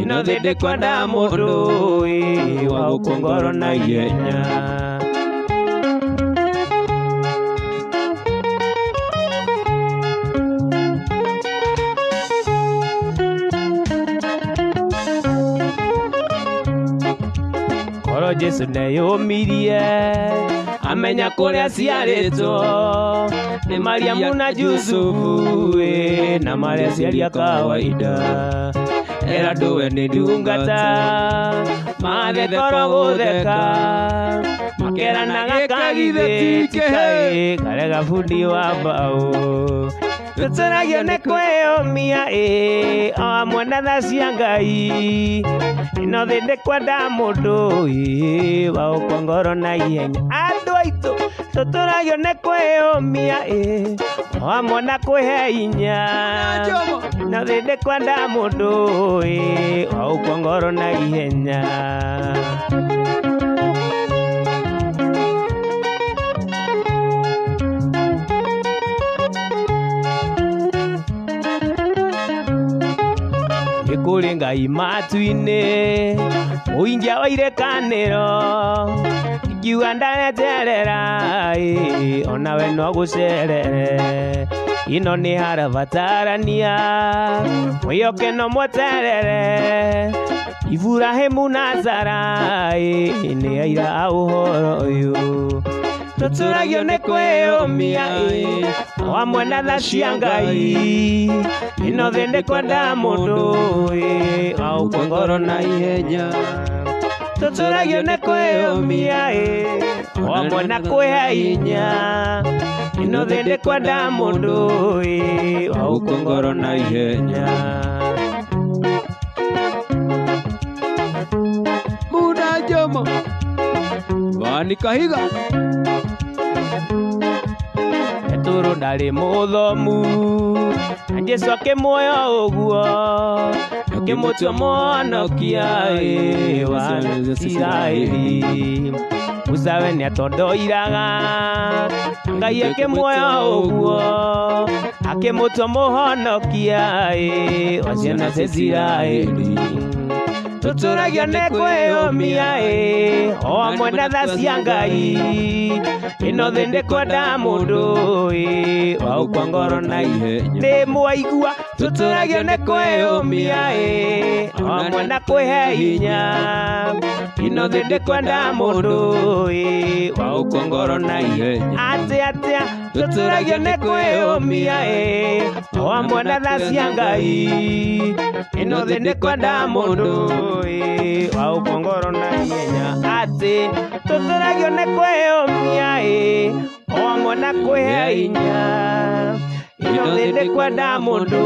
ĩno thĩ ndĩkwenda mũndũ ĩ wa gũkua ngoro na ihenya. Korwo Jesũ neyũmirie amenya kũrĩa aciarĩtwo nĩ Mariamu na Jusufu ĩ na marĩa aciari a kawaida era ndũwe nĩ ndungata mathekoro gũtheka makeranaga kagithĩ tikaĩ karega bundi wa mbaũ. Tũtũragio nĩ kwĩyũmia ĩ o hamwe na tha cia Ngai ĩno thĩ ndĩkwenda mũndũ ĩ waũkua ngoro na ihenya andũ aitũ tũtũragio nĩ kwĩyũmia ĩ o hamwe na kwĩhe hinya ĩno thĩ ndĩkwenda mũndũ ĩ waũkua ngoro na ihenya. Kũrĩ Ngai matu-inĩ mũingia wa irekanĩro ingiuga ndareterera ĩ onawe no gũcerere ĩno nĩ harabatarania mwĩoke no mweterere Iburahĩmu na Sara ĩ nĩ aira a ũhoro ũyũ. Tũtũragio nĩ kwĩyũmia ĩ o hamwe na tha cia Ngai ĩno thĩ ndĩkwenda mũndũ ĩ waũkua ngoro na ihenya. Tũtũragio nĩ kwĩyũmia ĩ o hamwe na kwĩhe hinya ĩno thĩ ndĩkwenda mũndũ ĩ waũkua ngoro na ihenya. Muna Jomo Vani Kahiga. Petero ndarĩ mũthomu na Jesũ akĩmuoya ũguo akĩmũtua mũhonokia ĩ wa Isiraeli. Musa we nĩatondoiraga Ngai akĩmuoya ũguo akĩmũtua mũhonokia ĩ wa ciana cia Isiraeli. Tũtũragio nĩ kwĩyũmia ĩ o hamwe na tha cia Ngai ĩno thĩ ndĩkwenda mũndũ ĩ waũkua ngoro na ihenya. Nĩ mwaigua tũtũragio nĩ kwĩyũmia ĩ o hamwe na kwĩhe hinya ĩno thĩ ndĩkwenda mũndũ ĩ waũkua ngoro na ihenya. Atĩ atĩa tũtũragio nĩ kwĩyũmia ĩ o hamwe na tha cia Ngai ĩno thĩ ndĩkwenda mũndũ ĩ waũkua ngoro na ihenya. Atĩ tũtũragio nĩ kwĩyũmia ĩ o hamwe na kwĩhe hinya ĩno thĩ ndĩkwenda mũndũ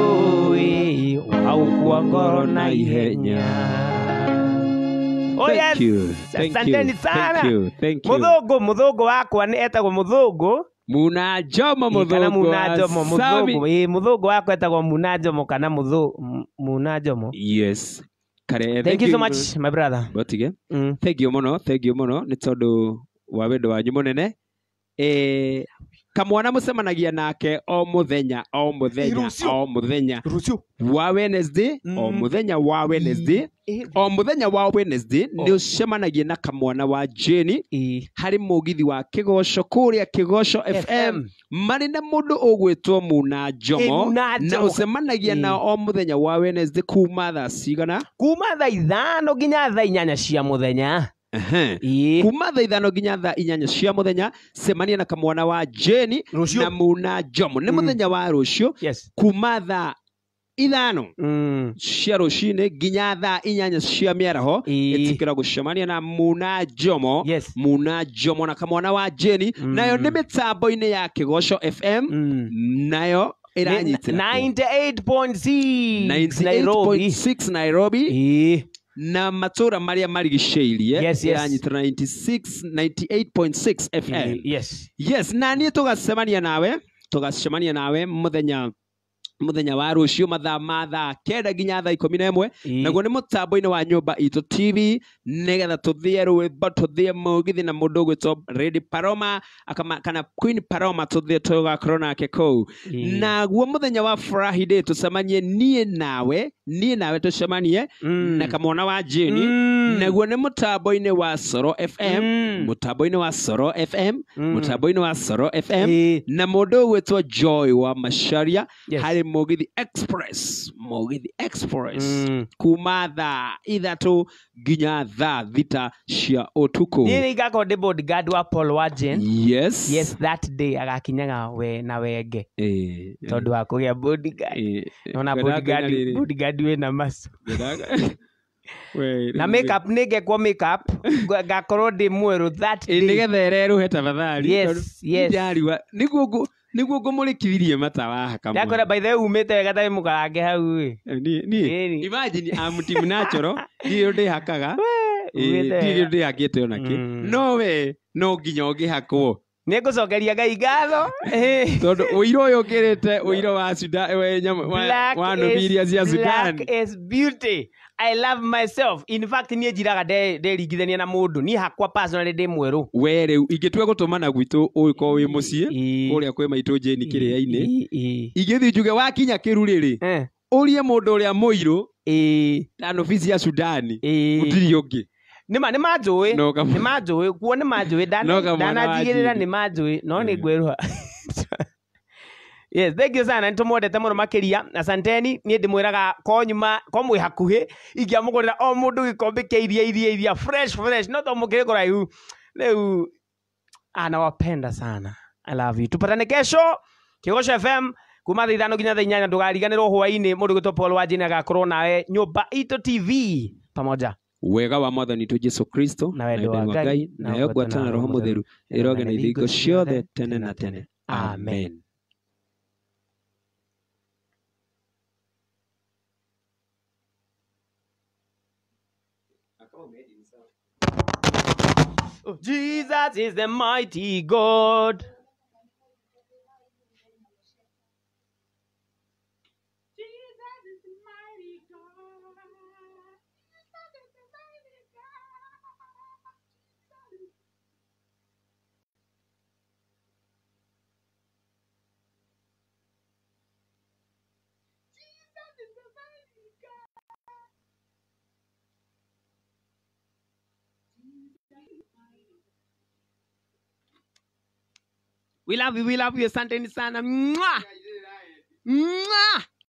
ĩ waũkua ngoro na ihenya. Oh yes. Thank you. Thank Asanteni you. sana. Thank you. Thank you. Mũthũngũ wakwa nĩ etagwo Mũthũngũ Muna Jomo kana Mũthũngũ Muna Jomo Sami. Mũthũngũ ĩ Mũthũngũ wakwa etagwo Muna Jomo kana Muna Jomo. Yes. Kare, Thank you so much my brother. Botige. Thank you mũno, thank you mũno nĩ tondũ wa wendo wanyu mũnene. Kamwana mũcemanagia nake o mũthenya o mũthenya Rũciũ. o mũthenya Rũciũ. wa Wednesday o mũthenya wa Wednesday o mũthenya wa Wednesday nĩ ũcemanagia na kamwana wa Jane harĩ mũgithi wa Kĩgoco kũrĩa Kĩgoco FM marĩ na mũndũ ũgwĩtwo Muna Jomo Muna na Jomo. ũcemanagia nao o mũthenya wa Wednesday kuma thaa cigana Kuma thaa 5 nginya thaa 8 cia mũthenya. Kuma thaa 5 nginya thaa 8 cia mũthenya cemania na kamwana wa Jane Rũciũ. na Muna Jomo nĩ mũthenya wa rũciũ Yes. kuma thaa 5 cia rũcinĩ nginya thaa 8 cia mĩaraho ĩtĩkĩra gũcemania na Muna Jomo. Yes. Muna Jomo na kamwana wa Jane nayo nĩ mĩtambo-inĩ ya Kĩgoco FM nayo ĩranyitĩra 98.6 Nairobi. 98.6 Nairobi na matũra marĩa marigicĩirie Yes, yes. ĩranyitĩra 96 98.6 FM. Yes. Yes, na niĩ tũgacemania nawe mũthenya wa rũciũ mathaa ma thaa 9 nginya thaa 11 naguo nĩ mũtambo-inĩ wa nyũmba itũ TV nĩgetha tũthĩe rwĩmbo tũthĩe mũgithi na mũndũ ũgwĩtwo Lady Paroma kana Queen Paroma tũthĩe tũgakorwo nake kũu. Naguo mũthenya wa Friday tũcemanie niĩ nawe tũcemanie na kamwana wa Jane naguo nĩ mũtambo-inĩ wa Soro FM mũtambo-inĩ wa Soro FM mũtambo-inĩ wa Soro FM na mũndũ ũgwĩtwo Joy wa Macharia harĩ Mũgithi Express Mũgithi Express kuma thaa 3 nginya thaa 6 cia ũtukũ. Niĩ nĩngakorwo ndĩ bodyguard wa Paul wa Jane. Yes. Yes, that day agakinyaga we na wenge tondũ wa kũgĩa bodyguard. Nona bodyguard wĩna maco na makeup nĩngekwo makeup ngakorwo ndĩ mwerũ that day nĩgetha ĩrerũhe tafadhali. Yes, yes. Nĩguo Nĩguo ngũmũrĩkithirie matawa haka Ndakora by the way umĩte wega tarĩ mũkarange hau ĩ. Niĩ imagine I'm team natural, ndirĩ ũndũ ndĩhakaga. Umĩte Ndirĩ wega. ũndũ ndĩhakĩte onakĩ. No we no nginya ũngĩhakwo. Nĩ ngũcokeria Ngai ngatho. Tondũ ũirũ ũyũ ũkĩrĩte ũirũ wa Sudan, wa nũbi iria cia Sudan. Black is beauty. I love myself. In fact niĩ njiraga nderingithania na mũndũ. Niĩ hakwa personally ndĩ mwerũ. We rĩu ingĩtua gũtũmana gwitũ ũgĩkorwo wĩ mũciĩ kũrĩa kwĩ maitũ Jane kĩrĩa-inĩ, ingĩthiĩ njuge wakinya kĩrurĩrĩ ũrie mũndũ ũrĩa mũirũ ta nũbi cia Sudani, gũtirĩ ũngĩ. Nĩma nĩ manjũĩ. No Nĩ manjũĩ kuo nĩ manjũĩ No kamwana wa ndananjigĩrĩra Jane. nĩ manjũĩ no nĩ ngwĩruha. Yes, thank you sana, nĩtũmwendete mũno makĩria. Asanteni, niĩ ndĩmwĩraga ko nyuma ko mwĩ hakuhĩ ingĩamũgũrĩra o mũndũ gĩkombe kĩa iria iria iria fresh fresh, no to mũkĩrĩ kũraihu rĩu. Nawapenda sana, I love you. Tupatane kesho Kĩgoco FM kuma thaa 5 nginya thaa 8. Ndũgariganĩrwo hwaĩ-inĩ mũndũ gwĩtwo Paul Wanjini agakorwo nawe Nyũmba Itũ TV pamoja. Wega wa Mwathani witũ Jesu Kristo Na wendo wa Ngai, nayo ngwatana Roho Mũtheru ĩrogĩa na ithuĩ hingo ciothe tene na tene. Amen. Oh, Jesus is the mighty God. Jesus is the mighty God. Jesus is the mighty God. Jesus is the mighty God. We love you, we love you. Asanteni sana. Mwah! Mwah!